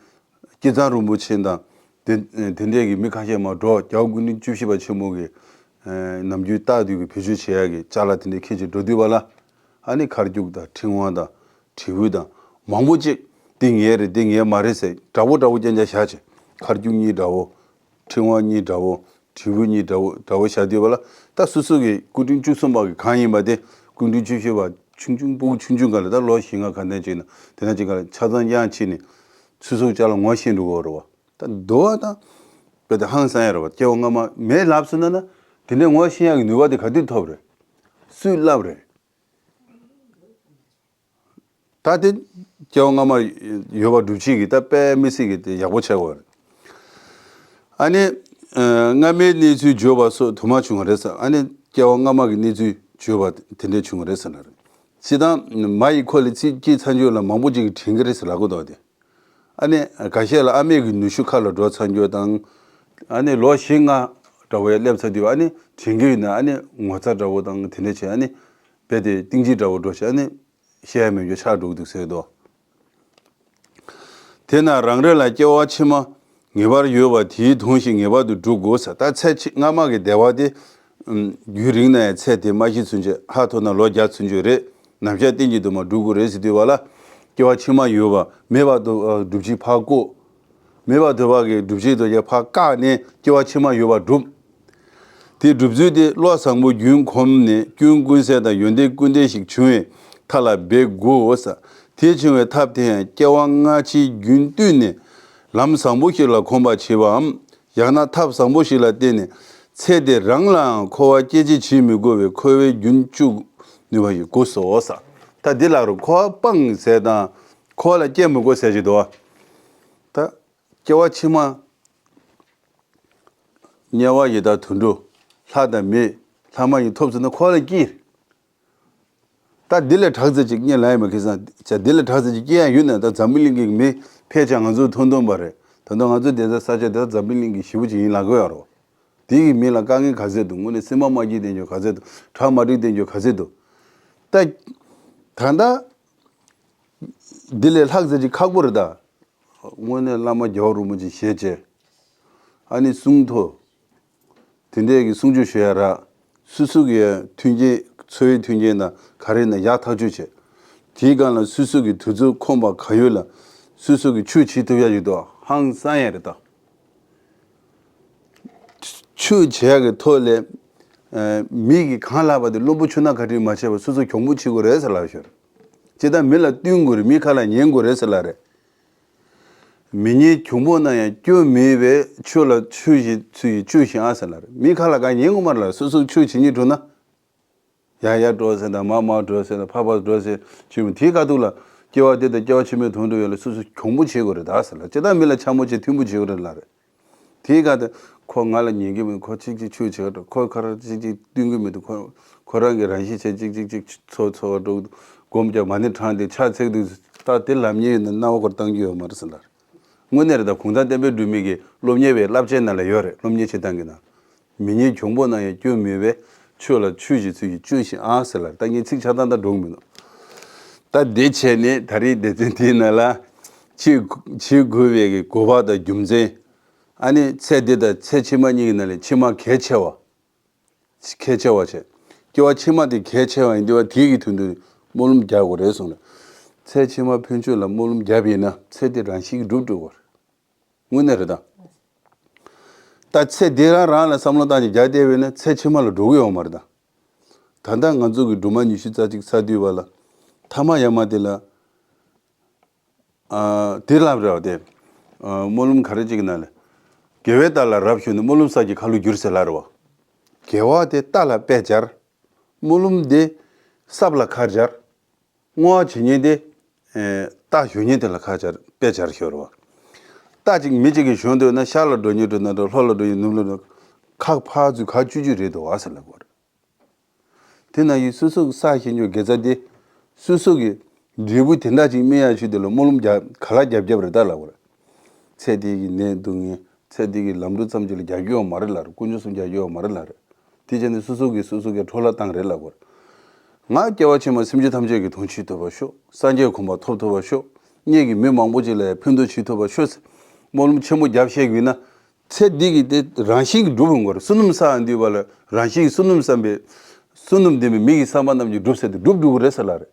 སྐྱིད་ཚང་རིན་པོ་ཆེ་དང་དེ་དེ་འདྲས་ཀྱི་མི་ཁ་ཤས་མར་འགྲོ། རྒྱལ་བ་སྐུ་ཕྲེང་བཅུ་བཞི་པ་ཆེན་པོ་གི་ནམ་རྒྱུན་རྟག་ཏུ་གི་བེད་སྤྱོད་བྱེད་ཡག་གི་ཅ་ལག་དེ་འདྲས་འཁྱེར་བྱས་འགྲོ་དུས་བ་ལ། ཨ་ནི་མཁར་རྒྱུག་དང་ཕྲེང་བ་དང་དྲིལ་བུ་དང་མང་པོ་ཅིག་འདི་ངའི་རེད། འདི་ངའི་མ་རེད་ཟེར་འདྲ་བོ་འདྲ་བོ་རྐྱང་རྐྱང་བཞག་བྱས། མཁར་རྒྱུག་གཉིས་འདྲ་བོ། ཕྲེང་བ་གཉིས་འདྲ་བོ། དྲིལ་བུ་གཉིས་འདྲ་བོ་འདྲ་བོ་བཞག་དུས་བ་ལ། ད་སོ་སོ་གི་སྐུ་ཕྲེང་བཅུ་གསུམ་པ་གི་གང་ཡིན་པ་དེ། སྐུ་ཕྲེང་བཅུ་བཞི་པ་ཆུང་ཆུང་སྤུ་གུ་ཆུང་ཆུང་སྒང་ལ། ད་ལོ་བཞི་ལྔ་ག་འདྲ་ཅིག་ན་དེ་ན་ཅིག་སྒང་ལ་ཆ་ཚང་རྐྱང་བྱས་ནས་སོ་སོའི་ཅ་ལག་ངོ་ཤེས་འགྲོ་གི་ཡོད་རེད་བ། ད་མདོ་བ་དང་དཔེ་དེ་ཧང་སང་ཡ་རེད་བ། སྐྱེ་བ་སྔ་མ་མེད་ལབ་སོང་ན་ན། དེ་འདྲའི་ངོ་ཤེས་ཡག་གི་ནུས་པ་དེ་ག་དུས་ཐོབ་རེད། སུས་ལབ་རེད། ད་དེ་སྐྱེ་བ་སྔ་མ་ཡོད་པ་སྒྲུབ་བྱེད་ཀྱི་ད་དཔེ་མི་སྲིད་ཀྱི་དེ་ཡག་པོ་བྱས་པ་རེད། ཨ་ནི་ཨ་སྔ་མའི་གནས་ཚུལ་བརྗོད་པ་སོགས་དུ་མ་བྱུང་བ་རེད་ཟེར། ཨ་ནི་སྐྱེ་བ་སྔ་མ་གི་གནས་ཚུལ་བརྗོད་པ་དེ་འདྲས་བྱུང་བ་རེད་ཟེར་ན་རེད། སྤྱིར་བཏང་མ་ཡི་ཁོ་ལས་ཚིག་གཅིག་ཚར་འཇོག་ལ་མང་པོ་ཅིག་གིས་དྲན་གྱི་རེད་ཟེར་ལབ་གི་འདུག་སྟེ། ཨ་ནི་ཁ་ཤས་ལ་ཨ་མའི་གི་ནུ་ཞོ་ཁ་ལ་འགྲོ་ཚར་འཇོག་དང་། ཨ་ནི་ལོ་བཞི་ལྔ་འདྲ་བོ་ཡ་སླེབས་ཚར་དུས་ཨ་ནི་དྲན་གྱི་ཡོད་ན་ཨ་ནི་ངོ་ཚ་འདྲ་བོ་དང་དེ་འདྲས་བྱས། ཨ་ནི་རྦད་དེ་གཏིང་ཇི་འདྲ་བོ་འགྲོ་བྱས། ཨ་ནི་བཤད་ཡ་མེད་འཇོག་ཆགས་འགྲོ་གི་འདུག་ཟེར་དོ། དེས་ན་རང་རེ་ལ་སྐྱེ་བ་ཕྱི་མ་ངེས་པར་ཡོད་པ་དེའི་དོན་ཞིག་ངེས་པར་དུ་སྒྲུབ་དགོས་ཟེར། ད་ཚེ་ཕྱི་སྔ་མ་གི་བདེ་བ་དེ་རྒྱུན་རིང་ན་ཡང་ཚེ་དེ་མ་ཤི་ཚུན་ཆད། ཧ་ཐོ་ན་ལོ་བརྒྱ་ཚུན་ཆད་རེད། ནམ་ཞག་གཏན་གྱི་དུ་མ་སྒྲུབ་དགོས་རེད་ཟེར་དུས་བ་ལ། སྐྱེ་བ་ཕྱི་མ་ཡོད་པ་མེད་པ་དུ་སྒྲུབ་བྱེད་ཕར་བཀོག་མེད་པ་དུ་བ་གི་སྒྲུབ་བྱེད་དུ་ཡ་ཕར་བཀག་ནས་སྐྱེ་བ་ཕྱི་མ་ཡོད་པ་སྒྲུབ། དེ་སྒྲུབ་ཚུལ་དེ་བློ་བཟང་པོ་རྒྱུན་གོམས་ནས་སྐྱོན་ཀུན་ཟད་དང་ཡོན་ཏན་ཀུན་ལྡན་ཞིག་འབྱུང་བའི་མཐའ་ལ་འབད་དགོས་ཟེར། དེ་འབྱུང་བའི་ཐབས་དེ་ཡང་སྐྱེ་བ་སྔ་ཕྱི་རྒྱུན་བཏུད་ནས་ལམ་བཟང་པོ་ཞིག་ལ་གོམས་པར་བྱེད་པའམ། ཡང་ན་ཐབས་བཟང་པོ་ཞིག་ལ་བརྟེན་ནས་ཚེ་འདིར་རང་ལའང་འཁོར་བ་སྐྱེད་བྱེད་བྱེད་མི་དགོས་པའི་འཁོར་བའི་རྒྱུན་བཅུག་ནུས་པ་ཞིག་དགོས་སོ་ཟེར། ད་འདི་ལ་རུ་འཁོར་བ་སྤངས་ཟེར་དང་འཁོར་བ་ལ་སྐྱེ་མི་དགོས་ཟེར་གྱི་འདུག་ད་སྐྱེ་བ་ཕྱི་མ་དམྱལ་བ་ཡི་དྭགས་དུད་འགྲོ་ལྷ་དང་མི་ལྷ་མ་ཡིན་ཐོབ་ཟིན་ན་འཁོར་བ་ལ་སྐྱེ། ད་འདི་ལས་དྲག་ཙམ་ཅིག་རྙེད་ལ་ཡ་མ་ཁི་སང་ཅ་འདི་ལས་དྲག་ཙམ་ཅིག་སྐྱེ་ཡ་ཡོད་ན། ད་འཛམ་བུ་གླིང་གི་མི་ཕལ་ཆེར་ང་ཚོ་མཐོང་མཐོང་པ་རེད། ད་ལྟ་ང་ཚོ་བསྡད་ས་ས་ཆ་དེ་འཛམ་བུ་གླིང་གི་ཞེ་པོ་ཅིག་ཡིན་ལབ་གི་ཡོད་རེད། དེ་གི་མི་ལ་དཀའ་ངལ་ག་ཚད་འདུག་དངོས་གནས་སེམས་པ་མ་སྐྱིད་དེ་འཇོག་ག་ཚད་འདུག་གྲ་མ་འགྲིག་དེ་འཇོག་ག་ཚད་འདུག་ད་ད་ལྟ་འདི་ལས་ལྷག་ཙམ་ཅིག་ཁག་པོ་རེད་ད། དངོས་གནས་བླ་མ་རྒྱལ་བ་རིན་པོ་ཆེ་ཞལ་མཇལ། ཨ་ནི་གསུང་ཐོས། དེ་འདྲས་ཀྱི་གསུང་ཆོས་ཞུ་ཡ་རག་སོ་སོ་གི་མཐུན་རྐྱེན་འཚོ་བའི་མཐུན་རྐྱེན་དང་ག་རེ་ན་ཡག་ཐག་ཆོད་བྱས། དེའི་སྒང་ལ་སོ་སོ་གི་དུས་ཚོད་ཁོམ་པ་ག་ཡོད་ལ་སོ་སོ་གི་ཆོས་བྱེད་ཐུབ་ཡ་ཡོད་དོ་ཧང་སང་ཡ་རེད་ད། ཆོས་བྱེད་ཡག་གི་ཐོག་ལས། ཨ། མི་གིས་གང་ལབ་པ་དེ་བླུན་པོ་ཆུ་ནང་ག་དྲིས་མ་བྱས་པར་སོ་སོ་གྱོང་པོ་བྱེད་དགོས་རེད་ཟེར་ལབ་ཤོར། ཅི་ལྟར་མི་ལ་བསྟུན་དགོས་རེད། མི་ཁ་ལ་ཉན་དགོས་རེད་ཟེར་ལབ་རེད། མི་ཉན་གྱོང་པོ་ན་ཡང་སྐྱོན་མེད་པས་ཆོས་ལ་ཆོས་བཞིན་ཚུལ་བཞིན་ཆོས་བཞིན་ཨ་ཟེར་ལབ་རེད། མི་ཁ་ལ་གང་ཉན་དགོས་མ་རེད་ལ། སོ་སོ་ཆོས་བྱེད་སྙིང་བྲོ་ན། ཡ་ཡ་འགྲོ་ཟེར་དང་མ་མ་འགྲོ་ཟེར་དང་ཕ་ཕ་འགྲོ་ཟེར་བྱུང་དེའི་ཁ་ཐུག་ལ་སྐྱེ་བ་འདི་དང་སྐྱེ་བ་ཕྱི་མའི་དོན་དུ་ཡོད་ལ་སོ་སོ་གྱོང་པོ་བྱེད་དགོས་རེད་ད་ཟེར་ལ། ཅི་ལྟར་མི་ལ་འཕྱ་སྨོད་བྱེད་མཐུན་པོ་བྱེད་དགོས་རེད་ལ་རེད། དེའི་ཁ་ཐུག་ཁོ་ང་ལ་ཉན་གི་མི་འདུག་ཁོ་གཅིག་གཅིག་ཆོས་བྱེད་ག་འགྲོ། ཁོ་ཁོ་རང་གཅིག་གཅིག་བསྟུན་གི་མི་འདུག་ཁོ་ཁོ་རང་གི་རང་བཞིན་བྱས་གཅིག་གཅིག་གཅིག་ཚོ་ཚོ་བ་འགྲོ་གི་འདུག་སྒོམ་རྒྱག་མ་ཎི་བགྲངས་ཏེ་ཕྱག་འཚལ་གི་འདུག་ད་དེ་ལབ་མཁན་ཡོད་ན་རྣ་བ་སྐོར་བཏང་རྒྱུ་ཡོད་མ་རེད་ཟེར་ལ། དངོས་གནས་རེད་ད། གུང་ཐང་བསྟན་པའི་སྒྲོན་མེ་གི་སློབ་གཉེར་བའི་བསླབ་བྱའི་ནང་ལ་ཡོད་རེད། སློབ་གཉེར་བྱེད་སྟངས་ཀྱི་ནང་། མི་ཉན་གྱོང་པོ་ན་ཡང་སྐྱོན་མེད་པས་ ཆོས་ལ་ཆོས་ཀྱི་ཚུལ་གྱིས་སྤྱོད་ཤིག་ཨང་ཟེར་ལ། ད་ངས་ཚིག་ཆ་ཚང་ད་འགྲོ་གི་མི་འདུག་ད་དེ་བྱས་ནས་ད་རེས་སྡེ་ཚན་དེའི་ནང་ལ་བྱེད་བྱེད་དགོས་པའི་གི་དགོས་པ་དང་རྒྱུ་མཚན། ཨ་ནི་ཚེ་འདི་དང་ཚེ་ཕྱི་མ་གཉིས་ཀྱི་ནང་ལས་ཕྱི་མ་གལ་ཆེ་བ། གལ་ཆེ་བ་བྱས། སྐྱེ་བ་ཕྱི་མ་དེ་གལ་ཆེ་བ་ཡིན་དུས་བ་དེའི་གི་དོན་དུ་སྨོན་ལམ་རྒྱག་དགོས་རེད་གསུངས་རེད། ཚེ་ཕྱི་མ་ཕན་ཆོད་ལ་སྨོན་ལམ་བརྒྱབ་པ་ཡིན་ན་ཚེ་འདི་རང་བཞིན་གྱིས་འགྲུབ་འགྲོ་གི་རེད། དངོས་གནས་རེད་ད། ད་ཚེ་འདི་རང་རང་ལ་བསམ་བློ་བཏང་ནས་རྒྱག་བསྡད་པ་ཡིན་ན་ཚེ་ཕྱི་མ་ལ་འགྲོ་གི་ཡོད་མ་རེད་ད། ད་ལྟ་ང་ཚོ་གི་སྒྲོལ་མ་ཉི་ཤུ་རྩ་གཅིག་ཚར་དུས་བ་ལ། ཐ་མ་ཡ་མ་དེ་ལ། ཨ། དེ་ལབ་རེད་བ་དེ། ཨ། སྨོན་ལམ་ག་རེ་ཅིག་ན་ལས། དགེ་བའི་རྟགས་ལ་རབ་ཞུགས་ནས་སྨོན་ལམ་བསགས་ཀྱི་ཁ་ལོ་བསྒྱུར་ཟེར་ལབ་རེད་བ། དགེ་བ་དེ་རྟགས་ལ་དཔེ་སྦྱར། སྨོན་ལམ་དེ་སྲབ་ལ་ཁ་སྦྱར། བསྔོ་བ་བྱེད་མཁན་དེ། ཨེ། རྟགས་ཞུ་མཁན་དེ་ལ་ཁ་སྦྱར་དཔེ་སྦྱར་ཤོར་བ། རྟགས་ཅིག་མི་གཅིག་གིས་ཞུ་འདོད་ན་ཤར་ལ་འགྲོ་མཁན་འགྲོ་ན་འགྲོ། ལྷོ་ལ་འགྲོ་མཁན་ནུབ་ལ་འགྲོ། ཁག་ཕར་ཚུར་ག་བཅུ་བཅུ་རེད་འདུག་བ་ཟེར་ལབ་དགོས་རེད། དེ་ན་ཡིན་སོ་སོ་གི་བསགས་ཤེས་མྱོང་དགེ་རྩ་དེ། སོ་སོ་གི་འབྲས་བུ་དེ་འདྲ་ཅིག་སྨིན་ཡག་ཆེད་དུ་ལ་སྨོན་ལམ་རྒྱབ་ག་ལ་རྒྱབ་རྒྱབ་རེད་ད་ལབ་དགོས་རེད། ཚེ་འདི་གི་ནད་སྡུག་བསྔལ། ཚེ་འདི་གི་ལམ་འགྲོ་ཙམ་ཅིག་ལ་རྒྱག་རྒྱུ་ཡོད་མ་རེད་ལབ་རེད། དཀོན་མཆོག་གསུམ་རྒྱག་རྒྱུ་ཡོད་མ་རེད་ལབ་རེད། དེ་བྱས་ནས་སོ་སོ་གིས་སོ་སོ་གི་འཕྲོ་བརླག་བཏང་རེད་ལབ་དགོས་རེད། ང་སྐྱེ་བ་ཕྱི་མ་སེམས་ཅན་ཐམས་ཅད་ཀྱི་དོན་བྱེད་ཐུབ་པར་ཤོག་སངས་རྒྱས་གོ་འཕང་ཐོབ་ཐུབ་པར་ཤོག་སྔོན་གྱི་མི་མང་པོ་ཅིག་ལ་ཕན་ཐོགས་བྱེད་ཐུབ་པར་ཤོག་ཟེར། སྨོན་ལམ་ཆེན་པོ་རྒྱབ་བཤད་དགོས་ན། ཚེ་འདི་གི་དེ་རང་བཞིན་གྱིས་འགྲུབ་འོང་གི་རེད། བསོད་ནམས་བསགས་འདུས་པ་ལ་རང་བཞིན་གྱིས་བསོད་ནམས་བསམ་པའི། བསོད་ནམས་ལྡན་པའི་མི་གི་བསམ་པ་རྣམས་ཀྱིས་འགྲུབ་ཟེར་ཏེ་འགྲུབ་འགྲོ་གི་རེད་ཟེར་ལབ་རེད།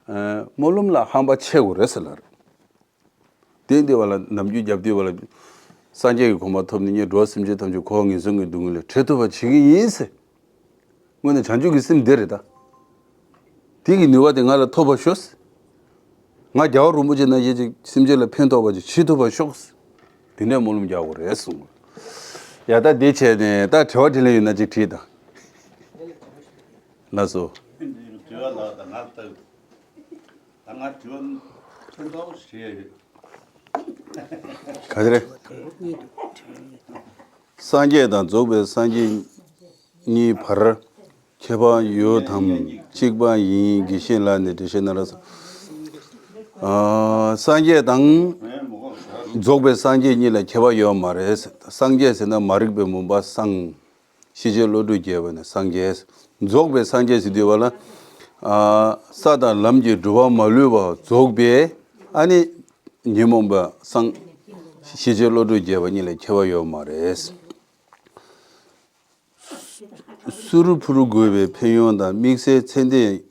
ཨ། སྨོན་ལམ་ལ་ཧམ་པ་ཆེ་དགོས་རེད་ཟེར་ལབ་རེད། དེ་འདི་བ་ལ་ནམ་རྒྱུན་རྒྱབ་དུས་བ་ལ། སངས་རྒྱས་ཀྱི་གོ་འཕང་ཐོབ་ནས་ངས་འགྲོ་བ་སེམས་ཅན་ཐམས་ཅད་འཁོར་བ་ངན་སོང་གི་སྡུག་བསྔལ་ལས་གྲོལ་ཐུབ་པ་བྱེད་ཀྱི་ཡིན་ཟེར། དངོས་གནས་བྱང་ཆུབ་ཀྱི་སེམས་འདི་རེད་ད། དེ་གི་ནུས་པ་དེ་ང་ལ་ཐོབ་པར་ཤོག་ང་རྒྱལ་བ་རིན་པོ་ཆེ་ནང་བཞིན་ཅིག་སེམས་ཅན་ལ་ཕན་ཐོགས་པ་ཅིག་བྱེད་ཐུབ་པར་ཤོག་དེ་འདྲའི་སྨོན་ལམ་རྒྱག་དགོས་རེད་གསུངས། ཡ་ད་དེ་བྱས་ནས་ད་དྲི་བ་དྲིས་ལན་ཡོད་ན་ཅིག་དྲིས་དང་། ལགས་སོ། དྲི་བ་ལ་ད་ང་ལྟ། ད་ང་དྲི་བ་ཕན་ཐོགས་བྱེད་ཡ་ཡོད། ག་ཚོད་རེད། སངས་རྒྱས་དང་རྫོགས་པའི་སངས་རྒྱས་གཉིས་བར་ཁྱད་པར་ཡོད་དམ། གཅིག་པ་ཡིན། དགེ་བཤེས་ལགས་ནས་འགྲེལ་བཤད་གནང་རོགས་གནང་། ཨ། སངས་རྒྱས་དང་རྫོགས་པའི་སངས་རྒྱས་གཉིས་ལ་ཁྱད་པར་ཡོད་མ་རེད། སངས་རྒྱས་ཟེར་ན་མ་རིག་པའི་མུན་པ་སངས། ཤེས་བྱའི་བློ་གྲོས་རྒྱས་པ་ནི་སངས་རྒྱས། རྫོགས་པའི་སངས་རྒྱས་ཟེར་དུས་བ་ལ། ཨ། ས་དང་ལམ་གྱི་སྒྲུབ་པ་མ་ལུས་པ་རྫོགས་པའི་ཨ་ནི་ཉོན་མོངས་པ་སངས། ཤེས་བྱའི་བློ་གྲོས་རྒྱས་པ་གཉིས་ལ་ཁྱད་པར་ཡོད་མ་རེད། གསུར་ཕུར་དགོས་པའི་ཕན་ཡོན་དང་དམིགས་བསལ་ཚེ་འདས་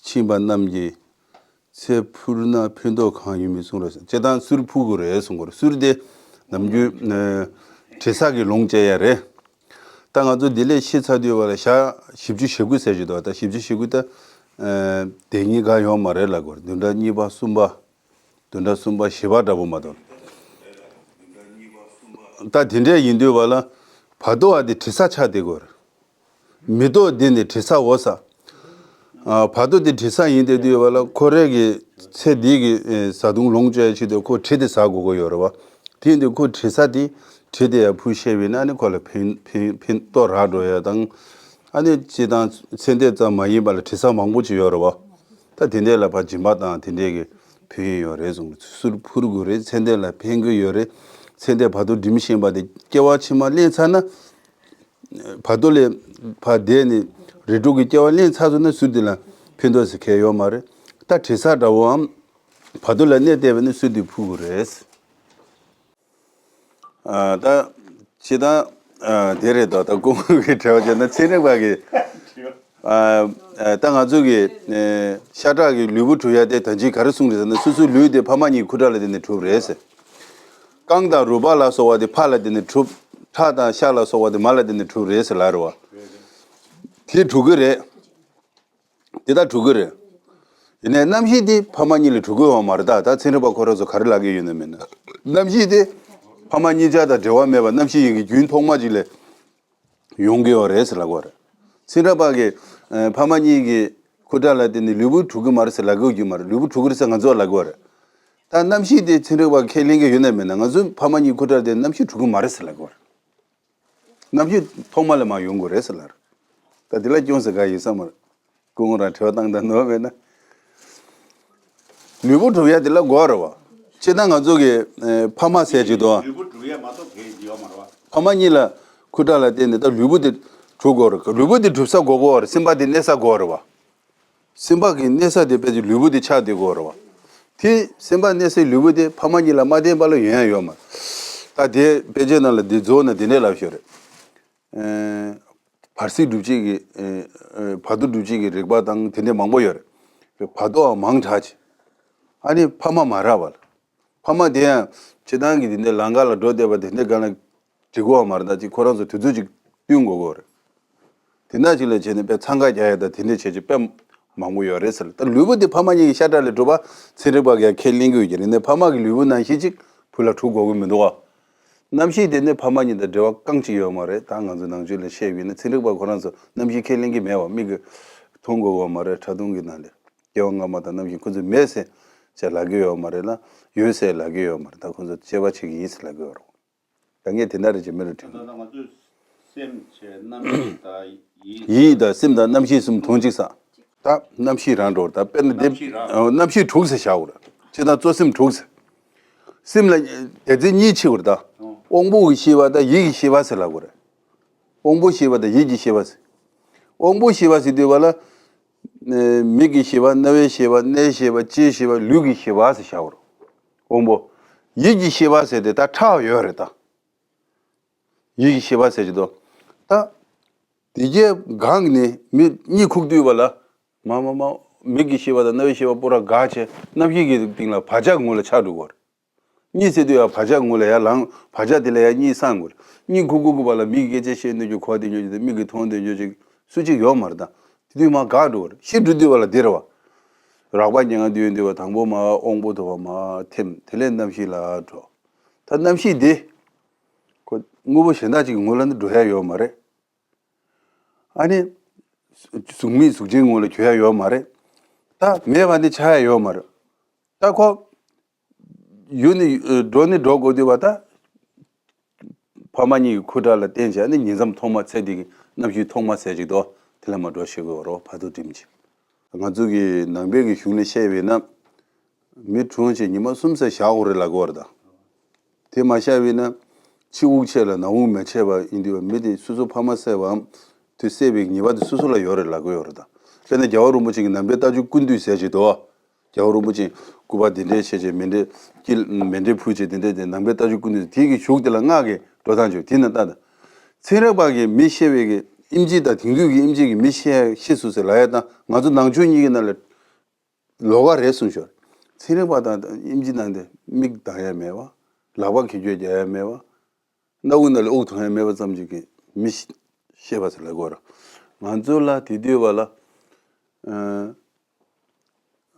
ཕྱིན་པ་རྣམས་ཀྱིས་ཚེ་ཕུར་ན་ཕན་ཐོགས་གང་ཡོད་མེད་གསུངས་རེད། སྤྱིར་བཏང་གསུར་ཕུར་དགོས་རེད་གསུང་གི་རེད། གསུར་དེ་ནམ་རྒྱུན་ཨ་དྲི་ཟ་གིས་ལོངས་སྤྱད་ཡ་རེད། ད་ང་ཚོ་འདི་ལས་ཤི་ཚར་དུས་བ་ལ་ཞག་བཞི་བཅུ་ཞེ་དགུ་ཟེར་གྱི་འདུག་ད་བཞི་བཅུ་ཞེ་དགུ་ད་ཨ་དེ་ཉིད་ག་ཡོད་མ་རེད་ལབ་དགོས་རེད། བདུན་ཕྲག་གཉིས་པ་གསུམ་པ། བདུན་ཕྲག་གསུམ་པ་བཞི་པ་འདྲ་པོ་མ་གཏོགས། ད་དེ་འདྲས་ཡིན་དུས་བ་ལ་བར་དོ་བ་དེ་དྲི་ཟ་ཆགས་བསྡད་དགོས་རེད། མི་ཐོག་འདི་ནི་དྲི་ཟ་འོ་ས། ཨ། བར་དོ་དེ་དྲི་ཟ་ཡིན་བསྡད་དུས་བ་ལ་ཁོ་རའི་གི་ཚེ་འདི་གི་ཨེ་བཟའ་བཏུང་ལོངས་སྤྱོད་ཡ་ཆེད་དུ་ཁོ་དྲི་དེ་ཟ་དགོས་ཀྱི་ཡོད་རེད་བ། དེ་ཡིན་དུས་ཁོ་དྲི་ཟ་དེ་དྲི་དེ་ཡ་ཕུལ་ཤེས་པ་ཡིན་ན་ཨ་ནི་ཁོ་ལ་ཕན་ཕན་ཕན་ཐོགས་རག་འགྲོ་ཡ་དང་། ཨ་ནི་སྤྱིར་བཏང་ཚེ་འདས་ཙམ་མ་ཡིན་པ་ལ་དྲི་ཟ་མང་པོ་ཅིག་ཡོད་རེད་བ། ད་དེ་འདྲས་ལ་ཕར་སྦྱིན་པ་དང་དེ་འདྲས་ཀྱི་ཕན་ཡོན་ཡོད་རེད་གསུངས། གསུར་ཕུར་དགོས་རེད། ཚེ་འདས་ལ་ཕན་གྱི་ཡོད་རེད། ཚེ་འདས་བར་དོ་འགྲིམ་ཤེས་པ་དེ་སྐྱེ་བ་ཕྱི་མ་ལེན་ཚར་ན། བར་དོ་ལས་ཕར་འདས་ནས་རིགས་དྲུག་གི་སྐྱེ་བ་ལེན་ཚར་སོང་ན་གསུར་དེ་ལ་ཕན་ཐོགས་ཟེར་མཁན་ཡོད་མ་རེད། ད་དྲི་ཟ་འདྲ་བོའམ་བར་དོ་ལ་གནས་བསྡད་པ་ན་གསུར་དེ་ཕུལ་དགོས་རེད། ཨ། ད་སྤྱིར་བཏང་ཨ་དེ་རེད་དོ། ད་སྐུ་ངོ་གི་དྲི་བ་བྱས་ན་ཚན་རིག་པ་གི། ཨ། ཨ། ད་ང་ཚོ་གི་ཨེ་ཤ་ཁྲག་གི་ལུས་པོ་གྲུབ་ཡ་དེ་ད་ཅི་ག་རེ་གསུངས་རེད་ཟེར་ན། སོ་སོའི་ལུས་དེ་ཕ་མ་གཉིས་ཁུ་ཁྲག་ལ་བརྟེན་ནས་གྲུབ་རེད་ཟེར། རྐང་དང་རུས་པ་ལ་སོགས་པ་དེ་ཕ་ལ་བརྟེན་ནས་གྲུབ། ཁྲག་དང་ཤ་ལ་སོགས་པ་དེ་མ་ལ་བརྟེན་ནས་གྲུབ་རེད་ཟེར་ལབ་རེད་བ། དེ་གྲུབ་ཀྱི་རེད། དེ་ལྟར་གྲུབ་ཀྱི་རེད། ཡིན་ནའི་རྣམ་ཤེས་དེ་ཕ་མ་གཉིས་ལས་གྲུབ་ཀྱི་ཡོད་མ་རེད། ད་ད་ཚན་རིག་པ་ཁོ་རང་ཚོ་ག་རེ་ལབ་ཀྱི་ཡོད་ན་མིན་ན། རྣམ་ཤེས་དེ་ཕ་མ་གཉིས་ཆ་དང་འབྲེལ་བ་མེད་པར་རྣམ་ཤེས་ཡིན་གྱི་རྒྱུན་ཐོག་མ་ཅིག་ལས་ཡོང་གི་ཡོད་རེད་ཟེར་ལབ་ཀྱི་ཡོད་རེད། ཚན་རིག་པ་གིས་ཨ་ཕ་མ་གཉིས་ཀྱི་ཁུ་ཁྲག་ལ་བརྟེན་ནས་ལུས་པོ་གྲུབ་ཀྱི་མ་རེད་ཟེར་ལབ་ཀྱི་ཡོད་མ་རེད། ལུས་པོ་གྲུབ་ཀྱི་རེད་ཟེར་ང་ཚོ་ལབ་ཀྱི་ཡོད་རེད། ད་རྣམ་ཤེས་དེ་ཚན་རིག་པ་ཁས་ལེན་གྱི་ཡོད་ན་མེད་ན། ང་ཚོ་ཕ་མ་གཉིས་ཁུ་ཁྲག་ལ་བརྟེན་ནས་རྣམ་ཤེས་གྲུབ་ཀྱི་མ་རེད་ཟེར་ལབ་ཀྱི་ཡོད་རེད། རྣམ་ཤེས་ཐོག་མ་ལས་མར་ཡོང་དགོས་རེད་ཟེར་ལབ་རེད། ད་འདི་ལ་སྐྱོན་ཟེར་ག་ཡོད་ས་མ་རེད། སྐུ་ངོ་རང་དྲི་བ་བཏང་དང་ནོར་མེད་ན། ལུས་པོ་གྲུབ་ཡ་འདི་ལ་དགོས་རེད་བ། སྤྱིར་བཏང་ང་ཚོ་གི་ཨེ་ཕ་མ་ཟེར་གྱི་འདུག་ལུས་པོ་གྲུབ་ཡ་མ་གཏོགས་གལ་ཡོད་མ་རེད་བ། ཕ་མ་གཉིས་ལ་ཁུ་ཁྲག་ལ་བརྟེན་ནས་ད་ལུས་པོ་དེ་ གྲུབ་དགོས་རེད། ལུས་པོ་དེ་གྲུབ་ས་དགོས་དགོས་རེད། སེམས་པ་དེ་གནས་ས་དགོས་རེད་བ། སེམས་པ་གི་གནས་ས་དེ་དཔེ་ཅིག་ལུས་པོ་དེ་ཆགས་བསྡད་དགོས་རེད་བ། དེ་སེམས་པ་གནས་སའི་ལུས་པོ་དེ་ཕ་མ་གཉིས་ལ་མ་བརྟེན་པ་ལ་ཡོང་ཡ་ཡོད་མ་རེད། ད་དེ་དཔེ་ཆའི་ནང་ལ་དེ་རྫོགས་ན་དེ་འདྲས་ལབ་ཤོད་རེད། ཨེ། བར་སྲིད་སྒྲུབ་བྱེད་ཀྱི་ཨེ་ཨེ་བར་དོ་སྒྲུབ་བྱེད་ཀྱི་རིགས་པ་དང་དེ་འདྲས་མང་པོ་ཡོད་རེད། བར་དོའང་མང་དྲགས་ཅིག་ཨ་ནི་ཕ་མ་མ་རག་པ་ལ། ཕ་མ་དེ་ཡང་སྤྱིར་བཏང་གི་དེ་འདྲས་ལམ་ཁ་ལ་འགྲོ་བསྡད་པ་དེ་འདྲས་སྒང་ལ་འགྲིག་གི་ཡོད་མ་རེད། ད་ཅིག་ཁོ་རང་ཚོ་དུས་ཚོད་ཅིག་བསྟུན་དགོས་ཀྱི་ཡོད་རེད། དེ་འདྲ་ཅིག་ལ་བྱས་ནས་དཔེ་འཚང་ཁ་རྒྱག་ཡ་ད་དེ་འདྲས་བྱས་ཅིག་དཔེ་མང་པོ་ཡོད་རེད་ཟེར། ད་ལུས་པོ་དེ་ཕ་མ་གཉིས་ཀྱི་ཤ་ཁྲག་ལས་གྲུབ་པ་ཚན་རིག་པ་གིས་ཁས་ལེན་གྱི་ཡོད་ཀྱི་རེད། ནས་ཕ་མ་གི་ལུས་པོ་ནང་བཞིན་ཅིག་བུ་ལ་གྲུབ་དགོས་ཀྱི་མི་འདུག་ག་རྣམ་ཤེས་དེ་ནི་ཕ་མ་གཉིས་དང་འབྲེལ་བ་རྐང་གཅིག་ཡོད་མ་རེད། ད་ང་ཚོ་ནང་ཆོས་ལ་བཤད་པ་ཡིན་ན་ཚན་རིག་པ་ཁོ་རང་ཚོ་རྣམ་ཤེས་ཁས་ལེན་གྱི་མེད་པ། མིག་གིས་མཐོང་དགོས་ཀྱི་ཡོད་མ་རེད། ཁྲག་འཐུང་གི་ནང་ལས་སྐྱེ་བ་སྔ་མ་དང་རྣམ་ཤེས་ཁོ་ཚོ་མེད་ཟེར་ཅེས་ལབ་ཀྱི་ཡོད་མ་རེད་ལ། ཡོད་ཟེར་ལབ་ཀྱི་ཡོད་མ་རེད། ད་ཁོ་ཚོ་དཔྱད་པ་བྱེད་ཀྱི་ཡིན་ཟེར་ལབ་ཀྱི་ཡོད་རེད། ད་ངས་དེ་འདྲ་རེ་བྱེད་མི་རུ་དྲན། ད་ལྟ་ང་ཚོས་སེམས་བྱས་རྣམ་ཤེས་དང་ཡིད། ཡིད་དང་སེམས་དང་རྣམ་ཤེས་གསུམ་དོན་གཅིག་བསམ། ད་རྣམ་ཤེས་རང་འགྲོ་ད་དཔེར་ན་དེ་རྣམ་ཤེས་རང་། ཨ་རྣམ་ཤེས་དྲུག་ཟེར་བཞག་གོ་ར། ཅི་ད་གཙོ་སེམས་དྲུག་ཟེར། སེམས་ལ་སྡེ་ཚན་གཉིས་ཕྱེ་གོ་ར་ད། དབང་པོ་གི་ཤེས་པ་དང་ཡིད་ཀྱི་ཤེས་པ་ཟེར་ལབ་གོ་ར། དབང་པོ་ཤེས་པ་དང་ཡིད་ཀྱི་ཤེས་པ་ཟེར། དབང་པོ་ཤེས་པ་ཟེར་དུས་བ་ལ། ཨེ་མིག་གི་ཤེས་པ། རྣ་བའི་ཤེས་པ། སྣའི་ཤེས་པ། ལྕེའི་ཤེས་པ། ལུས་ཀྱི་ཤེས་པ་ཟེར་བཞག་གོ་ར། དབང་པོ། ཡིད་ཀྱི་ཤེས་པ་ཟེར་དེ་ད་ཁྲག་ཡོད་རེད་ད། ཡིད་ཀྱི་ཤེས་པ་ཟེར་གྱི་འདུག་ད་དེ་གའི་སྒང་ནས་མི་གཉིད་ཁུག་དུས་བ་ལ། མ་མ་མ། མིག་གི་ཤེས་པ་དང་རྣ་བའི་ཤེས་པ་པོ་ར་འགག་བྱས་རྣམ་ཤེས་ཀྱི་སྟེང་ལ་བག་ཆགས་ངོ་ལ་ཆགས་འགྲོ་གོ་ར། གཉིད་སད་དུས་ཡང་བག་ཆགས་ངོ་ལ་ཡར་ལངས། བག་ཆགས་དེ་ལ་ཡང་གཉིད་སངས་དགོས་རེད། གཉིད་ཁུག་ཁུག་གི་བ་ལ་མིག་གིས་སྐད་ཆ་བཤད་འདོད་རྒྱུ། གོ་བདེ་འགྱོ་རྒྱུ་དང་མིག་གིས་མཐོང་འདོད་འགྱོ་ཅིག་སུ་གཅིག་ཡོད་མ་རེད་ད། དེ་དུས་མར་འགག་འགྲོ་གི་རེད། ཤི་འགྲོ་དུས་བ་ལ་འདི་རེད་བ། རགས་པ་ཉལ་ཁང་དུ་ཡོད་དུས་བ་དང་པོ་མར་དབང་པོ་ཐོབ་པ་མར་ཐིམ། དེ་ལས་རྣམ་ཤེས་ལ་འགྲོ། ད་རྣམ་ཤེས་འདི་ཁོ་དངོས་པོ་གཞན་དག་ཅིག་གི་ངོ་ལ་ནི་འགྲོ་ཡ་ཡོད་མ་རེད། ཨ་ནི་གཟུགས་མེད་གཟུགས་ཅན་ངོ་ལ་གྱུར་ཡ་ཡོད་མ་རེད། ད་མེད་པ་ནི་ཆགས་ཡ་ཡོད་མ་རེད། ད་ཁོ་ཡུལ་ནི་འགྲོ་ནི་འགྲོ་དགོས་དུས་བ་ད། ཕ་མ་གཉིས་ཀྱི་ཁུ་ཁྲག་ལ་བརྟེན་བྱས་ནི་ཉིང་མཚམས་ཐོག་མ་ཚེ་འདི་གི་རྣམ་ཤེས་ཐོག་མ་ཟེར་ཅིག་འདུག་དེ་ལ་མར་འགྲོ་ཤེས་དགོས་རོགས་བར་དོ་འགྲིམ་ཅིག་ང་ཚོ་གི་ནང་པའི་གི་གཞུང་ནས་བཤད་པས་ན། མི་གྲོངས་བྱས་ཉི་མ་གསུམ་ཙམ་བཞག་དགོས་རེད་ལབ་ཀྱི་ཡོད་རེད་ད། དེ་མ་བཞག་པས་ན། ཕྱི་དབུགས་ཆད་ལ་ནང་དབུགས་མི་ཆད་པ་ཡིན་དུས་མི་དེ་སོ་སོ་ཕ་མ་བསད་པའམ། དེ་བསད་པའི་ཉེས་པ་དེ་སོ་སོ་ལ་ཡོད་རེད་ལབ་ཀྱི་ཡོད་རེད་ད། དཔེར་ན་རྒྱལ་བ་རིན་པོ་ཆེ་གི་ནང་པའི་ལྟ་སྤྱོད་ཀུན་བཏུས་ཟེར་ཅིག་འདུག་རྒྱལ་བ་རིན་པོ་ཆེས་སྐུ་པར་འདི་འདྲས་བྱས་བྱས་མཎྜལ་དཀྱིལ་མཎྜལ་ཕུལ་བྱས་འདི་འདྲས་དེ་ནང་པའི་ལྟ་སྤྱོད་ཀུན་བཏུས་དེ་གི་གཞུག་དེ་ལ་སྔགས་ཀྱི་འགྲོ་སྟངས་བྱས་དེ་ན་ལྟ་ད། ཚན་རིག་པ་གིས་མི་ཤེས་པའི་གི་ཨེམ་ཆི་དང་དེང་དུས་ཀྱི་ཨེམ་ཆི་གིས་མི་ཤེས་ཤེས་སུ་ཟེར་ལབ་ཡ་དང་ང་ཚོ་ནང་ཆོས་གཉིས་ཀྱི་ནང་ལ་ལོགས་ཀ་རེད་གསུངས་ཤོར། ཚན་རིག་པ་དང་ཨེམ་ཆི་ནང་དེ་མིག་གདང་ཡ་མེད་པ། ལག་པ་འཁྱེར་རྒྱུ་རྒྱག་ཡ་མེད་པ། སྣ་བུག་ནང་ལ་དབུགས་གཏོང་ཡ་མེད་པ་ཙམ་ཅིག་གིས་མི་ཤི་ཤེས་པ་ཟེར་ལབ་དགོས་ར། ང་ཚོ་ལ་དེ་དུས་བ་ལ།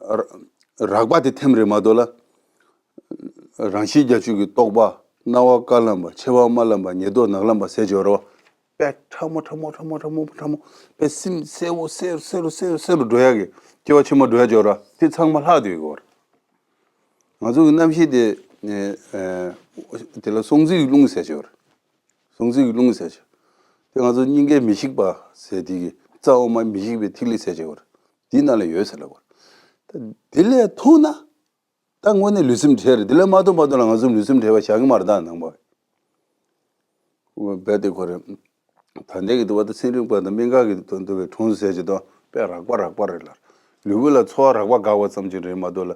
ཨ་ར་རགས་པ་དེ་ཐེམ་རེད་མ་གཏོགས་ལ། རང་བཞིན་བརྒྱད་ཅུ་གི་རྟོག་པ། རྣ་བ་དཀར་ལམ་པ། མཆེ་བ་དམར་ལམ་པ། ཉེར་བསྡོགས་ནག་ལམ་པ་ཟེར་གྱི་ཡོད་རེད་བ། དཔེ་ཕྲ་མོ་ཕྲ་མོ་ཕྲ་མོ་ཕྲ་མོ་ཕྲ་མོ། དཔེ་སེམས་གསལ་བོ་གསལ་རུ་གསལ་རུ་གསལ་རུ་གསལ་རུ་འགྲོ་ཡ་གི་སྐྱེ་བ་ཕྱི་མ་འགྲོ་ཡ་ཅིག་ཡོད་ར། དེ་ཚང་མ་ལྷག་སྡོད་ཀྱི་ཡོད་རེད། ང་ཚོ་གི་རྣམ་ཤེས་དེ་ཨེ་ཨེ་དེ་ལ་སྲོག་འཛིན་གྱི་རླུང་ཟེར་གྱི་ཡོད་རེད། སྲོག་འཛིན་གྱི་རླུང་ཟེར་གྱི། དེ་ང་ཚོ་སྙིང་གའི་མི་ཤིགས་པ་ཟེར་དེ་གི་རྩ་འོག་མ་མི་ཤིགས་པའི་ཐིག་ལེ་ཟེར་གྱི་ཡོད་རེད། དེའི་ནང་ལ་ཡོད་ཟེར་ལབ་པ་རེད། ད་དེ་ལས་མཐོ་ན། ད་དངོས་གནས་ལུས་སེམས་བྲལ་རེད། དེ་ལས་མ་ཐོབ་མ་ཐོབ་ལ་ང་ཚོ་ལུས་སེམས་བྲལ་བ་བཞག་གི་མ་རེད་ད་ནང་པ། རྦད་དེ་ཁོ་རེ། ད་ལྟའི་གི་འདུལ་བ་དང་ཚན་རིག་པ་དང་སྨན་ཁང་གི་འདུལ་བའི་གྲོངས་ཟེར་གྱི་དོན་དཔེ་རགས་པ་རགས་པ་རེད་ལ། ལུས་པོ་ལ་ཚོར་བ་རགས་པ་འགག་པ་ཙམ་ཅིག་རེད་མ་གཏོགས་ལ།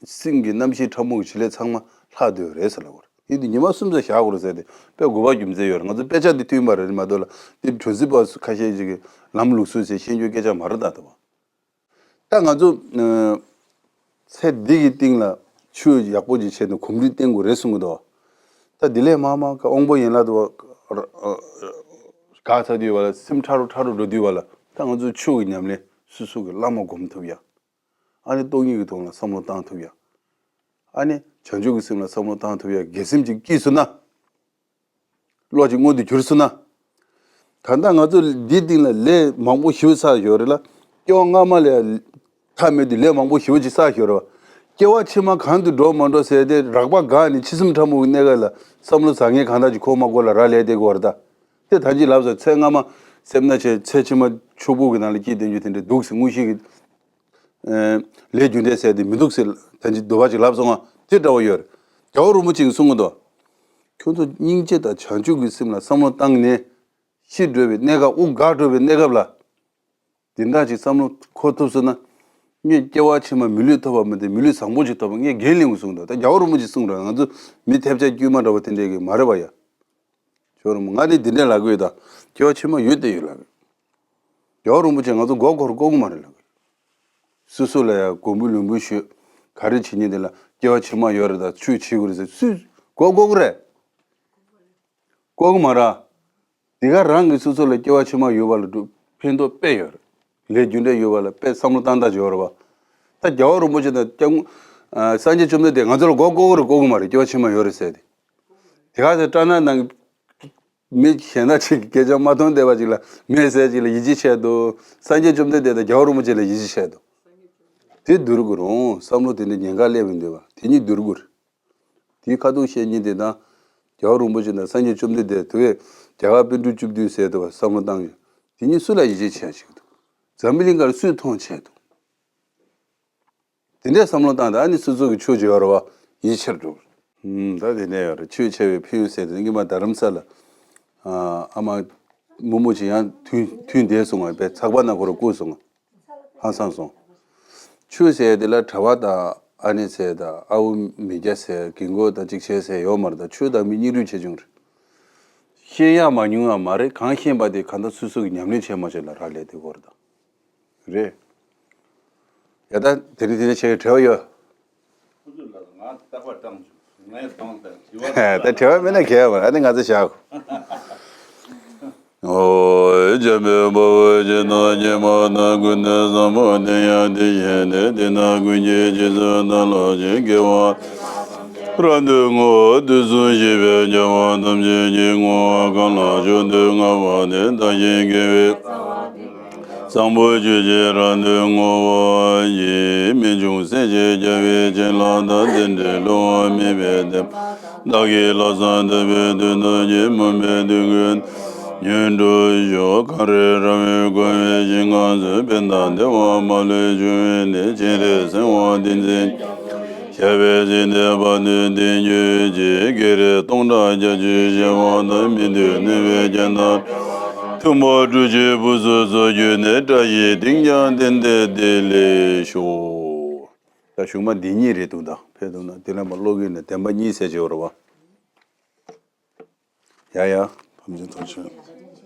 སེམས་ཀྱི་རྣམ་ཤེས་ཕྲ་མོ་གི་བྱེད་ལས་ཚང་མ་ལྷག་སྡོད་རེད་ཟེར་ལབ་པ་རེད། ཡིན་དུས་ཉི་མ་གསུམ་ཙམ་བཞག་དགོས་རེད་ཟེར་ཏེ་དཔེ་དགོས་པ་རྒྱུ་མཚན་ཡོད་རེད། ང་ཚོ་དཔེ་ཆ་འདི་མཐུན་པ་རེད་མ་གཏོགས་ལ་འདི་གྲོས་གཟིགས་པ་ཁ་ཤས་ཅིག་གིས་ལམ་ལུགས་སྲོལ་ཟེར་ཤེས་རྒྱུའི་སྐད་ཆ་མ་རེད་ད་ལྟ་བ། ད་ང་ཚོ་ཚེ་འདི་གི་སྟེང་ལ་ཆོས་ཡག་པོ་ཅིག་བྱས་ནས་གོམས་འདྲིས་བསྟེན་དགོས་རེད་གསུང་གི་འདུག་ད་འདི་ལས་མ་མ་ཀ་དབང་པོ་ཡན་ལག་ཏུ་བ་འགག་ཚར་དུས་བ་ལ་སེམས་ཕྲ་རུ་ཕྲ་རུ་འགྲོ་དུས་བ་ལ་ད་ང་ཚོ་ཆོས་ཀྱི་ཉམས་ལེན་སོ་སོ་གི་བླ་མ་སྒོམ་ཐུབ་ཡ། ཨ་ནི་སྟོང་ཉིད་ཀྱི་དོན་ལ་བསམ་བློ་བཏང་ཐུབ་ཡ། ཨ་ནི་བྱང་ཆུབ་ཀྱི་སེམས་ལ་བསམ་བློ་བཏང་ཐུབ་ཡ་དགེ་སེམས་ཅིག་སྐྱེས་སོང་ན། བློ་ཅིག་མངོན་དུ་གྱུར་སོང་ན། ད་ལྟ་ང་ཚོ་འདིའི་སྟེང་ལ་ལས་མང་པོ་ཞེ་པོ་བསགས་ཡོད་རེད་ལ། སྐྱེ་བ་སྔ་མ་ལས་མཐའ་མེད་དུ་ལས་མང་པོ་ཞེ་པོ་ཅིག་བསགས་ཡོད་རེད་བ། སྐྱེ་བ་ཕྱི་མ་གང་དུ་འགྲོ་མ་འགྲོ་ཟེར་ཏེ་རགས་པ་འགག་ནས་འཆི་གསུམ་ཕྲ་མོ་གི་གནས་སྐབས་ལ་བསམ་བློ་བཟང་ངན་གང་དག་ཅིག་འཁོར་མ་འཁོར་ལ་རག་ལས་བསྡད་ཀྱི་ཡོད་རེད་ད། དེ་ད་ཅི་ལབ་སོང་ཚེ་སྔ་མ་སེམས་ན་ཆེ་ཚེ་ཕྱི་མ་ཆུ་བུར་གི་ནང་ལ་སྐྱེས་བསྡད་རྒྱུ་དེ་འདྲ་འདུག་ཟེར་དངོས་གཞི་གི་ལས་རྒྱུ་འབྲས་ཟེར་དེ་མི་འདུག་ཟེར་ད་ཅི་འདོད་པ་ཅིག་ལབ་སོང་ང་དེ་འདྲ་བ་ཡོད་རེད། རྒྱལ་བ་རིན་པོ་ཆེ་གིས་གསུང་གི་འདུག་ཁྱོད་ཚོ་སྙིང་རྗེ་དང་བྱང་ཆུབ་ཀྱི་སེམས་ལ་བསམ་བློ་བཏང་ནས། ཤི་འགྲོ་བའི་གནས་སྐབས། དབུགས་འགག་འགྲོ་བའི་གནས་སྐབས་ལ། འདི་འདྲ་ཅིག་བསམ་བློ་འཁོར་ཐུབ་སོང་ན། ངས་སྐྱེ་བ་ཕྱི་མ་མི་ལུས་ཐོབ་པ་མ་ཟད་མི་ལུས་བཟང་པོ་ཅིག་ཐོབ་པ། ངས་འགན་ལེན་དགོས་གསུངས་འདུག་ད་རྒྱལ་བ་རིན་པོ་ཆེས་གསུངས་རེད། ང་ཚོ་མི་ཐེབས་ཆག་དཀྱུས་མ་འདྲ་བོ་དེ་འདྲས་ཀྱི་མ་རེད་པ་ཡ། ཇོ་རིན་པོ་ང་ནི་འདི་འདྲས་ལབ་ཀྱི་ཡོད། ད་སྐྱེ་བ་ཕྱི་མ་ཡོད་དེ་ཡོད་ལབ་ཀྱི་ཡོད། རྒྱལ་བ་རིན་པོ་ཆེས་ང་ཚོ་མགོ་སྐོར་བཀོག་གི་མ་རེད་ལབ་ཀྱི་ཡོད། སོ་སོ་ལ་ཡ་མགོ་འབུལ་ལུས་འབུལ་ཞུས། ག་རེ་བྱེད་ཉིན་དེ་ལ་སྐྱེ་བ་ཕྱི་མ་ཡོད་རེད། ད་ཆོས་བྱེད་དགོས་རེད་ཟེར་སུས་མགོ་སྐོར་གི་རེད། བཀོག་གི་མ་རེད། དེ་ག་རང་གིས་སོ་སོ་ལ་སྐྱེ་བ་ཕྱི་མ་ཡོད་པ་ལ་འགྲོ་ཕན་ཐོགས་དཔེ་ཡོད་རེད། ལས་རྒྱུ་འབྲས་ཡོད་པ་ལ་དཔེ་བསམ་བློ་བཏང་བཏང་བྱེད་ཡོད་རེད་པ། ད་རྒྱལ་བ་རིན་པོ་ཆེ་དང་སྐྱབས་མགོན་ཨ་སངས་རྒྱས་བཅོམ་ལྡན་འདས་ང་ཚོ་ལ་མགོ་སྐོར་རེད། སྐོར་གི་མ་རེད། སྐྱེ་བ་ཕྱི་མ་ཡོད་རེད་ཟེར་ཏེ། དེ་ག་ཚོད་སྐྲག་སྣང་ནང་མི་གཞན་དག་ཅིག་གི་སྐད་ཆ་མ་མཐོང་བསྡད་པ་ཅིག་ལ་མེད་ཟེར་ཅིག་ལ་ཡིད་ཆེས་བྱས་འདུག་སངས་རྒྱས་བཅོམ་ལྡན་འདས་དང་རྒྱལ་བ་རིན་པོ་ཆེ་ལ་ཡིད་ཆེས་བྱས་འདུག་དེ་བསྡུར་དགོས་རུང་བསམ་བློ་དེ་འདྲ་ཉེན་ཁ་སླེབས་མི་འདུག་པ། དེ་གཉིས་བསྡུར་དགོས་རེད། དེའི་ཁ་ཐུག་བཤད་ཉིན་དེ་དང་། རྒྱལ་བ་རིན་པོ་ཆེ་དང་སངས་རྒྱས་བཅོམ་ལྡན་འདས་དེ་བས་རྒྱ་གར་པཎ་གྲུབ་བཅུ་བདུན་ཟེར་དུ་བ་བསམ་བློ་བཏང་ཡོད། དེ་གཉིས་སུ་ལ་ཡིད་ཆེས་བྱེད་ཀྱི་འདུག་འཛམ་བུ་གླིང་གར་སུས་མཐོང་ཆེ་འདུག་དེ་འདྲའི་བསམ་བློ་བཏང་དང་། ཨ་ནི་སོ་སོ་གི་ཆོས་བྱེད་ཡོད་རེད་པ། ཡིད་ཆེར་འགྲོ། ཧུམ། ད་དེ་འདྲ་ཡོད་རེད། ཆོས་བྱས་པའི་ཕན་ཡོན་ཟེར་དེ་སྔོན་མ་རྡ་རམ་ས་ལ་ཨ་མ་མུ་མུ་ཅིག་ཡང་ཐུན་ཐུན་བསྡད་སོང་བ། པའི་ཚགས་པར་ནང་ཁོ་རང་བཀོད་སོང་བ། ཧང་སངས་སོང་། ཆོས་ཟེར་དེ་ལ་གྲྭ་པ་དང་ཨ་ནེ་ཟེར་དང་ཨ་བོ་མི་སྐྱ་ཟེར་རྒན་གོག་དང་གཅིག་བྱས་ཟེར་ཡོད་མ་རེད། ད་ཆོས་དང་མི་གཉིས་རུས་ཆེ་ཆུང་རེད། ཤེས་ཡག་མང་ཉུང་ཡང་མ་རེད། གང་ཤེས་པ་དེ་གང་ལྟར་སོ་སོ་གི་ཉམས་ལེན་བྱས་མ་བྱས་ལ་རག་ལས་དེ་གོ་རེད་ད། རེད། ཡ་ད་དེ་རིང་དེ་འདྲ་བྱས་བྲེལ་བ་ཡོད། ཁོ་ཚོས་ལབ་ང་རྟག་པར་བཏང་བྱུང་། ངས་གཏོང་ད་དྲི་བ་ད་དྲི་བ་མེད་ན་གལ་ཡོད་མ་རེད། ཨ་ནི་ང་ཚོ་བཞག་གོ། ཨོ། འཇམ་དཔལ་དཔའ་བོས་ཇི་ལྟར་མཁྱེན་པ་དང་། ཀུན་ཏུ་བཟང་པོ་དེ་ཡང་དེ་བཞིན་ཏེ། དེ་དག་ཀུན་གྱི་རྗེས་སུ་བདག་སློབ་ཅིང་། དགེ་བ་རབ་ཏུ་བསྔོ་བ་དུས་གསུམ་གཤེགས་པའི་རྒྱལ་བ་ཐམས་ཅད་ཀྱི། བསྔོ་བ་གང་ལ་མཆོག་ཏུ་བསྔགས་པ་དེས། བདག་གཞན་དགེ་བའི་བཟང་པོ་ཇི་བཞིན་རབ་ཏུ་བསྔོ་བ་ཡིས། རྨད་བྱུང་སྲས་བཅས་རྒྱལ་བའི་བྱིན་རླབས་དང་། བརྩོན་འགྲུས་བསླུ་བ་མེད་པའི་བསྟན་པ། བདག་གིས་ལྷག་བསམ་དད་པའི་མཐུ་སྟོབས་ཀྱིས། སྨོན་པའི་དུས་ཀུན་ཉོན་སྒྲུབ་ཤོག་གངས་རི་ར་བས་བསྐོར་བའི་ཞིང་ཁམས་སུ། ཕན་དང་བདེ་བ་མ་ལུས་འབྱུང་བའི་གནས། སྤྱན་རས་གཟིགས་དབང་ཏིང་འཛིན། ཞབས་པད་སྲིད་མཐའི་བར་དུ་བརྟན་གྱུར་ཅིག་བགེགས་རིགས་སྟོང་ཕྲག་བརྒྱད་ཅུ་ཞི་བ་དང་། མི་མཐུན་ནུས་པའི་རྐྱེན་དང་། མཐུན་པར་གྲུབ་ཀྱི་བུ་ཚོ་སོགས་གྱུར་ནས། བཀྲ་ཤིས་དེང་ཀྱང་ཏན་ཏན་བདེ་ལེགས་ཤོག་ད་གཞུག་མ་འདི་གཉིས་རེད་འདུག་ད་ཕེབས་འདུག་ན་དེ་ལ་མ་ཀློག་གི་ནས་བདེན་པ་གཉིས་ཟེར་བྱས་པ་རེད་པ། ཡ་ཡ། ཐམས་ཅད་ཐམས་ཅད།